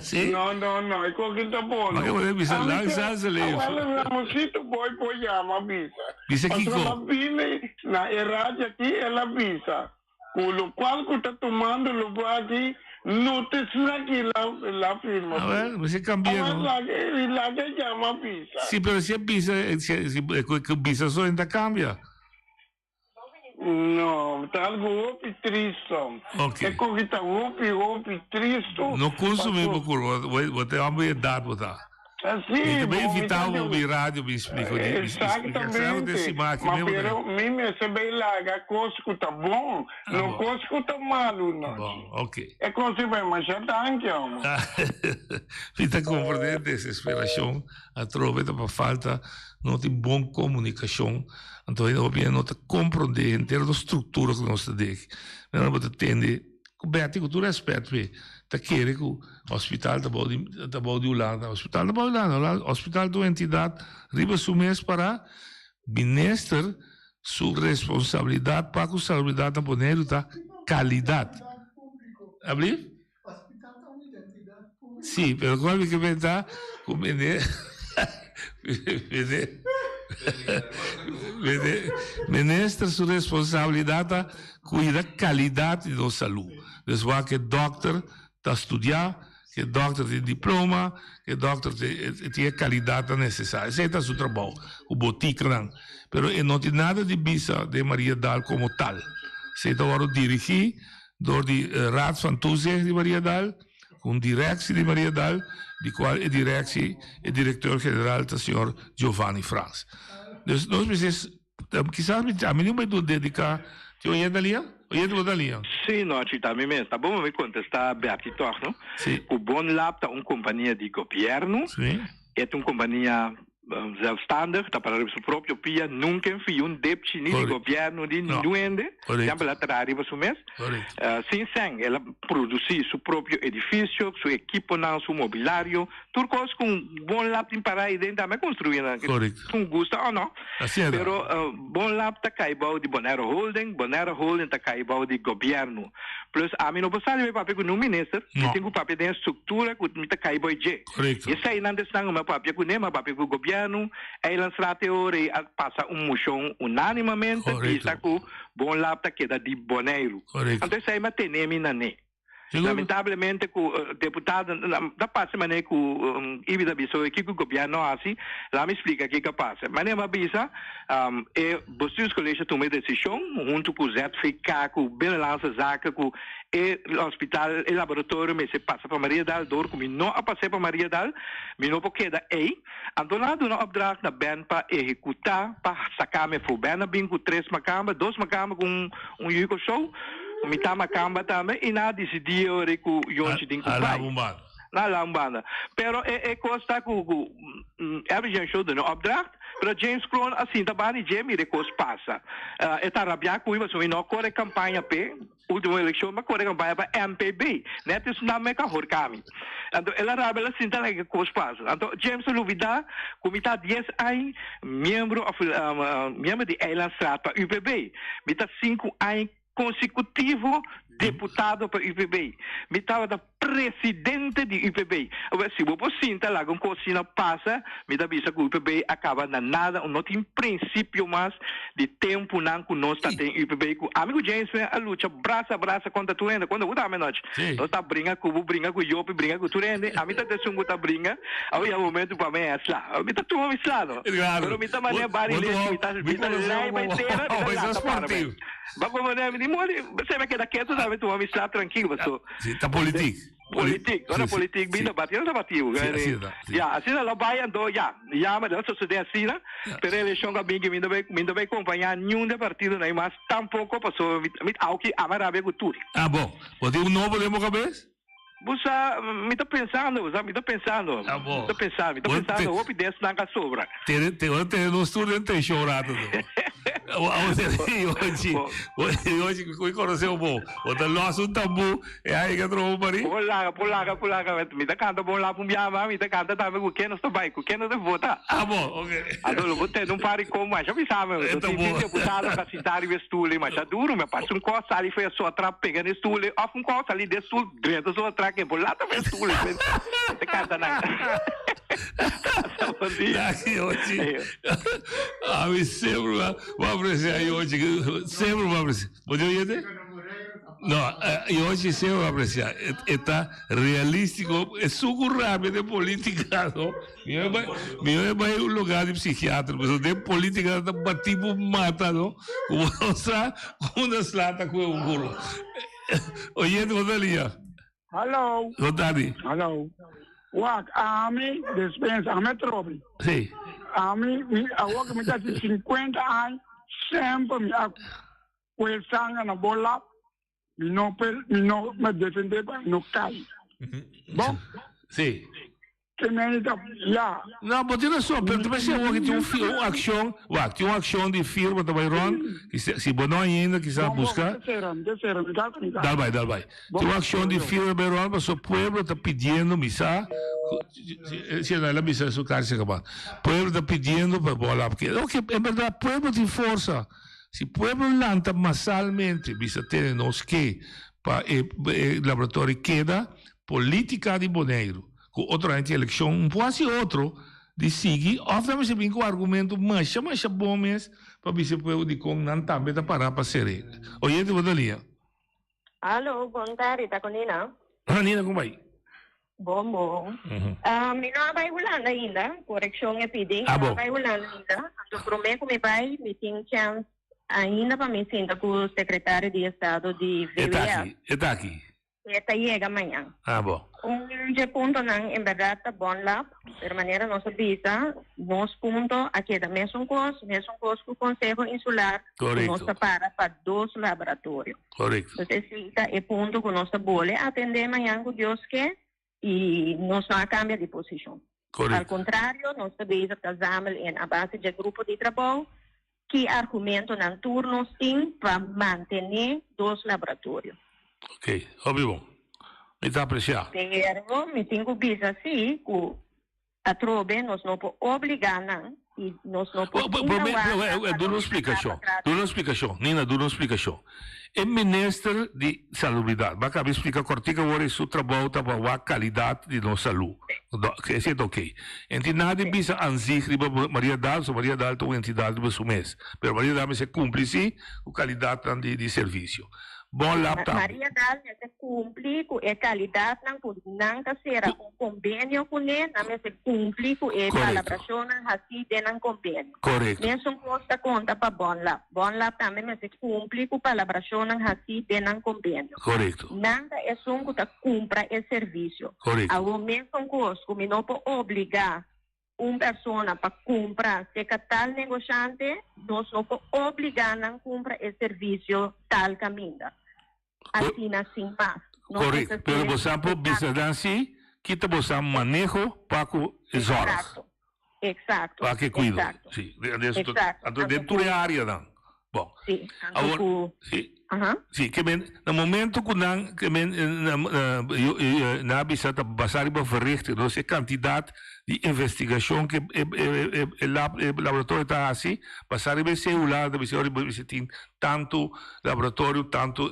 Sí? No, no, no. E koki ta bon. Ma ke bo bisa lang zal ze leven. Awel Ramosito boy por yama bisa. Bisa kiko? Pasobra el a bini na e radio aki el a bisa ku lokual ku ta tumando lugar aki no ta esaki el a firma. Awel, mester kambia no. Awel laga e yama bisa. Si, pero si e bisa, si e bisa so e ta kambia. No, ta algo hopi tristo. Ok. E koki ta hopi, hopi tristo. No consumi bo cur, bo ta homber di edad bo ta. Así, Mi ta bay invita bo mi radio mi explico. Exactamente. Ma pero mi mester bay laga cos cu ta bon, no cos cu ta malo no. Bon, ok. E cos di bay masha danki homber. Mi ta comprende desesperacion atrobe ta pa falta no tin bon comunicacion. Anto hende hopi hende no ta komprondé henter nos struktura ku nos ta dek. Mira bo ta tende ku Betty ku tur rèspèt p'e ta kere ku hospital ta bou di ta bou di Hulanda. Hospital ta bou di Hulanda. Hospital ta un entidat riba su mes para minister su responsabilidat pa ku salubridat na Boneiru ta kalidat. Ablief? Sí, pero cual mi ke menta ku mene mene mene minister su responsabilidad ta cuida calidad di nos salud. Dus wak e dokter ta studia, ke dokter tin diploma, ke dokter tin e calidadnan necesario. Esey ta su trabou ku botikanan. Pero e no tin nada di bisa den Mariadal como tal. Esey ta wòrdu dirigi Door di Raad van Toezicht di Mariadal, cu un directie di Mariadal, di cual e directie, e directeur general ta señor Giovanni Frans. Dus nos mester, kisas mi, ami no bay dun dedica, tin oyente na liña? Oyente bo ta na liña? Sí, no, Chita, mi mes. Ta bon pa mi contesta Bertie toch, no? Sí. Cu Bonlab ta un compania di gobierno. Sí. E ta un compania zelfstandig, ta para riba su propio pia, nunca en fia un depchi ni di gobierno ni di ningun hende, semper el a traha riba su mes. Sin sen el a produci su propio edificio, su equiponan, su mobilario, tur cos cu un bon lab tin para ahi den tambe a construi nan, un gusta o no, pero bon lab ta cay bao di Bonaire Holding, Bonaire Holding ta cay bao di gobierno. Plus ami no por sali bay papia cu ningun minister, mi tin cu papia den e structura cu mi ta cay bao dje. Correcto. Eseinan ta esnan cu mi a papia cu ne, mi a papia cu gobierno, Eilandstraat e ora ei a pasa un mocion unanimamente bisa cu Bon Lab ta keda di Boneiru. Correcto. Anto esei mi a tene mi na ne. Lamentablemente cu deputado ta pasa manera cu Ibi ta bisa hoy kico gobierno a haci, laat mi splica kico a pasa. Manera mi a bisa e bestuurscollege a tuma e decision hunto cu ZVK cu Binnenlandse Zaken cu E hospital, e laboratorio mester pasa pa Mariadal, dor ku mi no a pas'é pa Mariadal, mi no por keda ei. Anto nan a duna opdracht na Ben pa ehekutá, pa saka mi afó. Ben a bin ku tres makamba, dos makamba ku un un yu Kòrsou, ku mi ta makamba tambe, i nan a disidí e ora ei ku Yonchi tin ku bai. Nan a laga un banda. Pero e e kos ta ku ku Elvis Jan Show duna opdracht, pero James Kroon a sinta banda di dje mira e kos pasa. E ta rabiá ku mi pasobra mi no a kore kampaña p'e. Ultimo eleccion mi a core campaña pa MPB. Net esnan me ka horca mi. Anto el a rabia, el a sinta laga e cos pasa. Anto James a lubida cu mi ta dies aña miembro of miembro di Eilandstraat pa UPB. Mi ta cinco aña consecutivo deputado pa UPB. Mi tabata presidente di UPB. Awor si bo por sinta laga un cos asina pasa, mi ta bisa cu UPB a caba na nada, no tin principio mas di temponan cu nos ta den UPB cu ami cu James a lucha brasa a brasa contra tur hende. Cuando bo ta amenochi? Nos ta bringa cu bo, bringa cu Jopi, bringa cu tur hende. Ami ta esun cu ta bringa. Awor ya momento pa mi a sla. Mi ta tuma mi sla no. Pero mi ta manera bari lechi, mi ta mi ta lei bay tera, mi ta lanta para bay. Ba como mi di moli, se me keda keto tambe tuma mi sla trankil paso. Sí, ta politiek. Politiek, ora politiek bini ta bati, no ta bati bo. Sí, asina ta. Ya, asina lo bai anto ya, ya ma lo sosode asina, pero e elekshon ku a bin mi no bai, mi no bai kompañá niun di e partidonan mas tampoko pasobra mi, mi aunke ami a rabia ku tur. Ah bon, bo tin un nobo den bo kabes? Bo sa, mi ta pensando, bo sa, mi ta pensando. Ah bon. Mi ta pensando, mi ta pensando hopi desnan ka sobra. Tene, te, ora tene nos tur den tension rato do. Amo tene Yochi, Yochi, cu conoce bo, bo ta los un tambu, e ai ka trobo pari. Por laga, por laga, por laga, mi ta canta bon lapu un biaha, mi ta canta tambe cu ken nos ta bay, cu ken nos ta vota. Ah bon, ok. Anto lo bo tene un par di con masha bisa mi, Eta tin bo. deputado ka sinta riba e stoel ei masha duro, mi a pasa un cos sali for e sotra pega na e stoel ei, of un cos sali den stoel drenta sotra ke por lata for e stoel ei, mi ta canta nan. Bom dia. Danki Yochi. Ami sempre va va aprecia Yochi. Sempre va aprecia. Bom dia oyente. No, Yochi sempre va aprecia. E ta realistico. E sucu rabia den politica no. Mi a bai mi a bai un lugar di psikiatra. Pasobra den politica ta bati bo mata no. Cu bo no sa unda sla ta cu e burro. Oyente bo ta lia. Hallo. Lo Dani. Hallo. Wak, ami, despensa, ami atrobe. Sí. Ami, mi, awor ku mi ta hasi 50 aña, semper mi a kue sanga na bo lap, mi no per, mi no me defende pa mi no kai. Bon? Sí. Ke meni ta, ya. No, bo tin rason, pero ta pensé awor ki tin un fi, un akshon, wak, tin un akshon di firma ta bai rond, ki si, si bo no ainda kisas buska. Bon, bon, mi ta sera, mi ta sera, mi ta, mi ta. Dal bai, dal bai. Tin un akshon di firma ta bai rond pasobra pueblo ta pidiendo, mi sa, ku, si, no, el a bisa su kar si kaba. Pueblo ta pidiendo pa bo lap ke. Ok, en berdad pueblo tin forsa. Si pueblo lanta masalmente bisa tene nos ke. pa e e laboratorio keda politica di Boneiru ku otro aña tin elekshon un por hasi otro di sigui of nan mester bin ku argumento masha masha bon mes pa bisa e pueblo dikon nan tambe ta para pa sere. Oyente bo ta lia. Alo, bon tardi, ta ku Nina. Ah, Nina, kon bai? Bon, bon. Mi no a bai Hulanda ainda, korekshon e pidi. Ah, Mi no a bon. bai Hulanda ainda. Anto promé ku mi bai, mi tin chèns ainda pa mi sinta ku sekretario di estado di E ta VWS. aki, e ta aki. E ta yega mañan. Ah, bon. Un dje puntonan en bèrdat ta bon lap, pero manera nos a bisa, nos punto a keda mesun kos, mesun kos ku Konseho Insular, ku nos Korekto. ta para pa dos laboratorio. Korekto. Pues esei ta e punto ku nos ta bole atendé mañan ku Dios ke i nos no a kambia di posishon. Korekto. Al kontrario, nos ta bezig ta zamel in a base dje grupo di trabou ki argumentonan tur nos tin pa mantené dos laboratorio. Ok, hopi bon. Mi ta apresiá. Pero mi tin ku bisa sí ku atrobe nos no por obligá nan i nos no por sinta warda pa Duna un nos splikashon, duna un splikashon, Nina, duna un splikashon. E minister di Salubridat, bo a kaba di splika kòrtiku awor e su trabou ta pa wak kalidat di nos salú. Esei ta okey. En tin nada di bisa an zich riba Maria Daal, pasobra Maria Daal ta un entidat riba su mes. Pero Maria Daal mester kumpli sí ku kalidatnan di servisio. Bon lap tambe. Maria Daal mester kumpli ku e kalidatnan ku nan ta sera un kombenio kuné, nan mester kumpli ku e palabrashonnan hasí den nan kombenio. Korekto. Mesun kos ta konta pa Bon Lab. Bon Lab tambe mester kumpli ku palabrashonnan hasí den nan kombenio. Korekto. Nan ta esun ku ta kumpra e servisio. Korekto. Awor mesun kos ku mi no por obligá un persona pa kumpra serka tal negoshante, nos no por obligá nan kumpra e servisio tal kaminda. Asina sin mas. Nos Korekto. mester Pero ser bo sa por bisa nan si, kita bo sa maneho pa ku e zòrg. Eksakto. Eksakto. Pa ku e kuido. Eksakto. Si. Eksakto. Anto den tur e áreanan. Bon. Si. Anto Awor, ku si. Aha. Si, ke men, na momento ku nan, ke men, nan a bisa ta basá riba verrichting, dus e kantidat di investigashon ke e, e, e, e lab, e laboratorio ta hasi, basá riba e seula, ta bisa ora bo bisa tin tantu laboratorio, tantu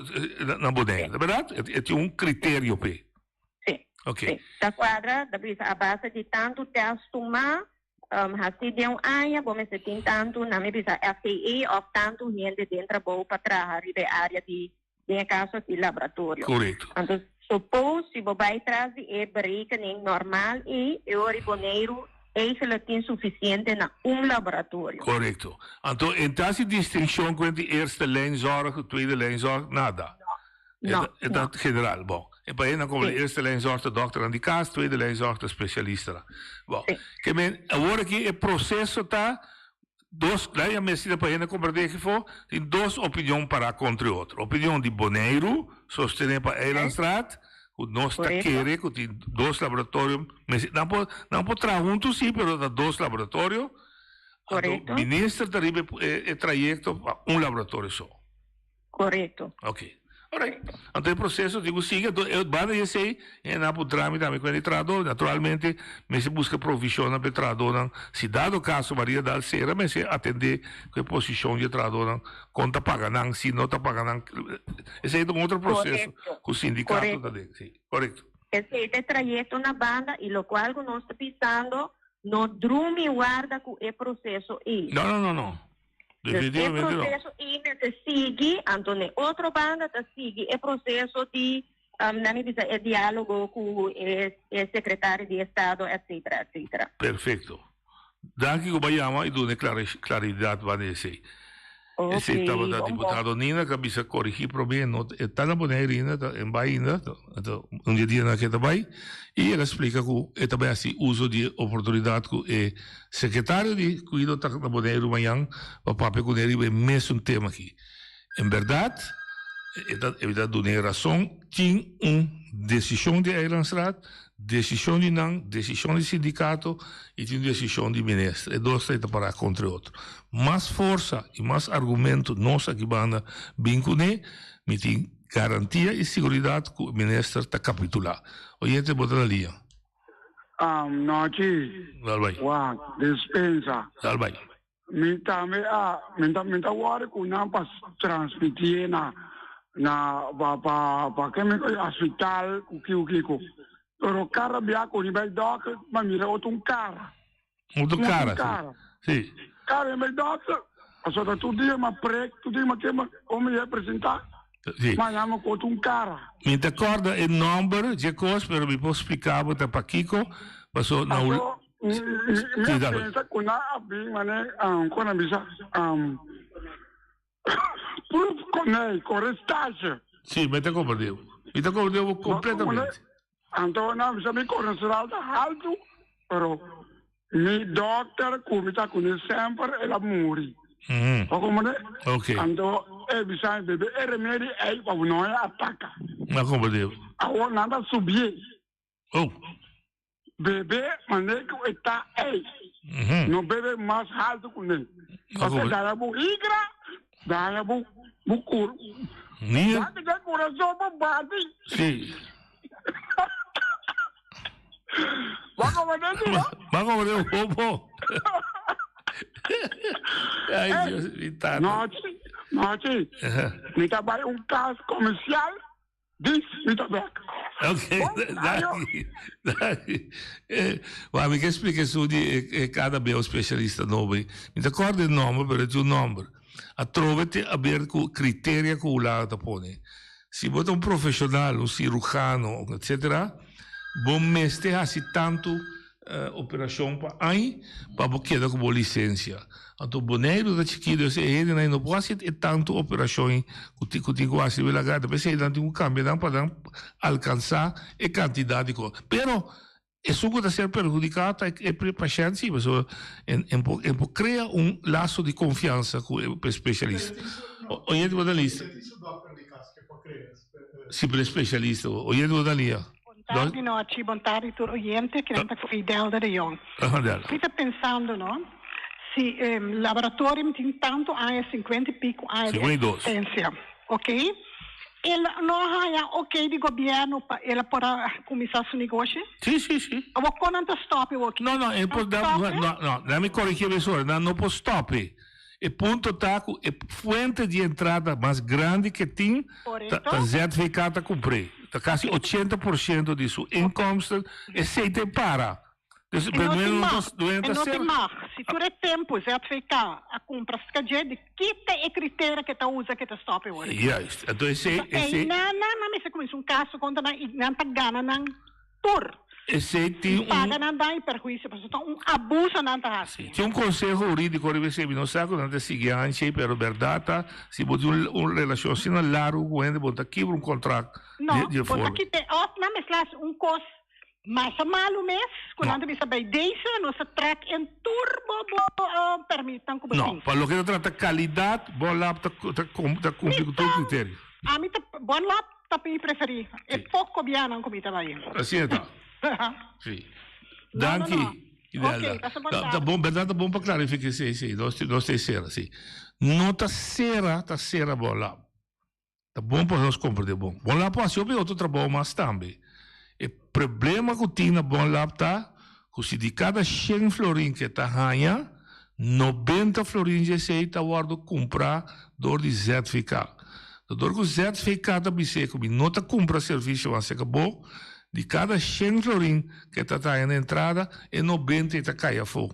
na Bonaire. Ta bèrdat? E tin un kriterio p'e. Si. Oké. Si. Ta kuadra, ta bisa a base di tantu tèst tumá, Hasi den un aña bo mester tin tantu, nan mi bisa FTE of tantu hende den trabou pa traha riba e área di, den e kaso aki, laboratorio. Korekto. Anto suppose si bo bai tras di e berekening normal ei, e ora Boneiru eigenlijk tin sufisiente na un laboratorio. Korekto. Anto en ta hasi distinshon ku entre eerste lijn zorg, tweede lijn zorg, nada. No, E ta no. general. Bon, e pa hende como Sí. eerste lijn zorg ta dokternan di kas, tweede lijn zorg ta spesialistanan. Bon, Sí. ke men awor aki e proseso ta dos, laat ya mester pa hende komprendé kifo, tin dos opinion pará kontra e otro. Opinion di Boneiru, sostené pa Eilandstraat, ku nos ta Korekto. kere ku tin dos laboratorio, mester, nan por, nan por traha huntu sí, pero ta dos laboratorio. Anto Korekto. minister ta riba e e trayekto pa un laboratorio so. Korekto. Ok. Alright. Anto e proseso tin ku sigui. Anto e banda di esei e nan por drami tambe ku e trahador. Naturalmente mester buska provishonnan pa e trahadornan. Si dado kaso Maria Daal sera mester atendé ku e posishon di e trahadornan kon ta paga nan, si no ta paga nan. Esei ta un otro proseso Korekto. ku sindikato Korekto. ta den. Si, korekto. Esei ta e trayekto na banda i lokual ku nos ta bisando no drumi warda ku e proseso ei. No, no, no, no. Dus e Definitivamente no. proceso ei mester sigui, anto n'e otro banda ta sigui e proceso di, nan mi bisa e dialogo cu e e secretario di estado etcetera etcetera. Perfecto. Danki cu bo a yama y duna e claridad banda di esey. Esey Ok, tabata bon bon. diputado Nina cu a bisa corigi prome, no e ta na Bonaire ainda, ta en bai ainda, anto un di e dianan aki e ta bai y el a splica cu e ta bai haci uso di e oportunidad cu e Sekretario di Kuido ta na Boneiru mañan pa papia kuné riba e mesun tema aki. En bèrdat, e ta e ta dun'é rason, tin un desishon di Eilandsraad, desishon di nan, desishon di sindikato i tin un desishon di minister. E dos ta pará kontra e otro. Mas forsa i mas argumento nos aki banda bin kuné, mi tin garantia i siguridat ku e minister ta kapitulá. Oyente bo ta na liña. Um, nochi. Dal bai. Wak, despensa. Dal bai. Mi tambe a, mi ta, mi ta wòrdu ku nan pa transmitié na, Na pa pa pa ke mi hospital ku kiko kiko. Pero kara bia ku ni bai dokter ma mira otro un kara. Otro kara, si. Si. Kara mi bai dokter, pasobra tur dia mi a prek, tur dia mi a kema, ora mi a presenta, Si. mi a yama ku otro un kara. Mi ta kòrda e nòmber dje kos, pero mi por splika bo ta pakiko, paso na Anto, mi mi a pensa ku nan a bin mane, kon nan bisa, Proef konei, kore stage. Sí, mi ta komprendé bo. Mi ta komprendé bo kompletamente. Anto nan bisa mi kolesterol ta haltu, pero mi dokter ku mi ta kuné semper el a muri. Bo komprendé? Ok. Anto e bisa mi bebe e remedi ei pa bo no e ataka. Mi a komprendé bo. Awor nan ta subié. Oh. Bebe manera ku e ta ei. No bebe mas haltu ku ne. Pasobra daña bo higra, daña bo bo kur. Nier. Daña den kurason bo bati. Sí. Bo a komprende si no? Bo a komprende un poco. Ay, Dios, mi tata. Nochi, nochi. Mi ta bai un kas komersial. Dis mi ta bek. Ok, danki. Danki. Wak, mi ke splika esun di e kada bia un specialista nobo ei. Mi ta kòrda e nòmber, pero e tin un nòmber. Atrobe tin aber ku kriteria ku Hulanda ta pone. Si bo ta un profeshonal, un sirujano, etsetera, bo mester hasi tantu Operashon pa añ pa bo keda ku bo lisensia. Anto Boneiru ta chikito esei e hendenan no por hasi e tantu operashon ku tin ku tin ku hasi riba e lagar. P'esei nan tin ku kambia nan pa nan alkansá e kantidat di kos. Pero esun ku ta ser perhudiká ta e pashènt si pasobra e por e por krea un laso di konfiansa ku e spesialista. Oyente bo ta lista? Si pero e spesialista. Oyente bo ta lia? Bon tardi nochi, bon tardi tur oyente, kinan ta cu Idelda de Jong. Mi ta pensando no, si e laboratorio tin tanto aña, 50 y pico aña di existencia, ok, el no a haya ok di gobierno pa el a por a cuminsa su negoshi? Si, si, si. Awor con nan ta stop awor aki? No, no, e por, no, no, laat mi corrigi mesora, nan no por stop e. E punto ta cu e fuente di entrada mas grandi ke tin ta ta ZVK ta cumpr'é. Ta casi ochenta por ciento di su inkomsten esey ta e para. Dus E no tin mag, e no tin mag. Si tur e tempo ZVK a cumpra skadje di kita e criteria ke ta usa ke ta stop e ora. Juist. Anto esey, esey. Ei nan nan mester cuminsa un caso contra nan y nan ta gana nan tur. Esey tin un. Paga nan daño y perhuicio pasobra ta un abuso nan ta haci. Tin un conseho huridico riba esey, mi no sa cu nan ta sigui anchi, pero berdad ta si bo tin un relacion asina largo cu hende bo no ta kibra un contract No, di e bo ta forma. kite of nan mester haci un cos masha malo mes cu nan ta bisa bay deze nos ta trek in tur bo bo permitnan cu bo No, tin. pa loke ta trata calidad, Bonlab ta ta cumpli cu tur criterio. Ami ta Bonlab Ta mi preferí e poco bianan cu mi ta bai. Asina ta. Sí. Danki, Idelda. Ok, pasa bon Ta tarde. bon, berdad ta bon pa clarifica esey, sí. Nos nos ta e cera, sí. No ta cera, ta cera bon lab. Ta bon pa nos comprende bon. Bon lab por haci hopi otro trabou mas tambe. E problema cu tin na bon lab ta cu si di cada shen florin ke ta haña, nobenta florin dje esey ta wordo cumpra door di ZVK. Dor cu ZVK ta bis'é cu mi no ta cumpra servicio mas se acabó, di cada shen florin cu e ta traha na entrada, e nobenta e ta cay afó.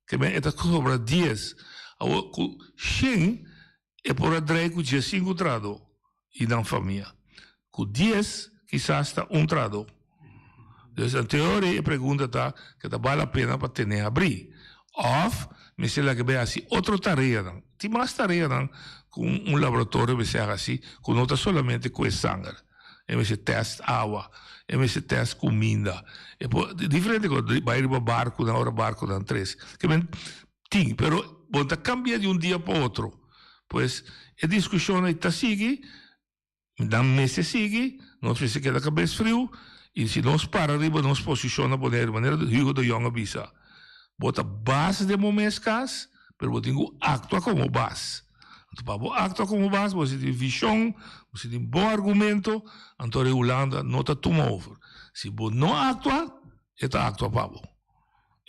Ke men e ta sobra dies. Awor cu shen e por a drai cu diesinku trahadó y nan famia. Cu dies kisas ta un trahadó. Dus en teoria e pregunta ta ke ta bal la pena pa tene habrí of mester laga bay haci otro tareanan. Tin mas tareanan cu un laboratorio mester haci cu no ta solamente cu e sanger. E mester test awa, e mester test cuminda, e por diferente cos, bay riba barconan ora barconan tres. Ke men tin, pero bo ta cambia di un dia pa otro. Pues e discusion ey ta sigui. Nan mester sigui, nos mester keda kabes friu i si nos para riba nos posishon na Boneiru, manera Hugo de Jong a bisa, bo ta bas den bo mes kas, pero bo tin ku aktua komo bas. Anto pa bo aktua komo bas, bo mester tin vishon, bo mester tin bon argumento, anto rei Hulanda no ta tuma over. Si bo no aktua, e ta aktua pa bo.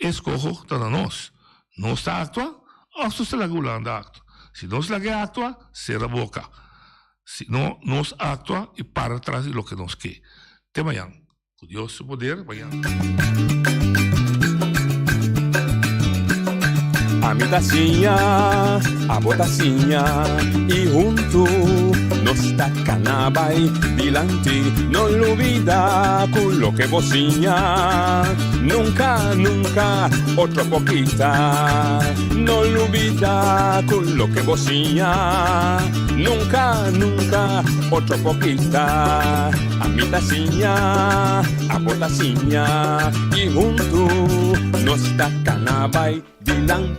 E skoho ta na nos. Nos ta aktua òf nos ta laga Hulanda aktua? Si nos laga e aktua, sera boka. Si no nos aktua i para tras di loke nos ke. Te mañan. Ku Dios su poder, mañan. Ami ta siña, abo ta siña i huntu nos ta kana bai dilanti. No lubida ku loke bo siña nunka, nunka otro por kita. No lubida ku loke bo siña nunka, nunka otro por kita. Ami ta siña, abo ta siña i huntu nos ta kana bai dilanti.